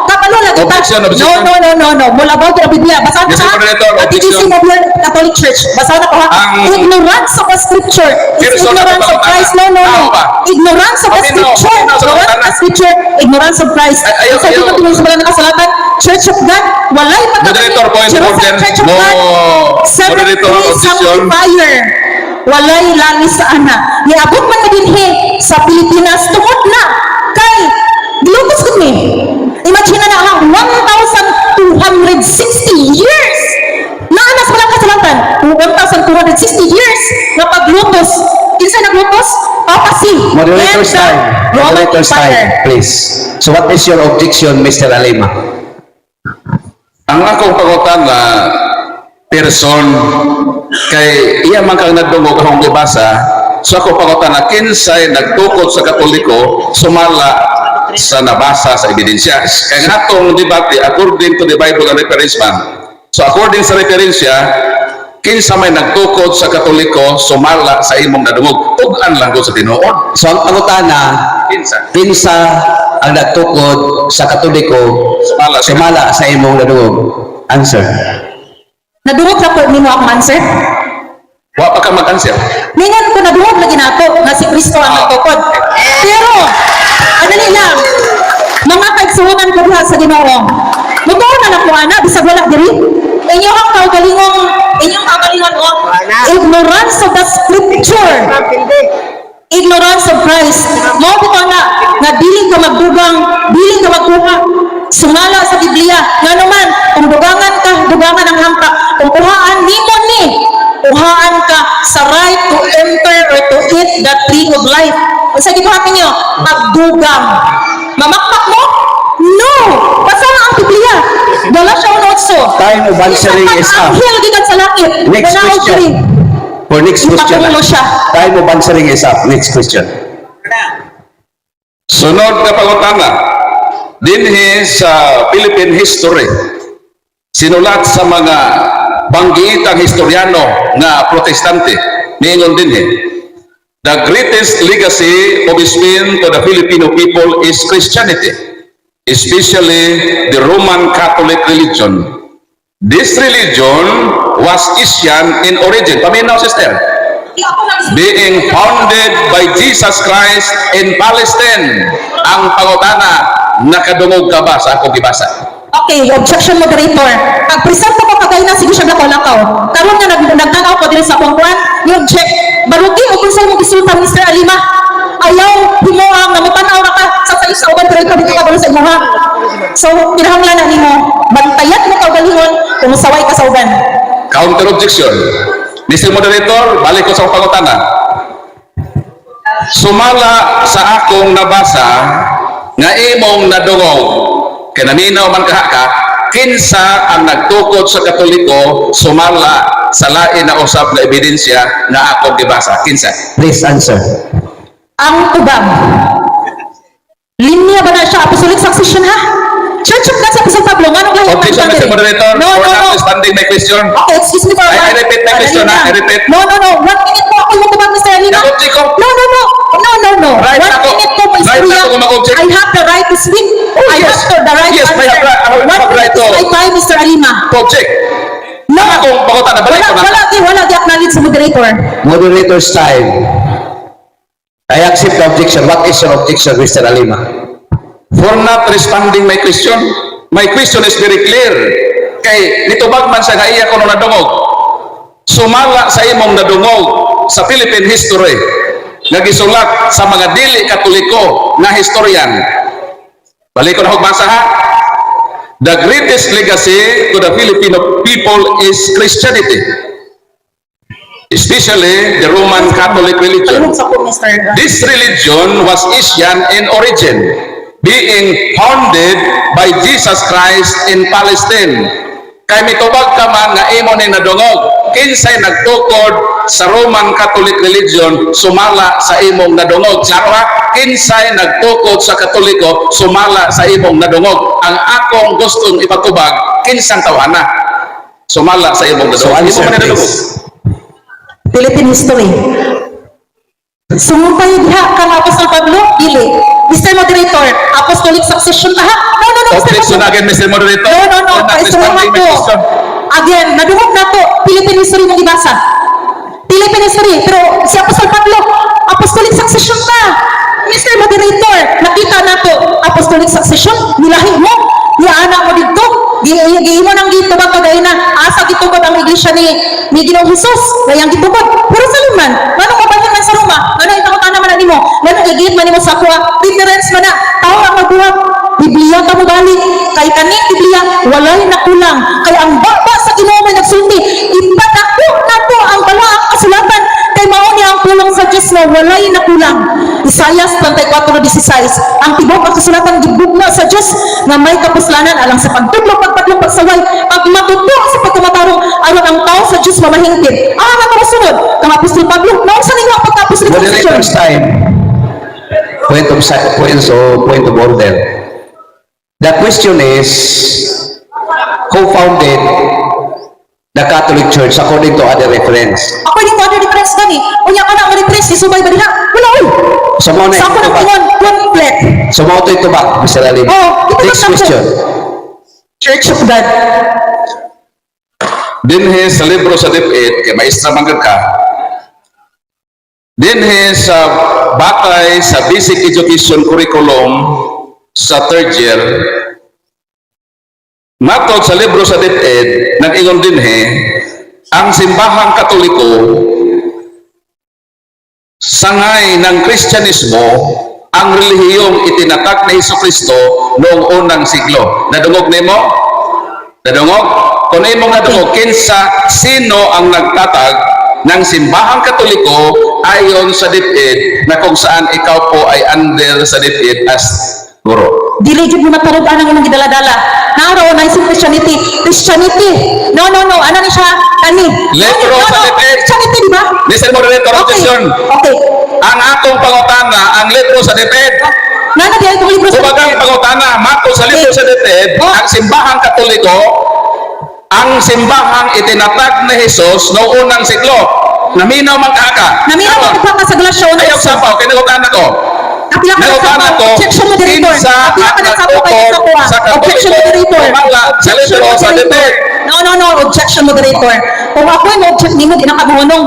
Kapalo lang kita. Objection, objection. No. Mula ba ang Biblia? Basahan Mr. ka. Moderator, At objection. of your Catholic Church. Basahan ako ha. Ignorance of the scripture. It's Pero so, ignorance of Christ. No. Tao ba? Ignorance of the Paminaw, scripture. paminaw sa Ignorance of the pangutana. scripture. Ignorance of Christ. Ay, ayaw, Sa ayaw. dito sa mga nakasalatan, Church of God, walay Moderator, point of Jerusalem order. Church of No, God, seven moderator, three objection. sanctifier. Walay langis sa ana. Niabot man na dinhi sa Pilipinas tungod na kay gilutos gud ni. Imagine na na ang 1,260 years. Naa na sa walang kasulatan. 1,260 years nga paglutos. Kinsa naglutos? Papacy. Moderator's And the time. Roman Moderator's Empire. time, please. So what is your objection, Mr. Alima? Ang akong pangutana, person, kay iya man kang nadungog akong gibasa, so ako pangutana, kinsay nagtukod sa Katoliko sumala sa nabasa sa ebidensya? Kay nga atong debate according to the Bible and reference man. So according sa referensya, kinsa may nagtukod sa Katoliko sumala sa imong nadungog? Tug-an lang ko sa tinuod. So ang pangutana, Kinsa? kinsa ang nagtukod sa Katoliko Sumala sa- sumala sa imong nadungog? Answer. Nadungog na po nimo akong answer? Wa pa ka mag-answer. Ningon ko nadungog lagi nato nga si Kristo ang nagtukod. Pero ano lang, mga kaigsuonan ko diha sa Ginoo. Mutuo na lang ko ana bisag wala diri. Inyong kaugalingon oh, ignorance of the scripture. Ignorance of Christ. Mao bitaw na nga dili ka magdugang, dili ka magkuha sumala sa Biblia. Ngano man, kung dugangan ka, dugangan ang hampak. Kung kuhaan nimo ni, kuhaan ka sa right to enter or to eat the tree of life. Unsa gibuhat ninyo? Pagdugang. Mamakmak mo? No! Basta nga ang Biblia. Galatia 1:8. Time of answering is up. Anghel gikan sa langit. Next Wala question. diri. For next question. Ipakulo siya. Time of answering is up. Next question. Sunod na pangutana, dinhi sa Philippine history, sinulat sa mga banggiitang historiano nga Protestante, niingon dinhi, "The greatest legacy of Spain to the Filipino people is Christianity, especially the Roman Catholic religion. This religion was Asian in origin." Paminaw, sister, "being founded by Jesus Christ in Palestine." Ang pangutana, nakadungog ka ba sa akong gibasa? Okay, objection, moderator. Pag-present ko kagay na sige siya lakaw-lakaw. Karon nga nagtanaw ko diri sa akong kuan, ni object. Baruti og unsa imong gisultan, Mr. Alima. Ayaw himuang nga motanaw ra ka sa sa uban pero ikaw dito ka sa imuha. So kinahanglan na nimo bantayan mo kaugalingon kung musaway ka sa uban. Counter objection. Mr. Moderator, balik ko sa pangutana. Sumala sa akong nabasa nga imong nadungog, kay naminaw man kaha ka, kinsa ang nagtukod sa Katoliko sumala sa lain na usab na ebidensya nga akong gibasa? Kinsa? Please answer. Ang tubag. Linya ba na siya? Apostolic succession ha? Church of God sa Apostol Pablo, nganong lahi Objection, Mr. Moderator, No, for no, not no. responding my question. Okay, excuse me for a I while. repeat my question, Dali ah, lang. I repeat. No. 1 minute po ako yung tubag, Mr. Alima. Nag-object ko. No. No. Right One ako. minute po, Right istorya. ako mag-object. I have the right to speak. Oh, I yes. have the right Yes, to I answer. have One right minute is my time, Mr. Alima. To object. No. Ang akong pangutana, balik Wala, ko na. wala, wala, di acknowledge sa moderator. Moderator's time. I accept the objection. What is your objection, Mr. Alima? For not responding my question. My question is very clear. Kay nitubag man sa nga iya ko nadungog. Sumala sa imong nadungog sa Philippine history nga gisulat sa mga dili Katoliko nga historian. Balik ko na og basa ha. The greatest legacy to the Filipino people is Christianity, especially the Roman Catholic religion. Palihog sa ko, Mr. This religion was Asian in origin, being founded by Jesus Christ in Palestine. Kay mitubag ka man nga imo ni nadungog, kinsay nagtukod sa Roman Catholic religion sumala sa imong nadungog. Klaro ha? Kinsay nagtukod sa Katoliko sumala sa imong nadungog. Ang akong gustong ipatubag, kinsang tawhana sumala sa imong So nadungog. Imo answer, man ni nadungog. please. Philippine history. Sumumpay diha kang Apostol Pablo, dili. Mr. Moderator, apostolic succession ta ha? No, Mr. Objection Moderator. again, Mr. Moderator. No, For not paistorya responding my ko. question. Again, nadungog na to. Philippine history mong ibasa. Philippine history. Pero si Apostol Pablo, apostolic succession ta. Mr. Moderator, nakita na to. Apostolic succession, nilahi mo. Niana mo dito. Giimo nang gitubag kagay na asa gitubag ang iglesia ni Ginoong Hesus. Gayang gitubag. Pero sa man, nganong mabalhin man sa Roma? Nganong ipangutana man na nimo? Nganong igit man nimo sa kuha? Difference man na. Tao ang magbuhat. Biblia ka mo balik. Kay kaning Biblia walay nakulang. Kay ang baba sa Ginoo may nagsulti, ipadako nato ang balaang kasulatan kay mao niya ang pulong sa Dios nga walay nakulang. Isayas 34:16. Ang tibok ang kasulatan gibugna sa Dios nga may kapuslanan alang sa pagtudlo, pagpadlong, pagsaway, pagmatuto sa pagkamatarong aron ang tao sa Dios mamahingpit. Ang mga sunod, kang Apostol Pablo, naunsa ninyo ang pagka-apostolic succession? Moderator's time. Point of order. The question is, who founded the Catholic Church according to other reference? According to other reference gani, unya ka na ang reference, isubay ba diha? Wala oy. So mao na Sa ako nang itubag. ingon, complete. So mao to itubag, Mr. Alima. Oh, ito Next na po. question. Church of God. Dinhi sa libro sa DepEd, kay maestra man gud ka. Dinhi sa batay sa Basic Education Curriculum sa third year, matod sa libro sa DepEd, nag-ingon dinhi, ang simbahang Katoliko sangay ng Kristyanismo ang relihiyong itinatag ni Hesus Kristo noong unang siglo. Nadungog nimo? Nadungog? Kung imong nadungog, kinsa sino ang nagtatag ng simbahang Katoliko ayon sa DepEd na kung saan ikaw po ay under sa DepEd as guro? Dili jud mo matarog anang imong gidala-dala. Naro na isang Christianity. Christianity. No. Ano ni siya? Kani. Libro No, sa no. DepEd. Christianity, di ba? Mr. Moderator, Okay. objection. Okay. Ang akong pangutana, ang libro sa DepEd. Nana di ay kong libro sa Kumbaga ang pangutana, matod sa libro sa DepEd, Oh. ang simbahang Katoliko, ang simbahang itinatag ni Jesus noong unang siglo. Naminaw man ka. Naminaw Karon, man ka sa Galatia 1. Ayaw sapaw, kay nangutana ko. Apila ka Nangutana nagsapaw. ko, Objection, moderator. kinsa Apila ka ang nagsapaw kay sa nagtukod kuha. sa Katoliko, Objection, moderator. wala sa Objection, libro sa moderator. DepEd. No. Objection, moderator. Kung ako yung object nimo, di na ka mahunong.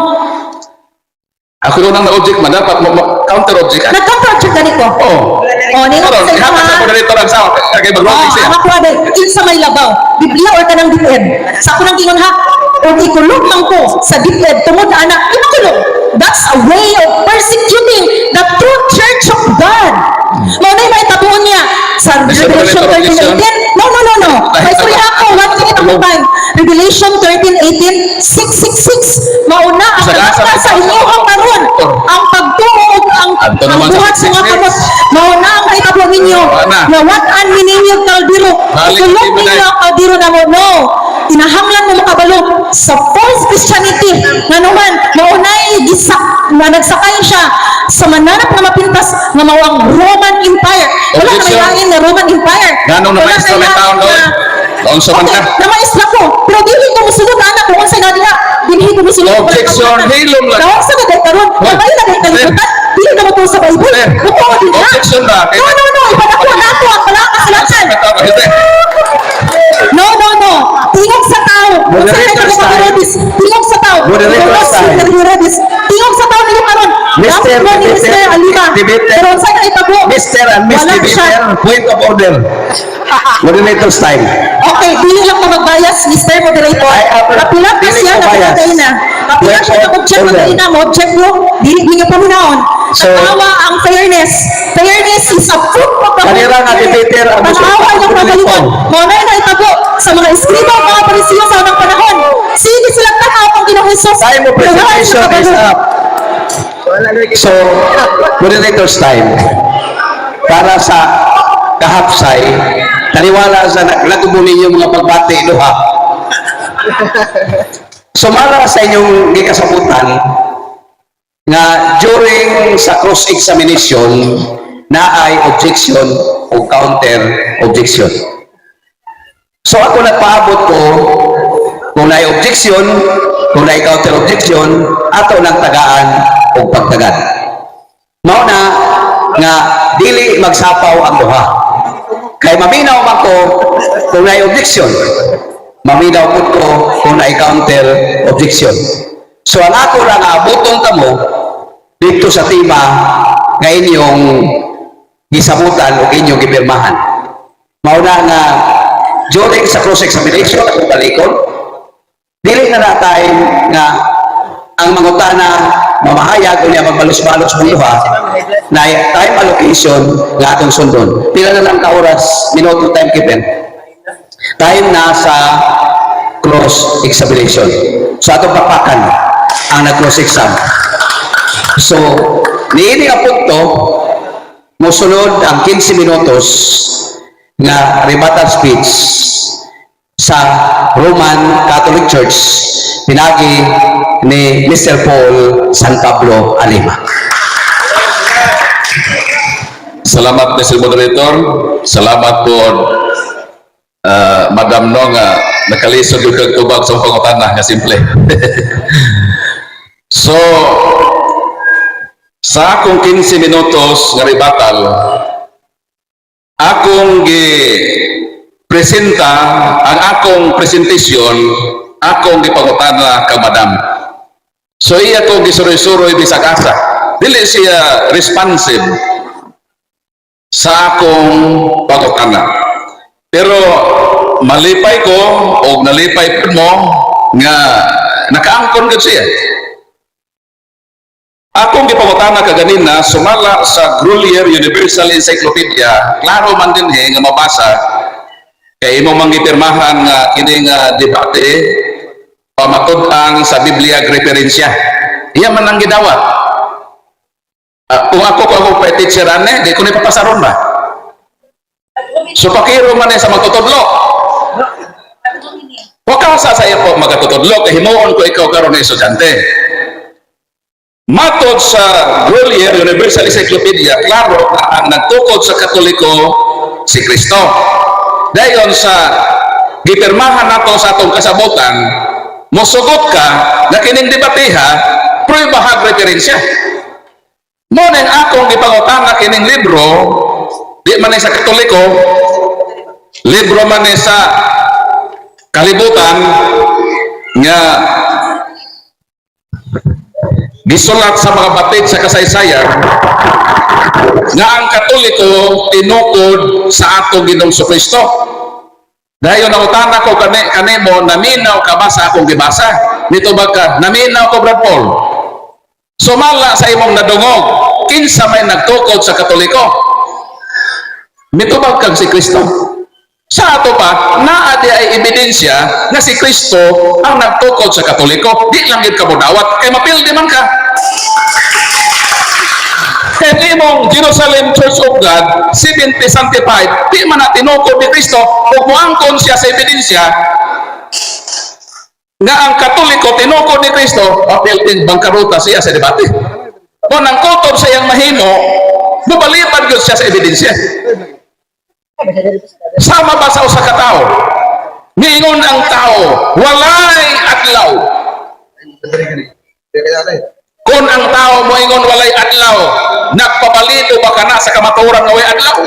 Ako yung nang na-object man, dapat mo counter object ka. Nag-counter object gani ko. Oh. Oh, ningon Karon, sa ihatag sa imo, ha? moderator ang sawa, kay mag Oh, siya. ang ako ada, kinsa may labaw, Biblia or kanang DepEd. Sa ako nang ingon ha, o ikulong man ko sa DepEd tungod ana, imakulong. That's a way of persecuting the true church of God. Mao na maitabuon niya sa Mr. Revelation Moderator, 13:18. No. May sorry ako, 1 minute ako time. Revelation 13:18, 666. Mauna ang Sa nagata sa inyo ang karon ang pagtuo ug ang Adto ang naman sa buhat sa mga 666. kamot. Mauna ang mahitabo ninyo Wala na. nga wat-an ninyo kaldero. Balik Ikulong di ba ninyo na- ang kaldero na mo. No. Kinahanglan mo makabalo sa false Christianity. Nga naman, maunay gisak na nagsakay siya sa mananap nga mapintas nga mao ang Roman Empire. Wala na may Objection. lain nga Roman Empire. Nganong Wala na-maestro may may taon lain doon? nga Naunsa man Okay, ka? namaestra ko. Pero dili ko musulod ana kung unsa na diha. Dili ko musulod. Objection, hilom lang. Naunsa na dahil karon? Hoy. Kamay na dahil kalibutan. Dili na mo sa Bible. Eh, Mutuo din na. objection ba? No, no, no. Ipadako na ako ang pala kasulatan. Hindi. No, no, no. Tingog sa tao. Unsa kay Moderator's mga time. Herodes? Tingog sa tao. Moderator's Herodes, time. Herodes. Tingog sa tao ninyo karon. Mr. Gamit mo ni Debater. Mr. Alima. Debater. Pero unsa na itabo? Mr. and Miss Wala siya. Debater, point of order. Moderator's time. Okay, dili lang ko magbayas, Mr. Moderator. Ay, Kapila pa dili siya ko na bias. pinatay na. Kapila Point siya of na object order. na na mo object mo. Dili ninyo paminaon. So- Tanawa ang fairness. Fairness is a fruit of the Holy Kanira nga Spirit. debater ang gusto- Tanawa ang kagalingon. Mo na naitabo sa mga eskriba o mga parisiyo sa unang panahon. Sige silang tanaw ang Ginoong Hesus. Time of Pero wala presentation sila is kabalo. up. So, moderator's time. Para sa kahapsay, taniwala sa naglagubo ninyo mga pagbati duha. Sumala sa inyong gikasabutan nga during sa cross-examination na ay objection o counter objection. So ako nagpaabot ko kung naay objection, kung naay counter objection, ato nang tagaan og pagtagad. Mao na nga dili magsapaw ang duha. Kay maminaw man ko kung naay objection. Maminaw pud ko kung naay counter objection. So ang ako lang abuton kamo dito sa tema nga inyong gisabutan o inyong gipirmahan. Mao na nga during sa cross-examination ako balikon, dili na na time nga ang mangutana mamahayag o niya magbalos-balos mong duha na time allocation nga atong sundon. Pila na lang ka oras, minuto timekeeper. Time na sa cross-examination. So atong papakan ang nag-cross-exam. So, niini nga punto, mosunod ang 15 minutos nga rebuttal speech sa Roman Catholic Church pinagi ni Mr. Paul San Pablo Alima. Salamat, Mr. Moderator. Salamat po, Madam no, nga nakalisod yung kag tubag sa pangutana nga simple. So, sa akong 15 minutos nga rebuttal, akong gi presenta ang akong presentation, akong gipangutana kang Madam. So iya ko gisuroy-suroy bisag asa. Dili siya responsive sa akong pangutana. Pero malipay ko o nalipay pud mo nga nakaangkon gud siya. Akong gipangutana kaganina sumala sa Grolier Universal Encyclopedia, klaro man dinhi nga mabasa kay imo mang gipirmahan nga kini nga debate pamatud-ang sa Biblia referensya. Iya man ang gidawat. Ah, kung ako pa teacher ane, di ko ni papasaron ba? So pakiro man eh sa magtutudlo. Wa ka sa iyo po magatutudlo kay himuon ko ikaw karon na estudyante. Matod sa Grolier Universal Encyclopedia, klaro na ang nagtukod sa Katoliko si Kristo. Dayon sa gipirmahan nato sa atong kasabutan, mosugot ka na kining debateha, pruebahag referensya. Mo nang akong gipangutana kining libro, di man ni sa Katoliko, libro man ni sa kalibutan nga gisulat sa mga batid sa kasaysayan nga ang Katoliko tinukod sa atong Ginoong Kristo. Dayon nangutana ko kani kanimo, naminaw ka ba sa akong gibasa? Nito ba ka, naminaw ko, Brad Paul. Sumala sa imong nadungog, kinsa may nagtukod sa Katoliko? Mitubag kang si Kristo. Sa ato pa, naa di ay ebidensya nga si Kristo ang nagtukod sa Katoliko. Di lang gid ka modawat, kay mapildi man ka. Kay imong Jerusalem Church of God, 7075, di man na tinukod ni Kristo, ug moangkon siya sa ebidensya nga ang Katoliko tinukod ni Kristo, mapilding bangkaruta siya sa debate. Kung ang kutob sa iyang mahimo, mubalibad gyud siya sa ebidensya. Sama ba sa usa ka tawo? Niingon ang tao, walay adlaw. Kung ang tao moingon walay adlaw, nagpabalido ba kana sa kamatuoran nga walay adlaw?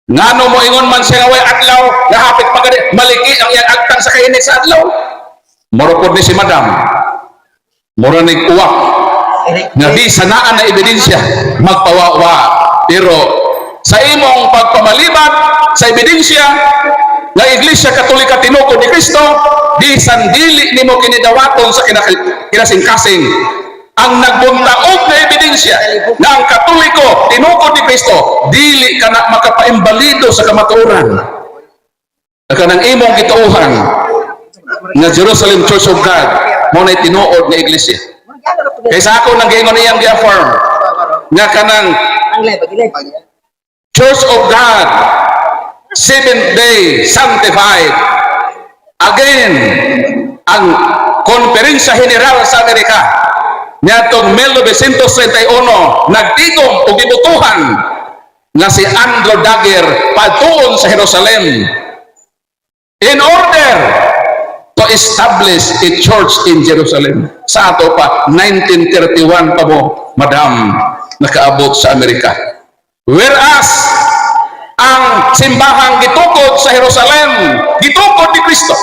Ngano moingon man siya nga walay adlaw, nahapit pa gani, maliki ang iyang agtang sa kainit sa adlaw. Mura pod ni si Madam. Mura nig uwak nga di sanaan na ebidensya magpawawa, pero sa imong pagpamalibat sa ebidensya nga Iglesia Katolika tinukod ni Kristo, di sandili nimo kinidawaton sa kinasingkasing ang nagbuntaog na ebidensya na ang Katoliko tinukod ni Kristo. Dili ka na makapaimbalido sa kamatuoran na kanang imong gituohan nga Jerusalem Church of God mao na tinuod nga iglesia. Kaysa ako nang giingon iyang gi-affirm nga kanang Church of God Seventh Day Sanctified. Again, ang Konferensya General sa Amerika niadtong 1931 nagtigom og gibotohan nga si Andrew Dagger padtuon sa Jerusalem in order to establish a church in Jerusalem. Sa ato pa, 1931 pa mo, Madam, nakaabot sa Amerika. Whereas, ang simbahang gitukod sa Jerusalem, gitukod ni Kristo.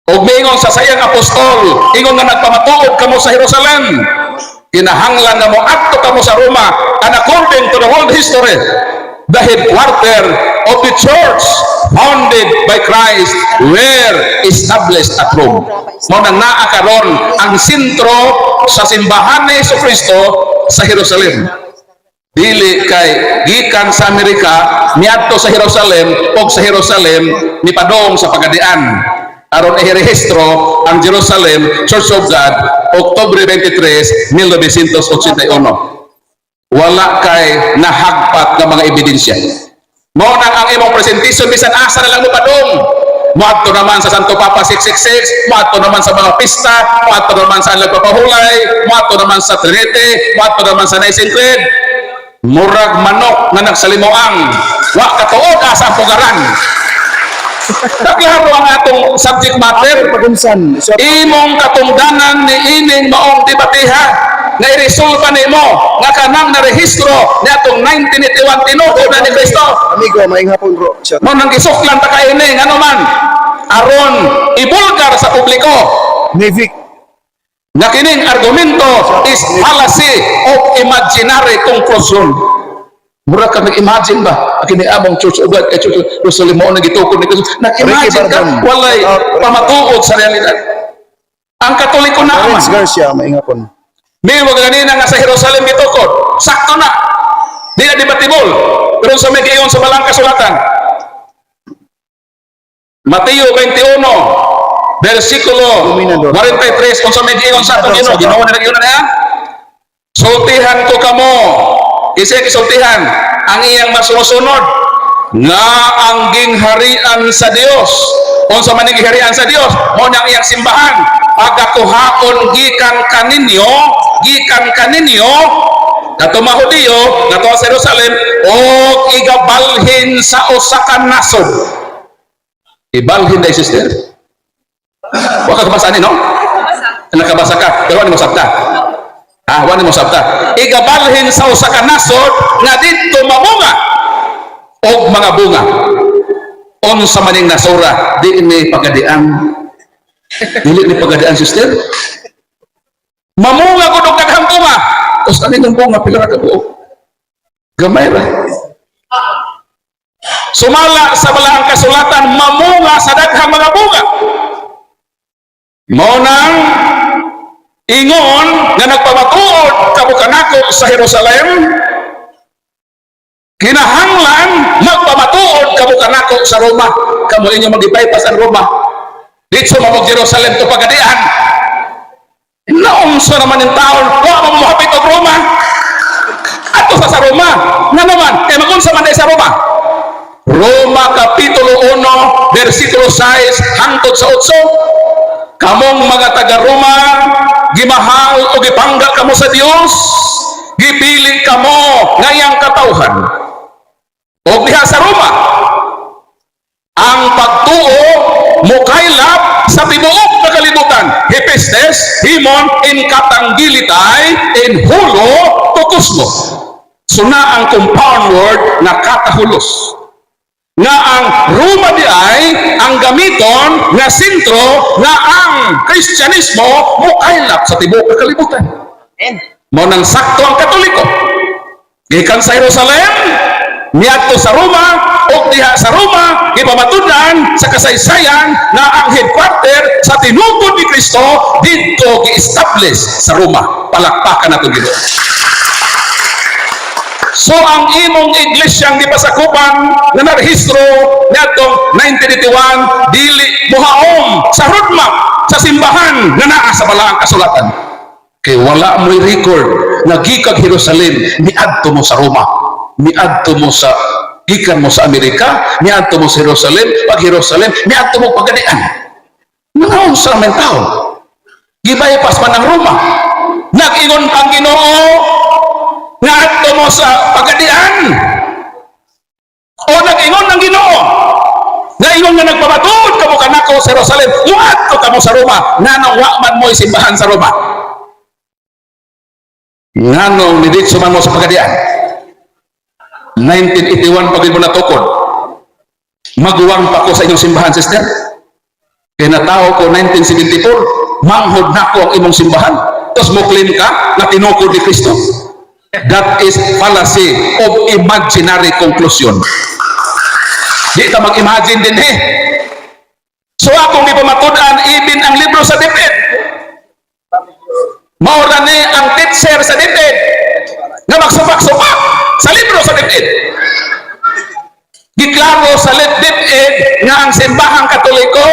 Og miingon sa sayang apostol, ingon nga nagpamatuod kamo sa Jerusalem, kinahanglan nga mo adto kamo sa Roma, and according to the world history, the headquarter of the church founded by Christ were established at Rome. Mao nang naa karon ang sentro sa simbahan ni Hesus Kristo sa Jerusalem. Dili kay gikan sa Amerika miadto sa Jerusalem ug sa Jerusalem mipadong sa Pagadian aron irehistro ang Jerusalem Church of God Oktubre 23, 1981. Wala kay nahagpat nga mga ebidensya. Mao nang ang imong presentation, bisan asa na lang mo padong, moadto naman sa Santo Papa 666, moadto naman sa mga pista, moadto naman sa nagpapahulay, moadto naman sa Trinity, moadto naman sa Nicene Creed, murag manok nga nagsalimuang, wa katuod asa ang pugaran. Naklaro ang atong subject matter. Pagunsan. So, Imong katungdanan ni ining maong debatiha nga iresolba nimo nga kanang narehistro niadtong 1981 tinuod na ni Kristo. Amigo, maayong hapon, bro. Shout Mao nang gisuklan ta kaini, ngano man aron ibulgar sa publiko Nivic. nga kining argumento is fallacy of imaginary conclusion. Mura ka nag-imagine ba kini among Church of God kay Church of Jerusalem mao nang gitukod ni Kristo? Nag-imagine ka, Ricky Bardon. walay pamatuod sa realidad. Ang Katoliko na man Lawrence Garcia, maayong hapon. May wag ganina nga sa Jerusalem gitukod. Sakto na. Di na debatable. Pero sa may giingon sa Balaang Kasulatan, Mateo 21 versikulo Dominador. 43, kung sa may giingon sa atong Ginoo, Ginoo na nag-ingon na niya. Sultihan ko kamo. Kasi kisultihan ang iyang masusunod nga ang gingharian sa Dios. Unsa man ang gingharian sa Dios, mao na ang iyang simbahan. Pagakuhaon gikan kaninyo kato mga Hudiyo ngadto sa Jerusalem og igabalhin sa usa ka nasod. Ibalhin dai, sister. Wa ka kabasa ani, no? Nakabasa ka, pero wa mo sabta. Ah, wa mo sabta. Igabalhin sa usa ka nasod nga didto mamunga og mga bunga. Unsa maning nasura? Di ni Pagadian. Dili ni Pagadian, sister. Mamunga ko og daghang bunga. Tapos ano yung bunga? Pila ka buok? Gamay ra. Sumala sa Balaang Kasulatan, mamunga sa daghang mga bunga. Mao nang ingon nga nagpamatuod kamo kanako sa Jerusalem, kinahanglan magpamatuod kamo kanako sa Roma. Kamo inyo mag-bypass ang Roma. Dito mo Jerusalem to Pagadian. Naunsa naman yung taon, wa mo mohapit og Roma. Ato sa Roma. Nga naman, kay magunsa man sa Roma. Roma Kapitulo 1, versikulo 6 hangtod sa 8. Kamong mga taga Roma, gimahal o gipangga kamo sa Dios, gipili kamo nga iyang katawhan. O diha sa Roma, ang pagtuo Filemon in Katanggilitay in Hulo Tukusmo. So na ang compound word nga katahulos nga ang Roma di ay ang gamiton nga sentro nga ang Kristyanismo mokaylap sa tibuok nga kalibutan. Mao nang sakto ang Katoliko. Gikan sa Jerusalem, niadto sa Roma, ug diha sa Roma, gipamatud-an sa kasaysayan na ang headquarter sa tinukod ni Kristo didto gi-establish sa Roma. Palakpakan nato Ginoo. So ang imong iglesyang gipasakupan nga narehistro niadtong 1981 dili mohaom sa roadmap sa simbahan nga naa sa balaang kasulatan. Kay wala mo'y record nga gikag Jerusalem niadto mo sa Roma, niadto mo sa gikan mo sa Amerika, niadto mo sa Jerusalem, pag Jerusalem niadto mo Pagadian. Nangaon sa men tao. Gibypass man ang Roma. Nag-ingon ang Ginoo nga adto mo sa Pagadian. O nag-ingon ang Ginoo nga ingon nga nagpamatuod kamo kanako sa Jerusalem, muadto kamo sa Roma, nganong wa man mo'y simbahan sa Roma? Nganong niditso man mo sa Pagadian? 1981 pag mo natukod. Maguwang pa ko sa inyong simbahan, sister. Kaya natao ko 1974, manghod na ko ang imong simbahan. Tapos mo claim ka na tinukod ni Kristo. That is fallacy of imaginary conclusion. Di ta mag-imagine din eh. So akong gipamatud-an, even ang libro sa DepEd. Mao ra ni ang teacher sa DepEd nga magsupak-supak sa libro sa DepEd. Giklaro sa DepEd nga ang simbahang Katoliko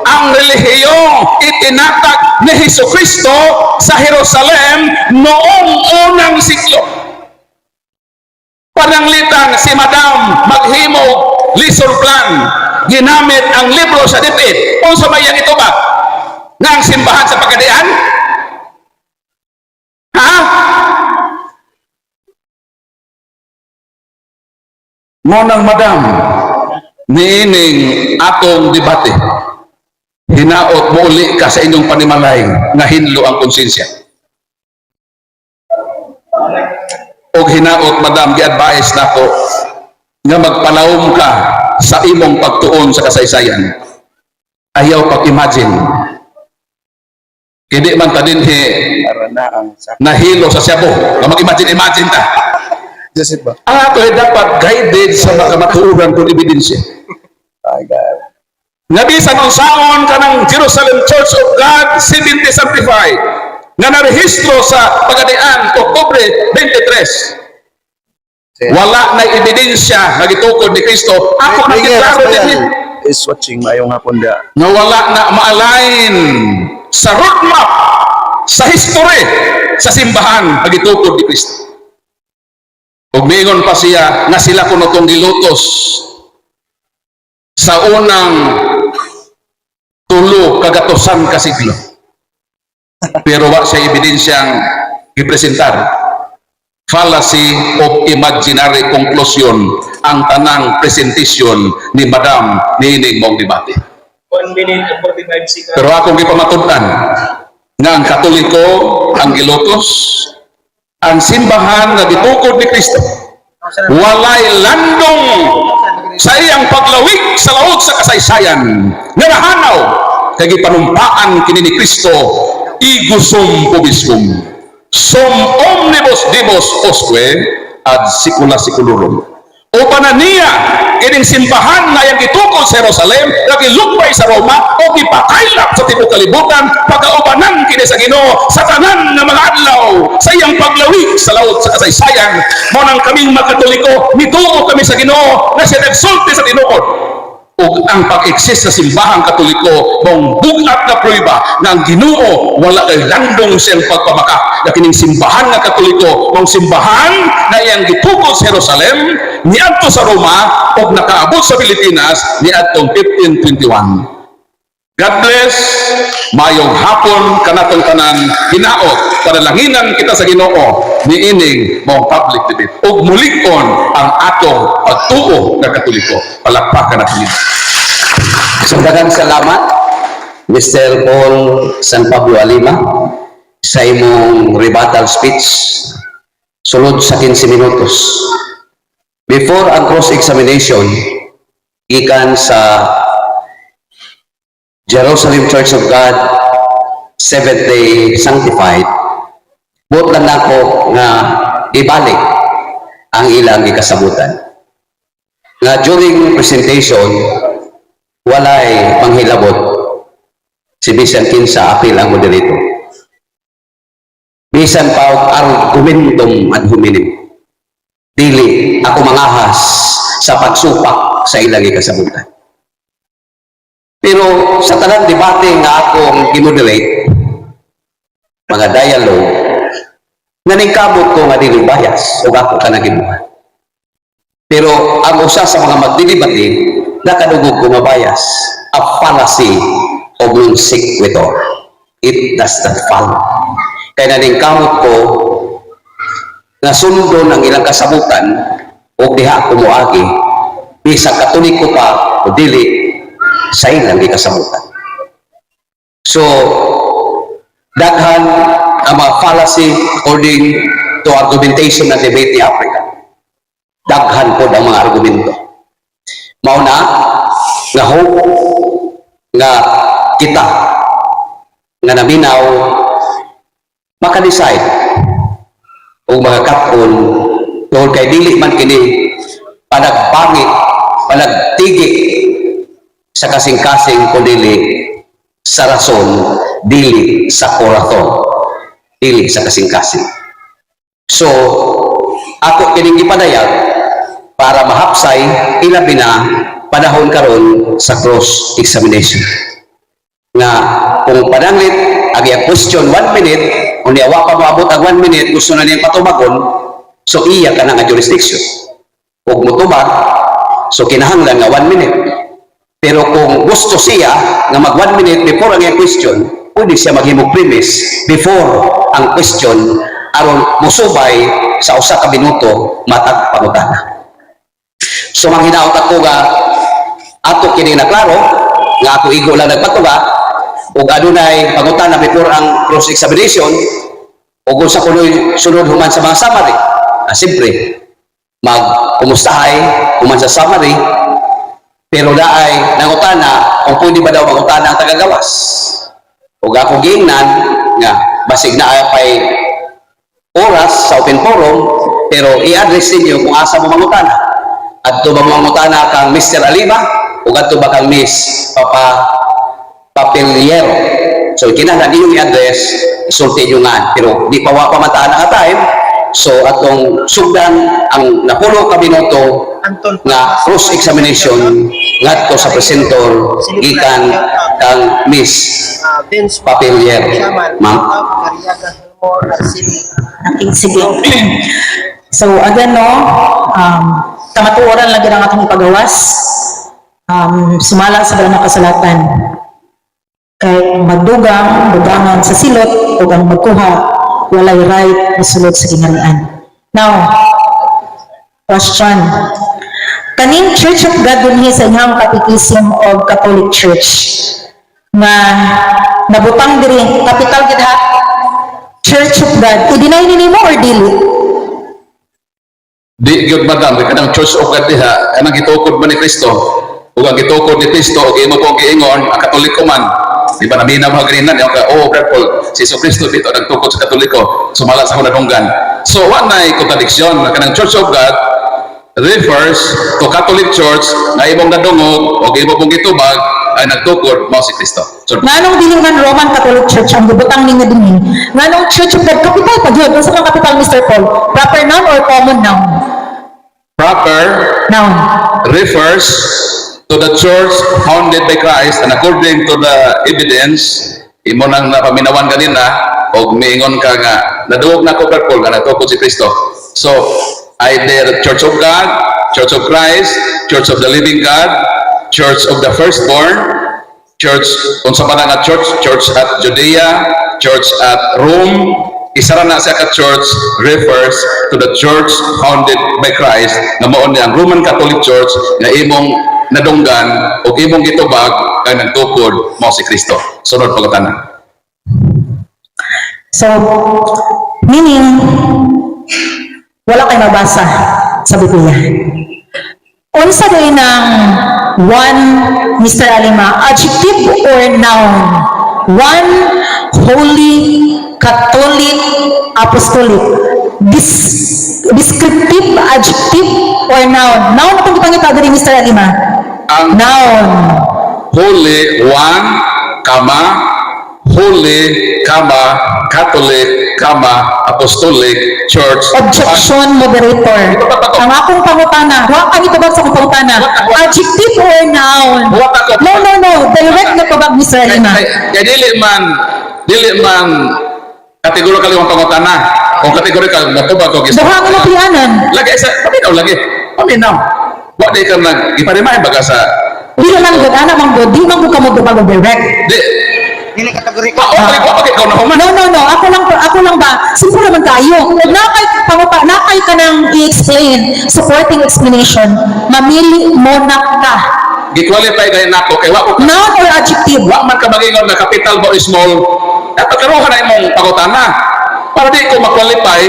ang relihiyong itinatag ni Hesus Kristo sa Jerusalem noong unang siglo. Pananglitan si Madam maghimo lesson plan, ginamit ang libro sa DepEd. Unsa may iyang ito ba? Nga ang simbahan sa Pagadian? Ha? Mao nang, madam, niining atong debate, hinaot mo uli ka sa inyong panimalay nga hinlo ang konsensya. Og hinaot, madam, gi-advise nako nga magpalawom ka sa imong pagtuon sa kasaysayan. Ayaw pag-imagine. Hindi man ta dinhi Para na ang sa nahilo sa siyabo. Nga mag-imagine, imagine ta. Joseph ba? Ang ato ay dapat guided sa makamatuoran kung ebidensya. Ay, God. Nga bisan unsaon kanang Jerusalem Church of God 7075 nga narehistro sa Pagadian Oktubre 23. Wala na ebidensya nga gitukod ni Kristo. Ako nang Miguel giklaro Rafael din is watching. Maayong hapon da. nga wala na ma-align sa roadmap sa history sa simbahan nga gitukod ni Kristo. Ug miingon pa siya nga sila kuno tong gilutos sa unang 300 ka siglo. Pero wa siya ebidensyang gipresentar. Fallacy of imaginary conclusion ang tanang presentation ni Madam niining mong debate. 1 minute and 45 seconds. Pero akong gipamatud-an nga ang Katoliko ang gilutos, ang simbahan nga gitukod ni Kristo walay landong sa iyang paglawig sa laot sa kasaysayan nga nahanaw kay gipanumpaan kini ni Kristo: "Ego sum vobiscum sum omnibus diibus usque ad saecula saeculorum." Uban niya kining simbahan nga iyang gitukod sa Jerusalem, nga gilukbay sa Roma o gipakaylap sa tibuok kalibutan, pagaubanan kini sa Ginoo sa tanan nga mga adlaw sa iyang paglawig sa laot sa kasaysayan. Mao nang kaming mga Katoliko, mituo kami sa Ginoo na siya nagsulti sa tinuod ug ang pag-exist sa simbahang Katoliko maong bug-at na prueba nga ang Ginoo wala kay landong siyang pagpamaka na kining simbahan nga Katoliko maong simbahan na iyang gitukod sa Jerusalem, niadto sa Roma ug nakaabot sa Pilipinas niadtong 1521. God bless. Mayong hapon kanatong tanan. Hinaot panalanginan kita sa Ginoo niining maong public debate ug mulig-on ang atong pagtuo nga Katoliko. Palakpakan natin. So, daghang salamat. Mr. Paul San Pablo Alima, sa imong rebuttal speech sulod sa 15 minutos. Before ang cross-examination, gikan sa Jerusalem Church of God, Seventh Day Sanctified, buot lang nako nga ibalik ang ilang gikasabutan. Nga during presentation, walay panghilabot si bisan kinsa apil ang moderator. Bisan pa og argumentum ad hominem. Dili ako mangahas sa pagsupak sa ilang gikasabutan. Pero sa tanang debate nga akong gimoderate, mga dialogue, naningkamot ko nga dili bias ug ako ka nagibuhat. Pero ang usa sa mga magdidebate, nakadungog ko mabayas, a fallacy of non sequitur. It does not follow. Kaya naningkamot ko nga sundon ang ilang kasabutan ug diha ako moagi bisag Katoliko pa o dili sa ilang gikasabutan. So, daghan ang mga fallacy according to argumentation na debate ni Africa. Daghan po ang mga argumento. Mao na nga hope nga kita nga naminaw maka-decide o makakaton tungod kay dili man kini panagbangi, panagtigi sa kasing-kasing, kundili sa rason, dili sa korason, dili sa kasing-kasing. So, ako kining gipadayag para mahapsay, ilabi na panahon karon sa cross examination. Nga kung pananglit ang iyang question 1 minute, unya wa pa moabot ang 1 minute, gusto na niyang patubagon, so iya ka na nga jurisdiction. Ug motubag, so kinahanglan nga 1 minute. Pero kung gusto siya nga mag 1 minute before ang iyang question, pwede siya maghimog premise before ang question aron musubay sa 1 ka minuto matag pangutana. So manghinaot ako nga ato kini na klaro nga ako igo lang nagpatuga ug adunay pangutana before ang cross examination ug unsa kunoy sunod human sa mga summary. Ah, siyempre, magkumustahay human sa summary, pero naay nangutana kung pwede ba daw mangutana ang tagagawas. Ug ako giingnan nga basig na pay oras sa open forum, pero i-address ninyo kung asa mo mangutana. Adto ba mo mangutana kang Mr. Alima o adto ba kang Miss Papa Papeliero? So kinahanglan inyong i-address, isulti nyo nga. Pero di pa wa pa mataan ang time. So atong sugdan ang 10 ka minuto Anton nga cross examination ngadto sa presentor gikan kang Miss Vince Papelier. Chairman, Ma'am. Cariaga Hilmore, Arceli. Okay, sige. So, again, no, kamatuoran lagi ang atong ipagawas. Sumala sa balaan nga kasulatan. Kay magdugang, dugangan sa silot, ug ang magkuha, walay right mosulod sa gingharian. Now, question. Kaning Church of God dinhi sa inyong Catechism of Catholic Church nga nabutang diri, capital gid ha, Church of God, i-deny ni nimo or dili? Di gyud, madam, kay kanang Church of God diha, kanang gitukod ba ni Kristo? Ug ang gitukod ni Kristo ug imo pong giingon, ang Katoliko man. Di ba naminaw mga ganina, di ka, oh, purple, si Jesu Kristo dito nagtukod sa Katoliko, sumala sa nadunggan. So, wa nay contradiction, kanang Church of God refers to Catholic Church na imong nadungog o imo pong gitubag ay nagtukod mao si Kristo. So, Nganong dili man Roman Catholic Church ang gibutang ninyo dinhi? Nganong Church of God, capital pa gyud? Unsa kang capital, Mr. Paul? Proper noun or common noun? Proper Noun. Refers to the church founded by Christ, and according to the evidence imo nang napaminawan kanina og miingon ka nga nadungog na ko, purple, nga nagtukod si Kristo. So either Church of God, Church of Christ, Church of the Living God, Church of the Firstborn, Church unsa pa na nga church, Church at Judea, Church at Rome, isa ra na siya ka church refers to the church founded by Christ nga mao ni ang Roman Catholic Church nga imong nadunggan ug imong gitubag kay nagtukod mao si Kristo. Sunod pangutana. So, meaning, wala kay mabasa sa Biblia. Unsa diay nang one, Mr. Alima, adjective or noun? One Holy Catholic Apostolic. Descriptive, adjective, or noun? Noun akong gipangita diri, Mr. Alima. Ang Noun. Holy One, comma, Holy, comma, Catholic, comma, Apostolic Church. Objection, moderator. Ang akong pangutana, wa kami tubag sa akong pangutana. Adjective or noun? Wa ka ko. No. Direct na tubag, Mr. Kay, Alima. kay dili man kategorikal yung pangutana. Kung kategorikal, matubag ko Duha nga mapianan. Lagi sa paminaw lagi. Paminaw. Wa di ka nag iparimahin baga sa Dili lang gud ana man gud, di man gud ka magtubag og direct. Di Dili kategoriko. pa okay ko okay ikaw na human. No. Ako lang ba? Simple naman kayo. Kung nakay panguta, nakay ka nang i-explain, supporting explanation, mamili mo na ka. Gi-qualify kay nako kay wa ko Noun or adjective? wa man ka magingon na capital ba o small. Dapat karon na imong pangutana. Para di ko ma-qualify,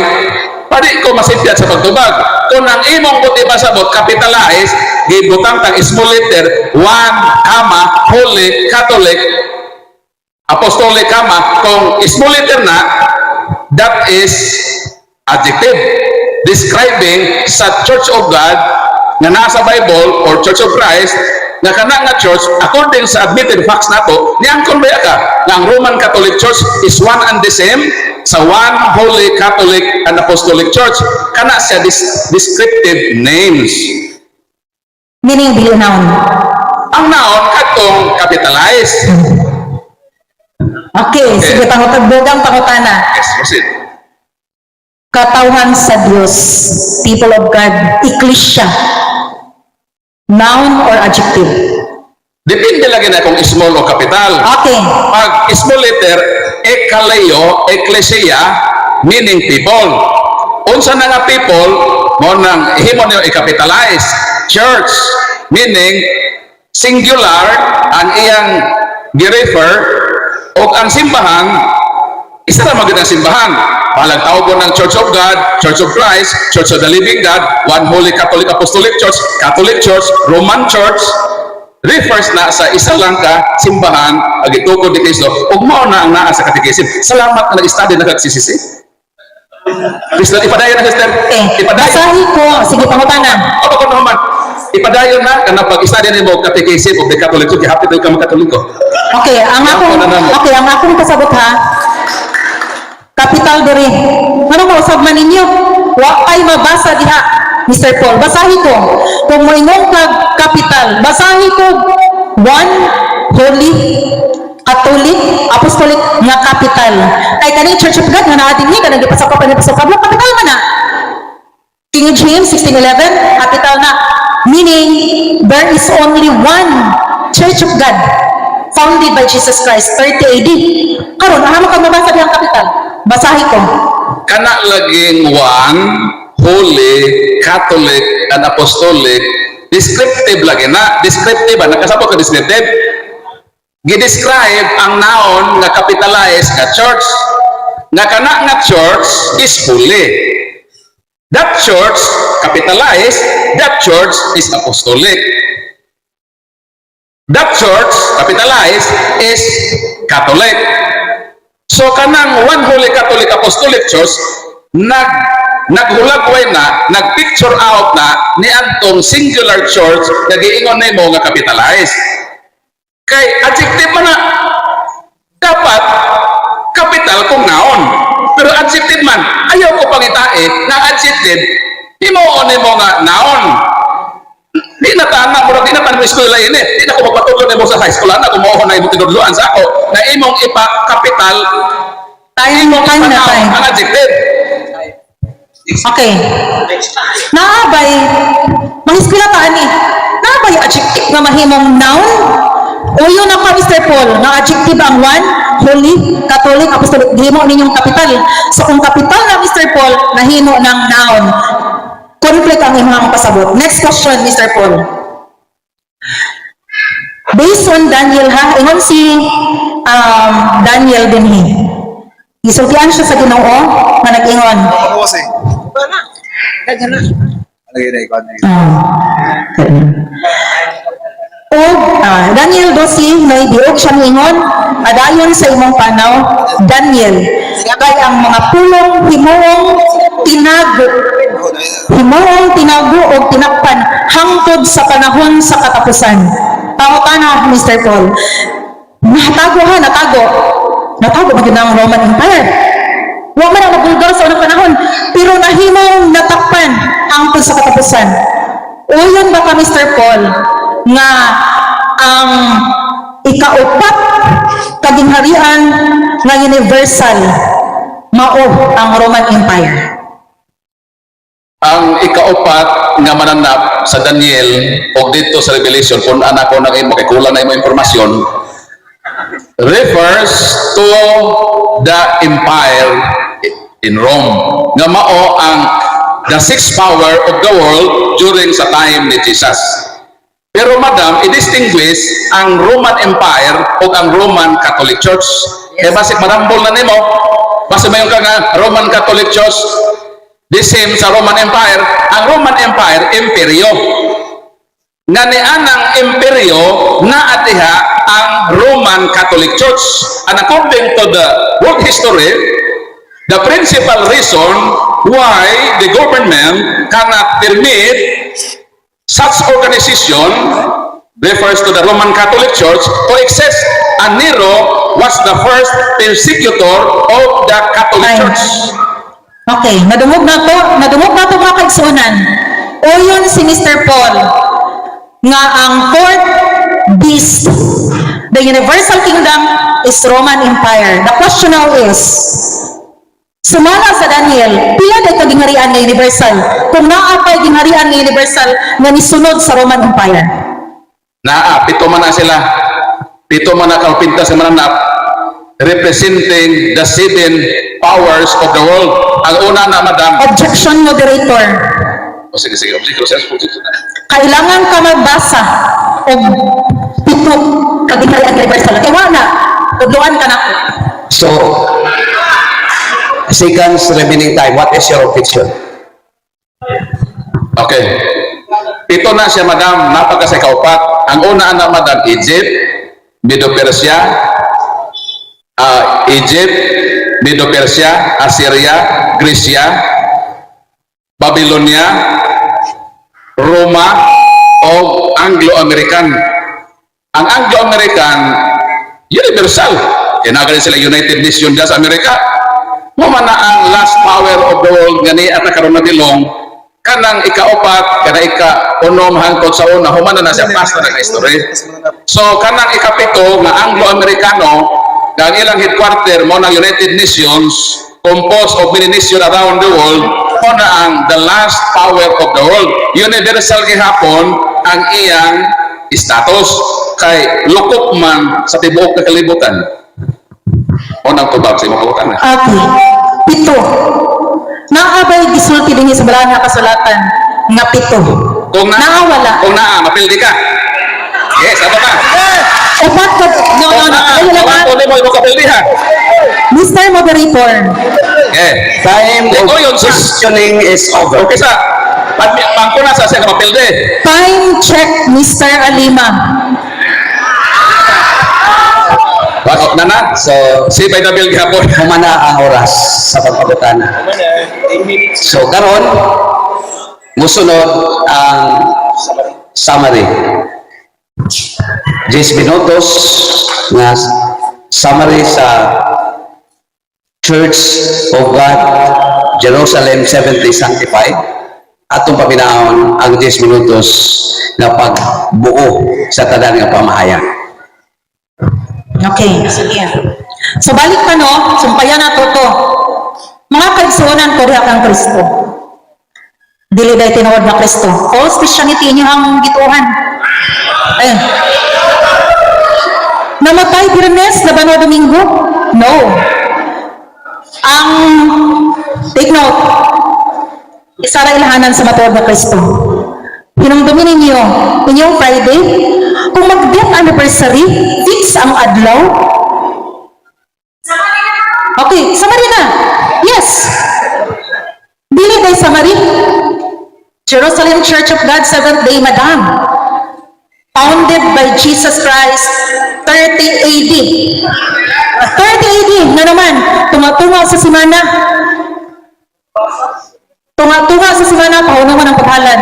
para di ko masipyat sa pagtubag. Kung ang imong buti pasabot capitalize, gibutang tang small letter, one, comma, Holy Catholic Apostolic, comma, kung small letter na, that is adjective describing sa Church of God nga nasa Bible or Church of Christ nga kana nga church, according sa admitted facts nato, niangkon ba ka nga ang Roman Catholic Church is one and the same sa One Holy Catholic and Apostolic Church? Kana siya descriptive names. Meaning dili noun. Ang noun katong capitalized. Okay, sige, pangutag dugang pangutana. Yes, proceed. Katawhan sa Dios, people of God, ecclesia. Noun or adjective? Depende lagi na kung small o capital. Pag small letter, ekaleo, ecclesia, meaning people. Unsa na nga people, mo nang himo niyo i-capitalize. Church, meaning singular ang iyang gi-refer o ang simbahan, isa ra magid ang simbahan. Bahalag tawgon ng Church of God, Church of Christ, Church of the Living God, One Holy Catholic Apostolic Church, Catholic Church, Roman Church, refers na sa isa lang ka simbahan ang gitukod ni Kristo ug mao na ang naa sa catechism. Salamat na nag-study na kag CCC. Sister, ipadayon na, sister. Ipadayon. Basahin ko. Sige, pangutana. Ako ko naman. Ipadayon na kana pag-study nimo Catechism of the Catholic Church, happy tayo ka Katoliko. Okay, ang akong Yan po na naman. okay, ang akong kasabot ha. Capital diri. Ano mausab man ninyo? Wa kay mabasa diha, Mr. Paul. Basahin ko. Kung moingon kag capital, basahin ko One Holy Catholic Apostolic nga capital. Kay kaning Church of God nga naa dinhi kanang gipasaka pa ni Pastor Pablo, capital man na. King James 1611, capital na. Meaning, there is only one Church of God founded by Jesus Christ, 30 AD. Karon, aha mo ka mabasa dihang capital? Basahin ko. Kana laging One Holy Catholic and Apostolic, descriptive lagi na. Descriptive ba? Nakasabot ka descriptive? Gi-describe ang noun nga capitalized nga church, nga kana nga church is holy, that church capitalized, that church is apostolic, that church capitalized is Catholic. So kanang One Holy Catholic Apostolic Church naghulagway na, nag-picture out na ni adtong singular church nga giingon nimo nga capitalized. Kay adjective man na, dapat capital kung noun. Pero adjective man, ayaw ko pangitae na adjective himuon nimo nga noun. Di na tana, murag di na tana mo eskwela ini. Di na ko magpatudlo nimo sa high school ana kung mao na imong tinudloan sa ako na imong ipa-capital Time, imong time na ipa-noun time. ang adjective. Okay. Naabay, mangiskwela ta ani. Naabay adjective nga mahimong noun? Uyo na ka, Mr. Paul, nga adjective ang One Holy Catholic Apostolic, gihimo ninyong capital. So kung capital na, Mr. Paul, nahimo ng noun. Conflict ang imong pasabot. Next question, Mr. Paul. Based on Daniel ha, ingon si Daniel dinhi. Gisultian siya sa Ginoo nga nag-ingon. Ako kasi. Wala. Daghan na. Lagi na ikaw na. Og Daniel 12:9, og siya miingon, "Adayon sa imong panaw, Daniel, kay ang mga pulong himuong tinago og tinakpan hangtod sa panahon sa katapusan." Pangutana, Mr. Paul. Natago ha, natago. Natago ba gyud ang Roman Empire? Wa man ang nabulgar sa unang panahon, pero nahimong natakpan hangtod sa katapusan. Uyon ba ka, Mr. Paul, nga ang ikaupat ka gingharian nga universal mao ang Roman Empire? Ang ikaupat nga mananap sa Daniel o dito sa Revelation, kung anak ko nang imo kay kulang na imo impormasyon, refers to the empire in Rome nga mao ang the sixth power of the world during sa time ni Jesus. Pero madam, i-distinguish ang Roman Empire o ang Roman Catholic Church. Kaya basig marambol na nimo, basta mayon ka nga Roman Catholic Church, the same sa Roman Empire. Ang Roman Empire, imperyo. Nga ni anang imperyo, naatiha ang Roman Catholic Church. And according to the world history, the principal reason why the government cannot permit such organization, refers to the Roman Catholic Church, to exist. And Nero was the first persecutor of the Catholic Ay. Church. Okay, nadungog na to, mga kaigsuonan. Uyon si Mr. Paul nga ang fourth beast, the universal kingdom, is Roman Empire. The question now is, sumala sa Daniel, pila day ka gingharian nga universal? Kung naa pa'y gingharian nga universal nga nisunod sa Roman Empire? Naa, pito man na sila. Pito man na kalpinta sa mananap representing the seven powers of the world. Ang una na, madam. Objection, moderator. O sige, sige, objection, objection. Kailangan ka magbasa og pito ka gingharian nga universal. Kay wala, tudloan ka nako. So, seconds remaining time. What is your objection? Okay. Pito na siya, madam. Napaka sa ikaupat. Ang una na, madam, Egypt, Medo-Persia, Egypt, Medo-Persia, Assyria, Grecia, Babylonia, Roma, o Anglo-American. Ang Anglo-American, universal. Kaya sila United Nations dyan sa Amerika. Mao man na ang last power of the world nga ni at nakaroon na bilong kanang ikaupat, kana ika-unom hangtod sa una, human na na siya pasta na history. So kanang ikapito nga Anglo-Amerikano, nga ang ilang headquarter mo ng United Nations, composed of many nations around the world, mo na ang the last power of the world. Universal gihapon ang iyang status kay lukop man sa tibuok nga kalibutan. O nang tubag sa imong kabutan. Okay. Pito. Naa bay gisulti dinhi sa balaan nga kasulatan nga pito? Kung na, Naa wala? Kung naa, mapildi ka. Yes, ano ka? Upat ka, no. Kung naa, Ayaw lang, ah. kung mo imo kapildi ha. Mr. Moderator. Okay. Time of Oh, yun, sir. questioning is over. Okay sa pangko na sa siya ka mapildi. Time check, Mr. Alima. Bakit na na? So, Si by the bell gihapon. humana ang oras sa pagpangutana. So, karon musunod ang summary. 10 minutos nga summary sa Church of God, Jerusalem Seventh-day Sanctified. Atong paminahon ang 10 minutos na pagbuo sa tanan nga pamahayag. Okay, sige. So balik pa no, sumpayan na to to. Mga kaigsuonan ko diha kang Kristo. Dili day tinuod na Kristo. False Christianity inyo ang gituohan. Ayun. Namatay Biyernes, laban o Domingo? No. Ang take note, isa ra ilhanan sa matuod na Kristo. Hinumdumin ninyo, inyong Friday, Kung mag-death anniversary, fix ang adlaw. Okay, summary na. Yes. Dili day summary. Jerusalem Church of God, Seventh Day, Madam. Founded by Jesus Christ, 30 AD. 30 AD na naman, tunga-tunga sa simana. Tunga-tunga sa simana, pauno man ang paghalad.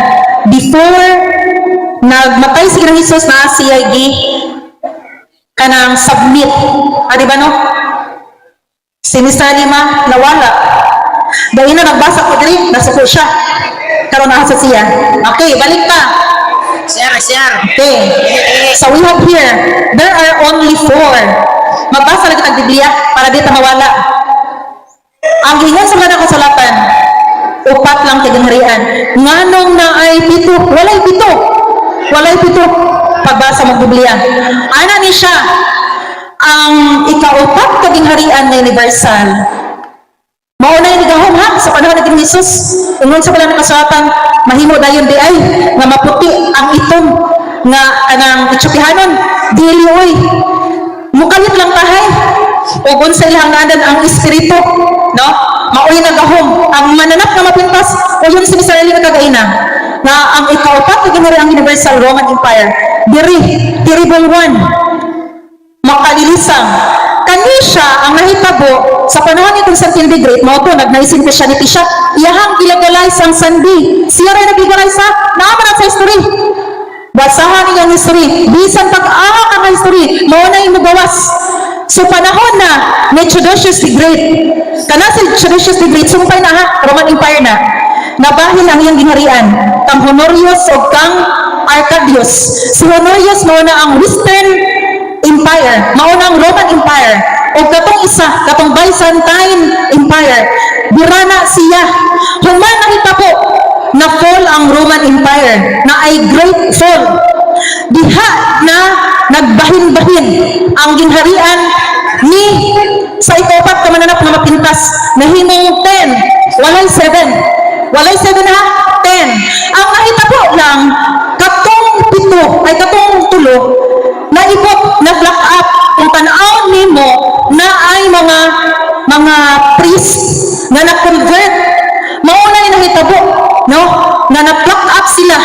Before nagmatay si Ginoong Jesus na siya gi kanang submit. Ah, di ba, no? Si Mr. Lima nawala. Dahil na nagbasa ko diri, nasuko siya. Karon na sa siya. Okay, balik ka. Sir, sir. Okay. So we have here, there are only four. Magbasa lagi tag Biblia para di ta mawala. Ang giingon sa mga kasulatan, upat lang kay gingharian. Nganong naay pito? Walay pito. Walay pito. Pagbasa mo Biblia. Ana ni siya, ang ikaupat ka gingharian nga universal. Mao na yung gahom ha sa panahon ni Jesus. Ingon sa balaan kasulatan, mahimo dayon di ay nga maputi ang itom nga kanang Etiopianon. Dili oy. Mukalit lang tahay. Ug unsa ilang naadan ang espiritu, no? Maoy nagahom ang mananap nga mapintas o yun si Mr. Eli kagaina nga ang ikaupat nga gingharian ang Universal Roman Empire. Diri, terrible one, makalilisang. Kani siya ang nahitabo sa panahon ni Constantine the Great, mao to nag-Nicene Christianity siya, iyahang gilegalize ang Sunday. Siya rin nag-legalize ha, naa man sa history. Basahan ninyo ang history. Bisan pag-aha ka nga history, mao na yung mugawas. So panahon na ni Theodosius the Great, kana si Theodosius the Great, sumpay na ha, Roman Empire na. Nabahin ang iyang gingharian, kang Honorius o kang Arcadius. Si Honorius mao na ang Western Empire, mao na ang Roman Empire. O katong isa, katong Byzantine Empire, birana siya. Human nahitabo na fall ang Roman Empire, na ay great fall. Diha na nagbahin-bahin ang gingharian ni sa ikaupat ka mananap nga mapintas, nahimong 10, walay 7. Walay 7 ha, 10. Ang nahitabo lang, katong pito, ay katong tulo, naibot na black up. Kung tan-awon nimo na ay mga priest nga na-convert, mao na yung nahitabo, no, na na-pluck up sila.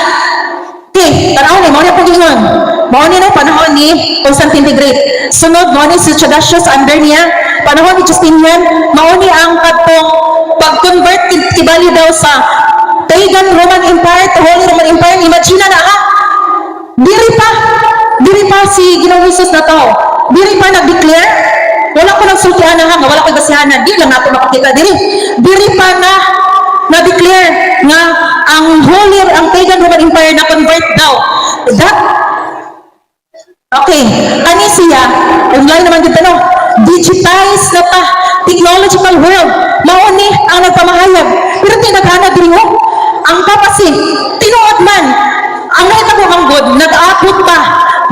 Okay, tan-aw ni mao na pag-ingon, mao ni na panahon ni Constantine the Great. Sunod mao ni si Theodosius, under niya panahon ni Justinian, mao ni ang kadtong pag-convert kibali daw sa pagan Roman Empire to Holy Roman Empire. Imagine na ha, diri pa si Ginoong Jesus na tao. Diri pa nag-declare. Wala ko nang sultihan ha, nga wala ko'y basihanan. Di lang nato makakita diri. Diri pa na na-declare nga ang Holy, ang pagan Roman Empire na convert daw. That Okay, ani siya, online naman kita, no? Digitized na ta, technological world. Mao ni ang nagpamahayag. Pero tinagana diri oh, ang papacy, tinuod man. Ang nahitabo ang God, nag-abot pa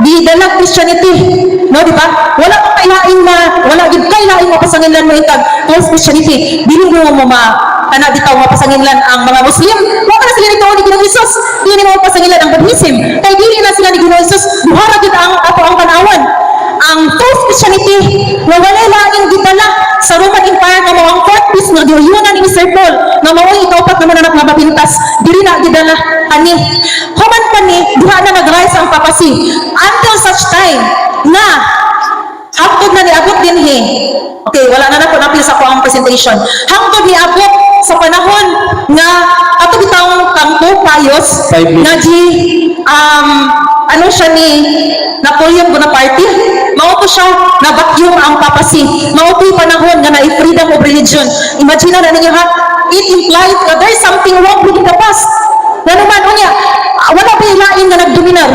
gidalag Christianity. No, di ba? Wala pa kailaing ma, wala gid kailaing mapasanginlan mo itag false Christianity. Dili mo mo ma kana bitaw mapasanginlan ang mga Muslim. Wa na sila nituo ni Ginoong Hesus. Dili mo mapasanginlan ang Buddhism. Kay dili na sila ni Ginoong Hesus. Duha ra gyud ang ato ang tan-awan. Ang false Christianity nga walay laing gidala sa Roman Empire nga mao ang fourth beast nga gihuyunan ni Mr. Paul nga mao ang ikaupat nga mananap nga mapintas, diri na gidala ani. Human pa ni diha na nag-rise ang papacy until such time na hangtod na niabot dinhi. Okay, wala na nako napil sa ko ang presentation. Hangtod niabot sa panahon nga ato bitawng kang Pope Pius 5 minutes. nga gi ano siya ni Napoleon Bonaparte, mao to siya na vacuum ang papacy. Mao to yung panahon nga na freedom of religion. Imagine na ninyo ha, it implies that there is something wrong with the past. Na naman unya, ah, wala ba lain nga nagdominar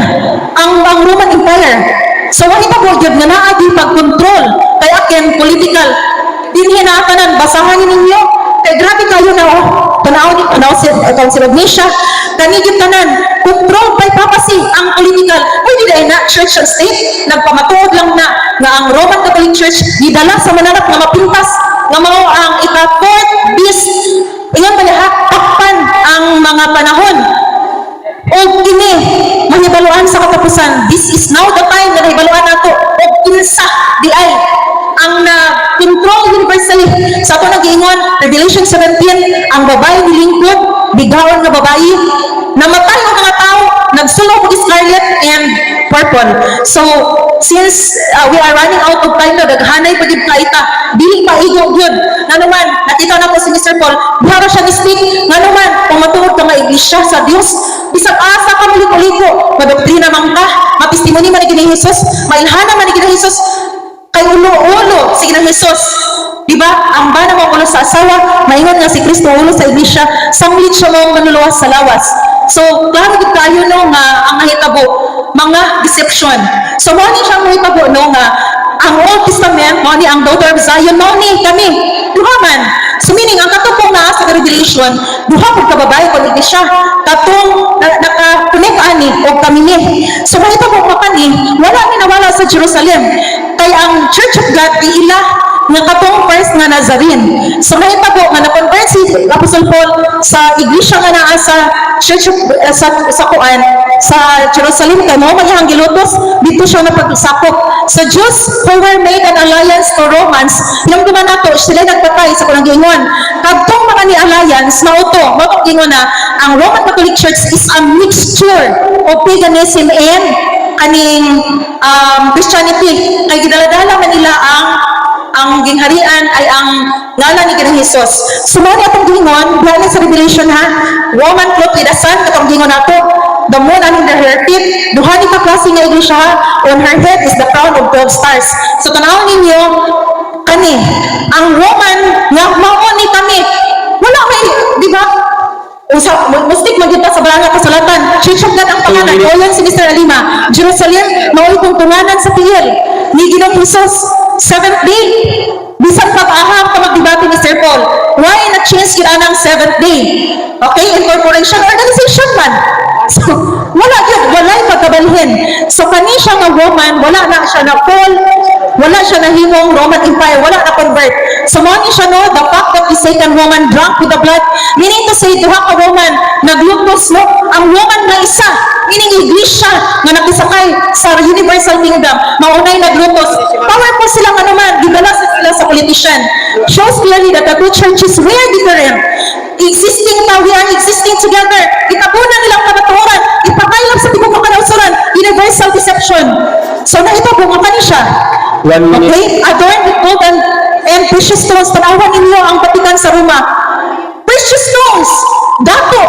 ang Roman Empire? So wala pa gyud nga naa di pag-control kay aken political dinhi na tanan. Basahan ninyo kay grabe kayo na oh. Tanaw ni tanaw si Council of Nicaea, kani gyud tanan controlled by papacy ang political. Pwede dai na church and state. Nagpamatuod lang na nga ang Roman Catholic Church gidala sa mananap nga mapintas nga mao ang ika fourth beast. Ingon pa niya ha, takpan ang mga panahon o kini. Nahibaluan sa katapusan. This is now the time na nahibaluan nato og kinsa diay ang na control universally. Sa ato nagiingon, Revelation 17, ang babae nilingkod, bigaon nga babae, namatay ang mga tao, nagsulong og scarlet and purple. So, since we are running out of time na, daghanay pa gid kaita, dili pa igo gyud. Ngano man, nakita na ko si Mr. Paul, diha ra siya ni-speak, ngano man, kung matuod ka nga iglesia sa Dios, bisag asa ka muliko-liko, madoktrina man ka, matistimony man ni Ginoong Jesus, mailhanan man ni Ginoong Jesus, kay ulo-ulo si Ginoong Jesus. Di ba? Ang bana mo ulo sa asawa, maingon nga si Kristo ulo sa iglesia, sanglit siya mo manluluwas sa lawas. So, klaro gid kayo, no, nga ang nahitabo mga deception. So, mo ni siyang nahitabo, no, nga ang Old Testament, mo ni ang daughter of Zion, mo ni kami. Duha man. So, meaning, ang katong naa sa Revelation, duha pud ka babae kon iglesia. Katong na, naka-connect ani og kami ni. So, mahitabo pa kani, wala ni nawala sa Jerusalem. Kay ang Church of God, iila nga katong first nga Nazarene. So nahitabo nga na-convert si Apostle Paul sa iglesia nga naa sa Church of, sa kuan sa Jerusalem kay mao man iyang gilutos dito siya napagsakop. Sa Jews who were made an alliance to Romans, hinumduman nato sila nagpatay sa kunang giingon. Kadtong mga ni alliance mao to, mao tong giingon na ang Roman Catholic Church is a mixture of paganism and kaning Christianity kay gidaladala man nila ang gingharian ay ang ngalan ni Ginoong Hesus. So mao ni atong giingon, diha ni sa Revelation ha, woman clothed with the sun, katong giingon nato, the moon under her feet, duha ni ka klase nga iglesia ha, on her head is the crown of 12 stars. So tanawon ninyo kani, ang Roman nga mao ni kami, wala may, di ba? Usa mustik man gyud ta sa baranga kasulatan. Church of God ang pangalan. Oyon si Mr. Alima. Jerusalem mao itong tunganan sa tiil ni Ginoong Hesus. Seventh day. Bisan pa aham ka magdebate, Mr. Paul. Why na change gyud anang seventh day? Okay, incorporation organization man. So, wala gyud, walay pagkabalhin. So kani siya nga woman, wala na siya na Paul, wala siya nahimong Roman Empire, wala na convert. So mao ni siya, no, the fact that the second woman drunk with the blood, meaning to say duha ka woman naglutos, no, ang woman nga isa, meaning iglesia nga nakisakay sa universal kingdom, maunay naglutos. Powerful sila nga naman, gidala sa sila sa politician. Shows clearly that the two churches were different. Existing ta, we are existing together. Itabunan nilang kamatuoran, ipakaylap sa tibuok kanausuran, universal deception. So nahitabo nga kani siya. One minute. Okay? Adorned with gold and precious stones. Tanawan ninyo ang Vatican sa Roma. Precious stones! Dato!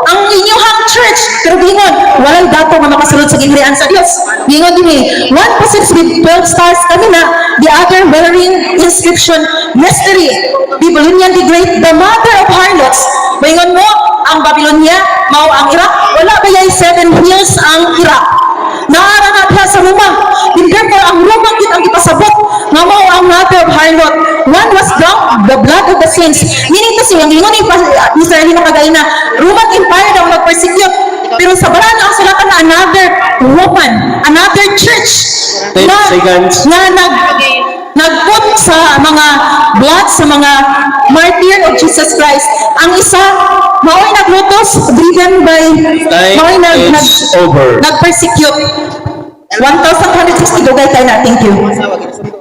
Ang inyong church. Pero gingon, walay dato nga makasulod sa gingharian sa Dios. Gingon dinhi, one possessed with 12 stars kami na, the other wearing inscription, "Mystery, Babylonian the Great, the mother of harlots." Maingon mo, ang Babylonia, mao ang Iraq. Wala ba yay seven hills ang Iraq? Naara na diha sa Roma. And therefore, ang Roma gid ang gipasabot nga mao ang mother of harlot. One was drunk the blood of the saints. Meaning to say, ang ingon ni Mr. Lino Kagaina, Roman Empire daw nag-persecute. Pero sa balaan ang sulatan na another woman, another church 10 na, seconds. nga nagput sa mga blood sa mga martyr of Jesus Christ. Ang isa, mao'y naglutos, driven by, Time mao'y is over. Nag-persecute. 1,160 dugay tayo na. Thank you.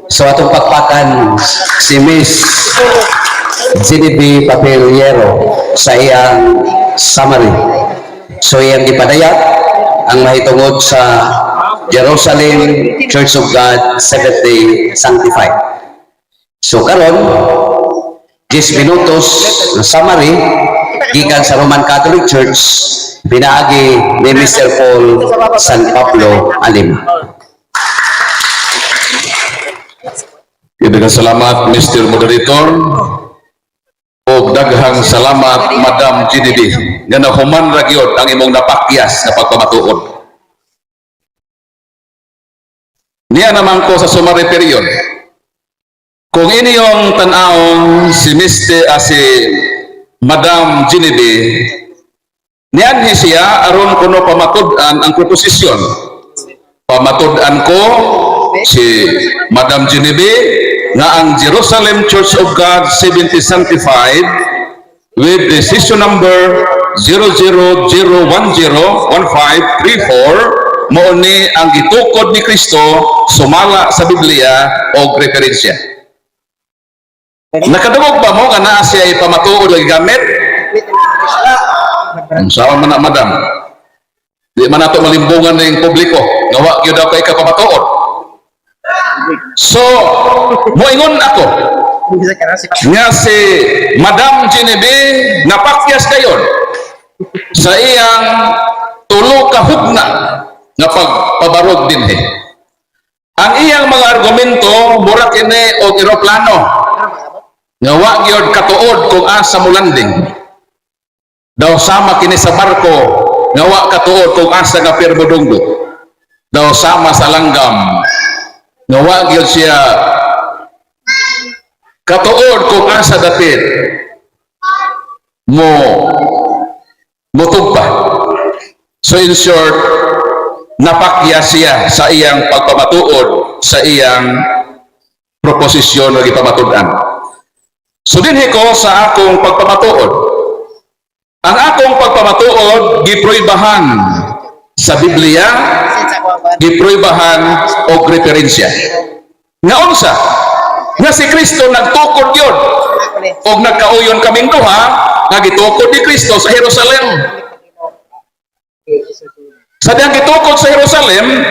So atong pakpakan si Miss Genevieve Papeliero sa iyang summary. So iyang gipadayag ang mahitungod sa Jerusalem Church of God Seventh Day Sanctified. So karon 10 minutos na summary gikan sa Roman Catholic Church pinaagi ni Mr. Paul San Pablo Alima. Daghang salamat, Mr. Moderator. O daghang salamat, Madam GDB. Nga nahuman ra gyud ang imong napakyas na pagpamatuod. Niya naman ko sa summary period. Kung inyong tan-awon si Mr. Si Madam Genevieve, nianhi siya aron kuno pamatud-an ang proposisyon. Pamatud-an ko si Madam Genevieve nga ang Jerusalem Church of God 70 Sanctified with decision number 000101534. mao ni ang gitukod ni Kristo sumala sa Biblia o referensya. Nakadungog ba mo nga naa siya pamatuod nga gigamit? Unsaon man na, madam? Di man nato malimbungan ning publiko nga wa gyud daw kay kapamatuod. So, moingon ako nga si Madam Genevieve napakyas kayon sa iyang tulo ka hugna nga pagpabarog dinhi. Ang iyang mga argumento mura kini og eroplano nga wa gyud katuod kung asa mo landing. Daw sama kini sa barko nga wa katuod kung asa nga pier modunggo. Daw sama sa langgam nga wa gyud siya katuod kung asa dapit mo mutugpa. So in short, napakya siya sa iyang pagpamatuod sa iyang proposisyon nga gipamatud-an. So dinhi ko sa akong pagpamatuod. Ang akong pagpamatuod gipruibahan sa Biblia, gipruibahan og referensya. Nga unsa? Nga si Kristo nagtukod yun og nagkauyon kaming duha nga gitukod ni Kristo sa Jerusalem. Sa diyang gitukod sa Jerusalem,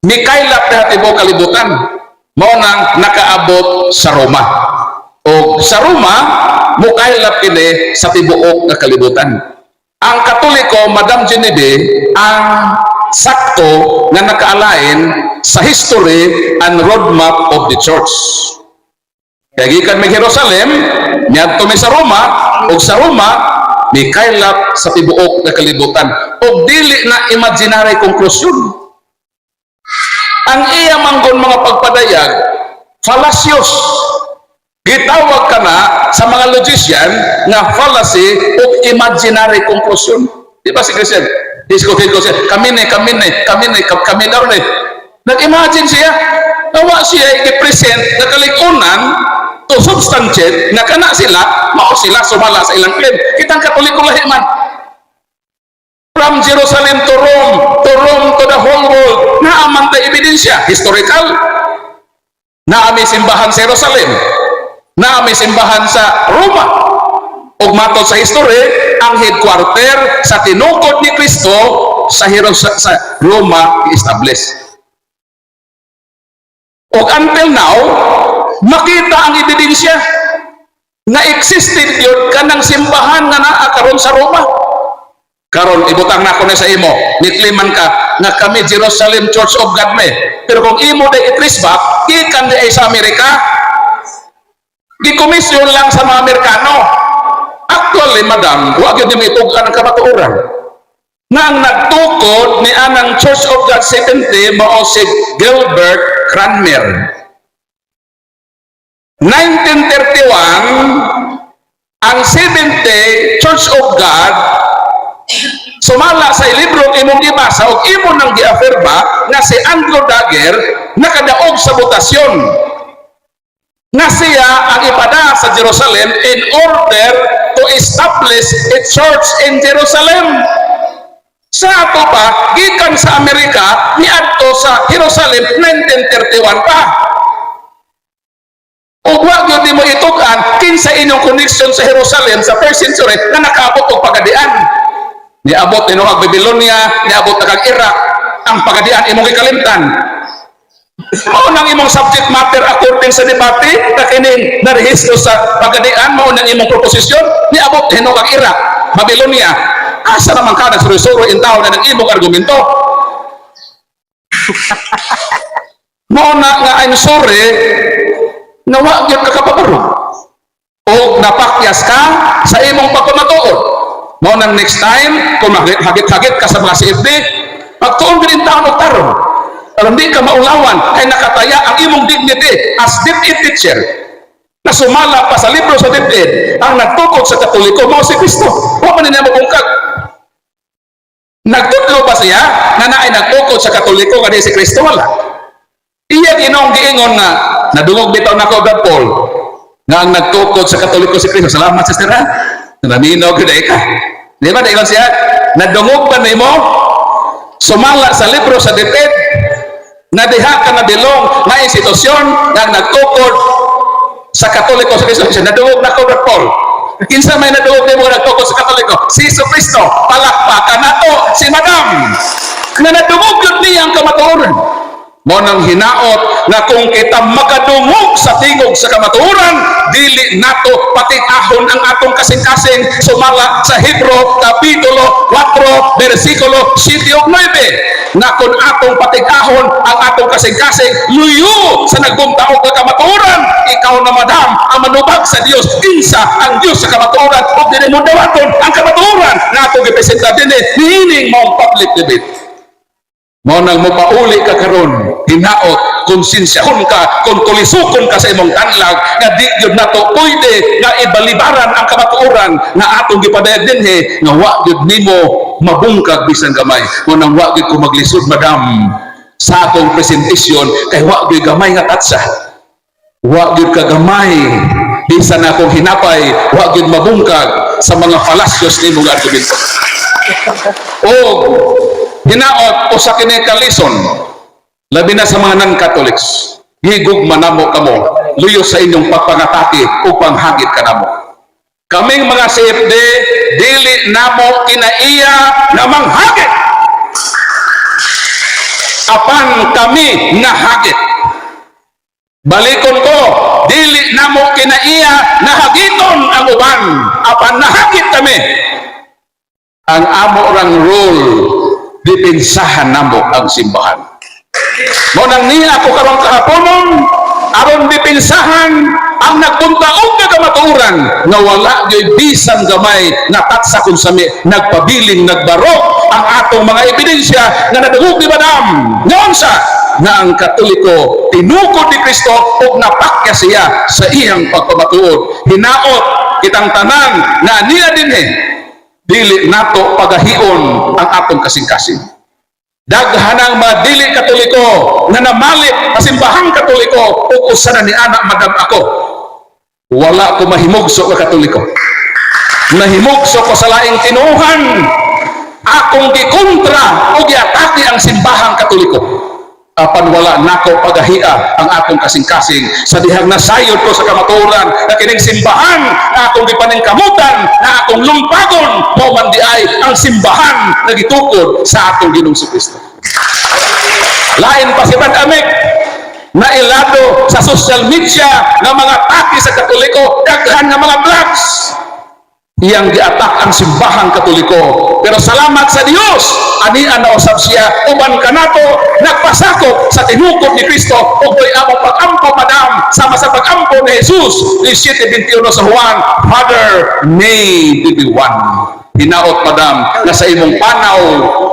mikaylap na tibuok kalibutan. Mao nang nakaabot sa Roma. O sa Roma, mukaylap kini sa tibuok nga kalibutan. Ang Katoliko, Madam Genevieve, ang sakto nga naka-align sa history and roadmap of the church. Kaya gikan may Jerusalem, niadto mi sa Roma, ug sa Roma, mikaylap sa tibuok nga kalibutan. Og dili na imaginary conclusion. Ang iya manggon mga pagpadayag, fallacious. Gitawag ka na sa mga logician nga fallacy o imaginary conclusion. Di ba si Christian? Disco siya, kami ni, kami ni, kami ni, kami daw ni. Nag-imagine siya, nawa siya i-present na kalikunan to substantiate na kana sila, mao sila sumala sa ilang claim. Kitang Katoliko lahi man. From Jerusalem to Rome, to Rome to the whole world, naa man tay ebidensya, historical. Naa may simbahan sa Jerusalem, naa may simbahan sa Roma. Ug matod sa history, ang headquarter sa tinukod ni Kristo sa Roma i-establish. Ug until now, makita ang ebidensya na existed yun kanang simbahan nga naa karon sa Roma. Karon ibutang nako na sa imo, nikliman ka nga kami Jerusalem Church of God me. Pero kung imo day i-trace back, gikan di ay sa Amerika. Gikomisyon lang sa mga Amerikano. Actually, madam, wa gyud nimo itug-an ang kamatuoran. Na ang nagtukod ni anang Church of God 70 mao si Gilbert Cranmer. 1931, ang 70 Church of God sumala sa librong imong gibasa og imo nang giafirma nga si Andrew Dagger nakadaog sa botasyon nga siya ang ipada sa Jerusalem in order to establish a church in Jerusalem. Sa ato pa, gikan sa Amerika, niadto sa Jerusalem 1931 pa. Ug wa gyud nimo itug-an kinsa inyong connection sa Jerusalem sa first century na nakaabot og pagadian. Niabot nino ang Babylonia, niabot na kag Iraq, ang pagadian imong gikalimtan. Mao nang imong subject matter according sa debate na kining narehistro sa pagadian, mao nang imong proposisyon, niabot nino kag Iraq, Babylonia. Asa naman ka nagsuro-suro in taon na ng imong argumento? Mao na nga I'm sorry nga wa gyud ka kapabaro. O napakyas ka sa imong pagpamatuod. Mao nang next time kung hagit-hagit ka sa mga CFD, pagtuon gid taon og tarong. Aron di ka maulawan kay nakataya ang imong dignity as DepEd teacher. Na sumala pa sa libro sa DepEd ang nagtukod sa Katoliko mao si Kristo. Wa man niya mabungkag. Nagtutlo ba siya nga naay nagtukod sa Katoliko nga di si Kristo? Wala. Iya Ginoong giingon nga nadungog bitaw nako Brad Paul nga ang nagtukod sa Katoliko si Kristo. Salamat, sister, ha. Naminaw gyud ka. Di ba ingon siya? Nadungog ba nimo? Sumala sa libro sa DepEd na diha ka na-belong nga institusyon nga nagtukod sa Katoliko sa Kristo. Nadungog na ko, Brad Paul. Kinsa may nadungog nimo nga nagtukod sa Katoliko? Si Jesu Cristo. Palakpakan nato si Madam. Nga nadungog yun niya ang kamatuoran. Mao nang hinaot nga kung kita makadungog sa tingog sa kamatuoran, dili nato patig-ahon ang atong kasing-kasing sumala sa Hebro Kapitulo 4 versikulo 7 ug 9 na kung atong patig-ahon ang atong kasing-kasing luyo sa nagbuntaog nga kamatuoran, ikaw na, Madam, ang manubag sa Dios. Kinsa ang Dios sa kamatuoran ug dili mo dawaton ang kamatuoran nga atong gipresenta dinhi niining maong public debate? Mao nang mopauli ka karon, hinaot konsensyahon ka kung tulisukon ka sa imong tanlag nga di gyud nato pwede nga ibalibaran ang kamatuoran nga atong gipadayag dinhi nga wa gyud nimo mabungkag bisan gamay. Mao nang wa gyud ko maglisod, Madam, sa akong presentasyon kay wa gyud gamay nga tatsa. Wa gyud ka gamay bisan akong hinapay, wa gyud mabungkag sa mga fallacious nimo nga argumento. O hinaot usa kini ka lesson labi na sa mga non-Catholics. Gigugma namo kamo luyo sa inyong pagpangatake o panghagit kanamo. Kaming mga CFD, dili namo kinaiya na manghagit, apan kami nahagit. Balikon ko, dili namo kinaiya na hagiton ang uban, apan nahagit kami. Ang amo rang role, depensahan namo ang simbahan. Mao nang niya ako karong kahaponon aron depensahan ang nagbuntaog nga kamatuoran nga wala gyud bisan gamay nga tatsa kung sami nagpabiling nagbarog ang atong mga ebidensya nga nadungog ni Madam ngaon sa nga ang Katoliko tinukod ni Kristo ug napakya siya sa iyang pagpamatuod. Hinaot kitang tanan nga niya dinhi, dili nato pagahion ang atong kasing-kasing. Daghan ang mga dili Katoliko nga namalit sa simbahang Katoliko ug usa na ni ana, Madam, ako. Wala ko mahimugso nga Katoliko. Nahimugso ko sa laing tinuhan. Akong gikontra o giatake ang simbahang Katoliko. Apan wala nako pagahia ang akong kasing-kasing sa dihang nasayod ko sa kamatuoran na kining simbahan na akong gipaningkamutan, na akong lumpagon, mao man di ay ang simbahan na gitukod sa atong Ginoong Kristo. Lain pa si Brad Amic na ilado sa social media nga mga atake sa Katoliko, daghan nga mga vlogs iyang giatak ang simbahang Katoliko. Pero salamat sa Dios, ania na usab siya uban kanato nagpasakop sa tinukod ni Kristo ug mo'y among pag-ampo, Madam, sama sa pag-ampo ni Jesus 17:21 sa Juan, "Father, may they be one." Hinaot, Madam, na sa imong panaw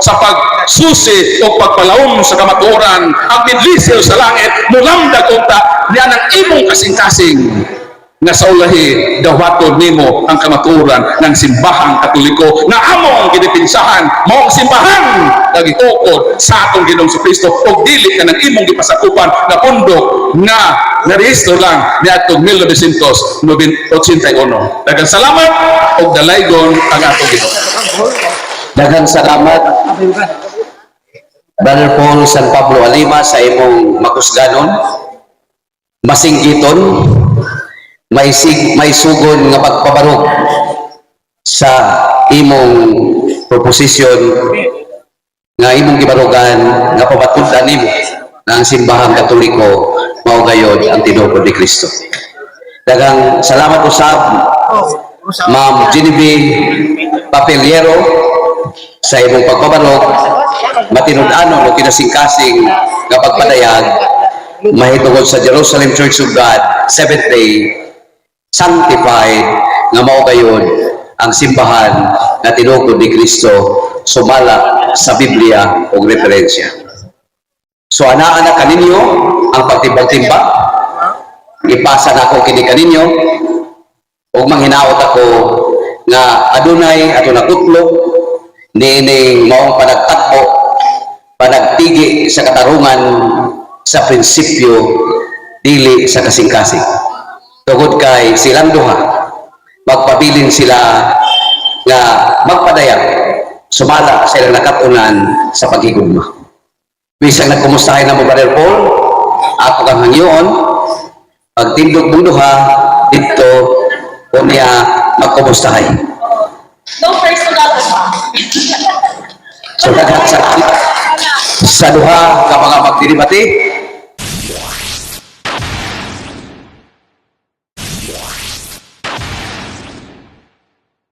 sa pagsusi o pagpalaom sa kamatuoran, ang bendisyon sa langit mulamdag unta niya ng imong kasing-kasing nga sa ulahi dawaton nimo ang kamatuoran ng simbahang Katoliko nga among gidepinsahan, mao ang simbahan nga gitukod sa atong Ginoong Kristo ug dili ka ng imong gipasakupan nga pundok nga narehistro lang niadtong 1981. Daghang salamat ug dalaygon ang atong Ginoo. Daghang salamat, Brother Paul San Pablo Alima, sa imong makusganon, masinggiton, may sugon nga pagpabarog sa imong proposisyon nga imong gibarugan nga pamatud-an nimo nga ang simbahang Katoliko mao gayod ang tinukod ni Kristo. Daghang salamat usab, Ma'am Genevieve Papeliero, sa imong pagpabarog, matinud-anon o kinasingkasing nga pagpadayag mahitungod sa Jerusalem Church of God Seventh Day Sanctified nga mao gayod ang simbahan nga tinukod ni Kristo sumala sa Biblia ug referensya. So anaa na kaninyo ang pagtimbang-timba. Ipasa nako kini kaninyo ug manghinaot ako nga adunay ato nakutlo niining maong panagtakbo, panagtigi sa katarungan sa prinsipyo, dili sa kasing-kasing. Tungod kay silang duha magpabilin sila nga magpadayag. sumala sa ilang nakatunan sa paghigugma. Bisag nagkumustahay na mo, Brother Paul, ako kang hangyoon, pagtindog mong duha, dito, unya magkumustahay. No personal attack. So, daghang salamat sa duha ka mga magdidibate.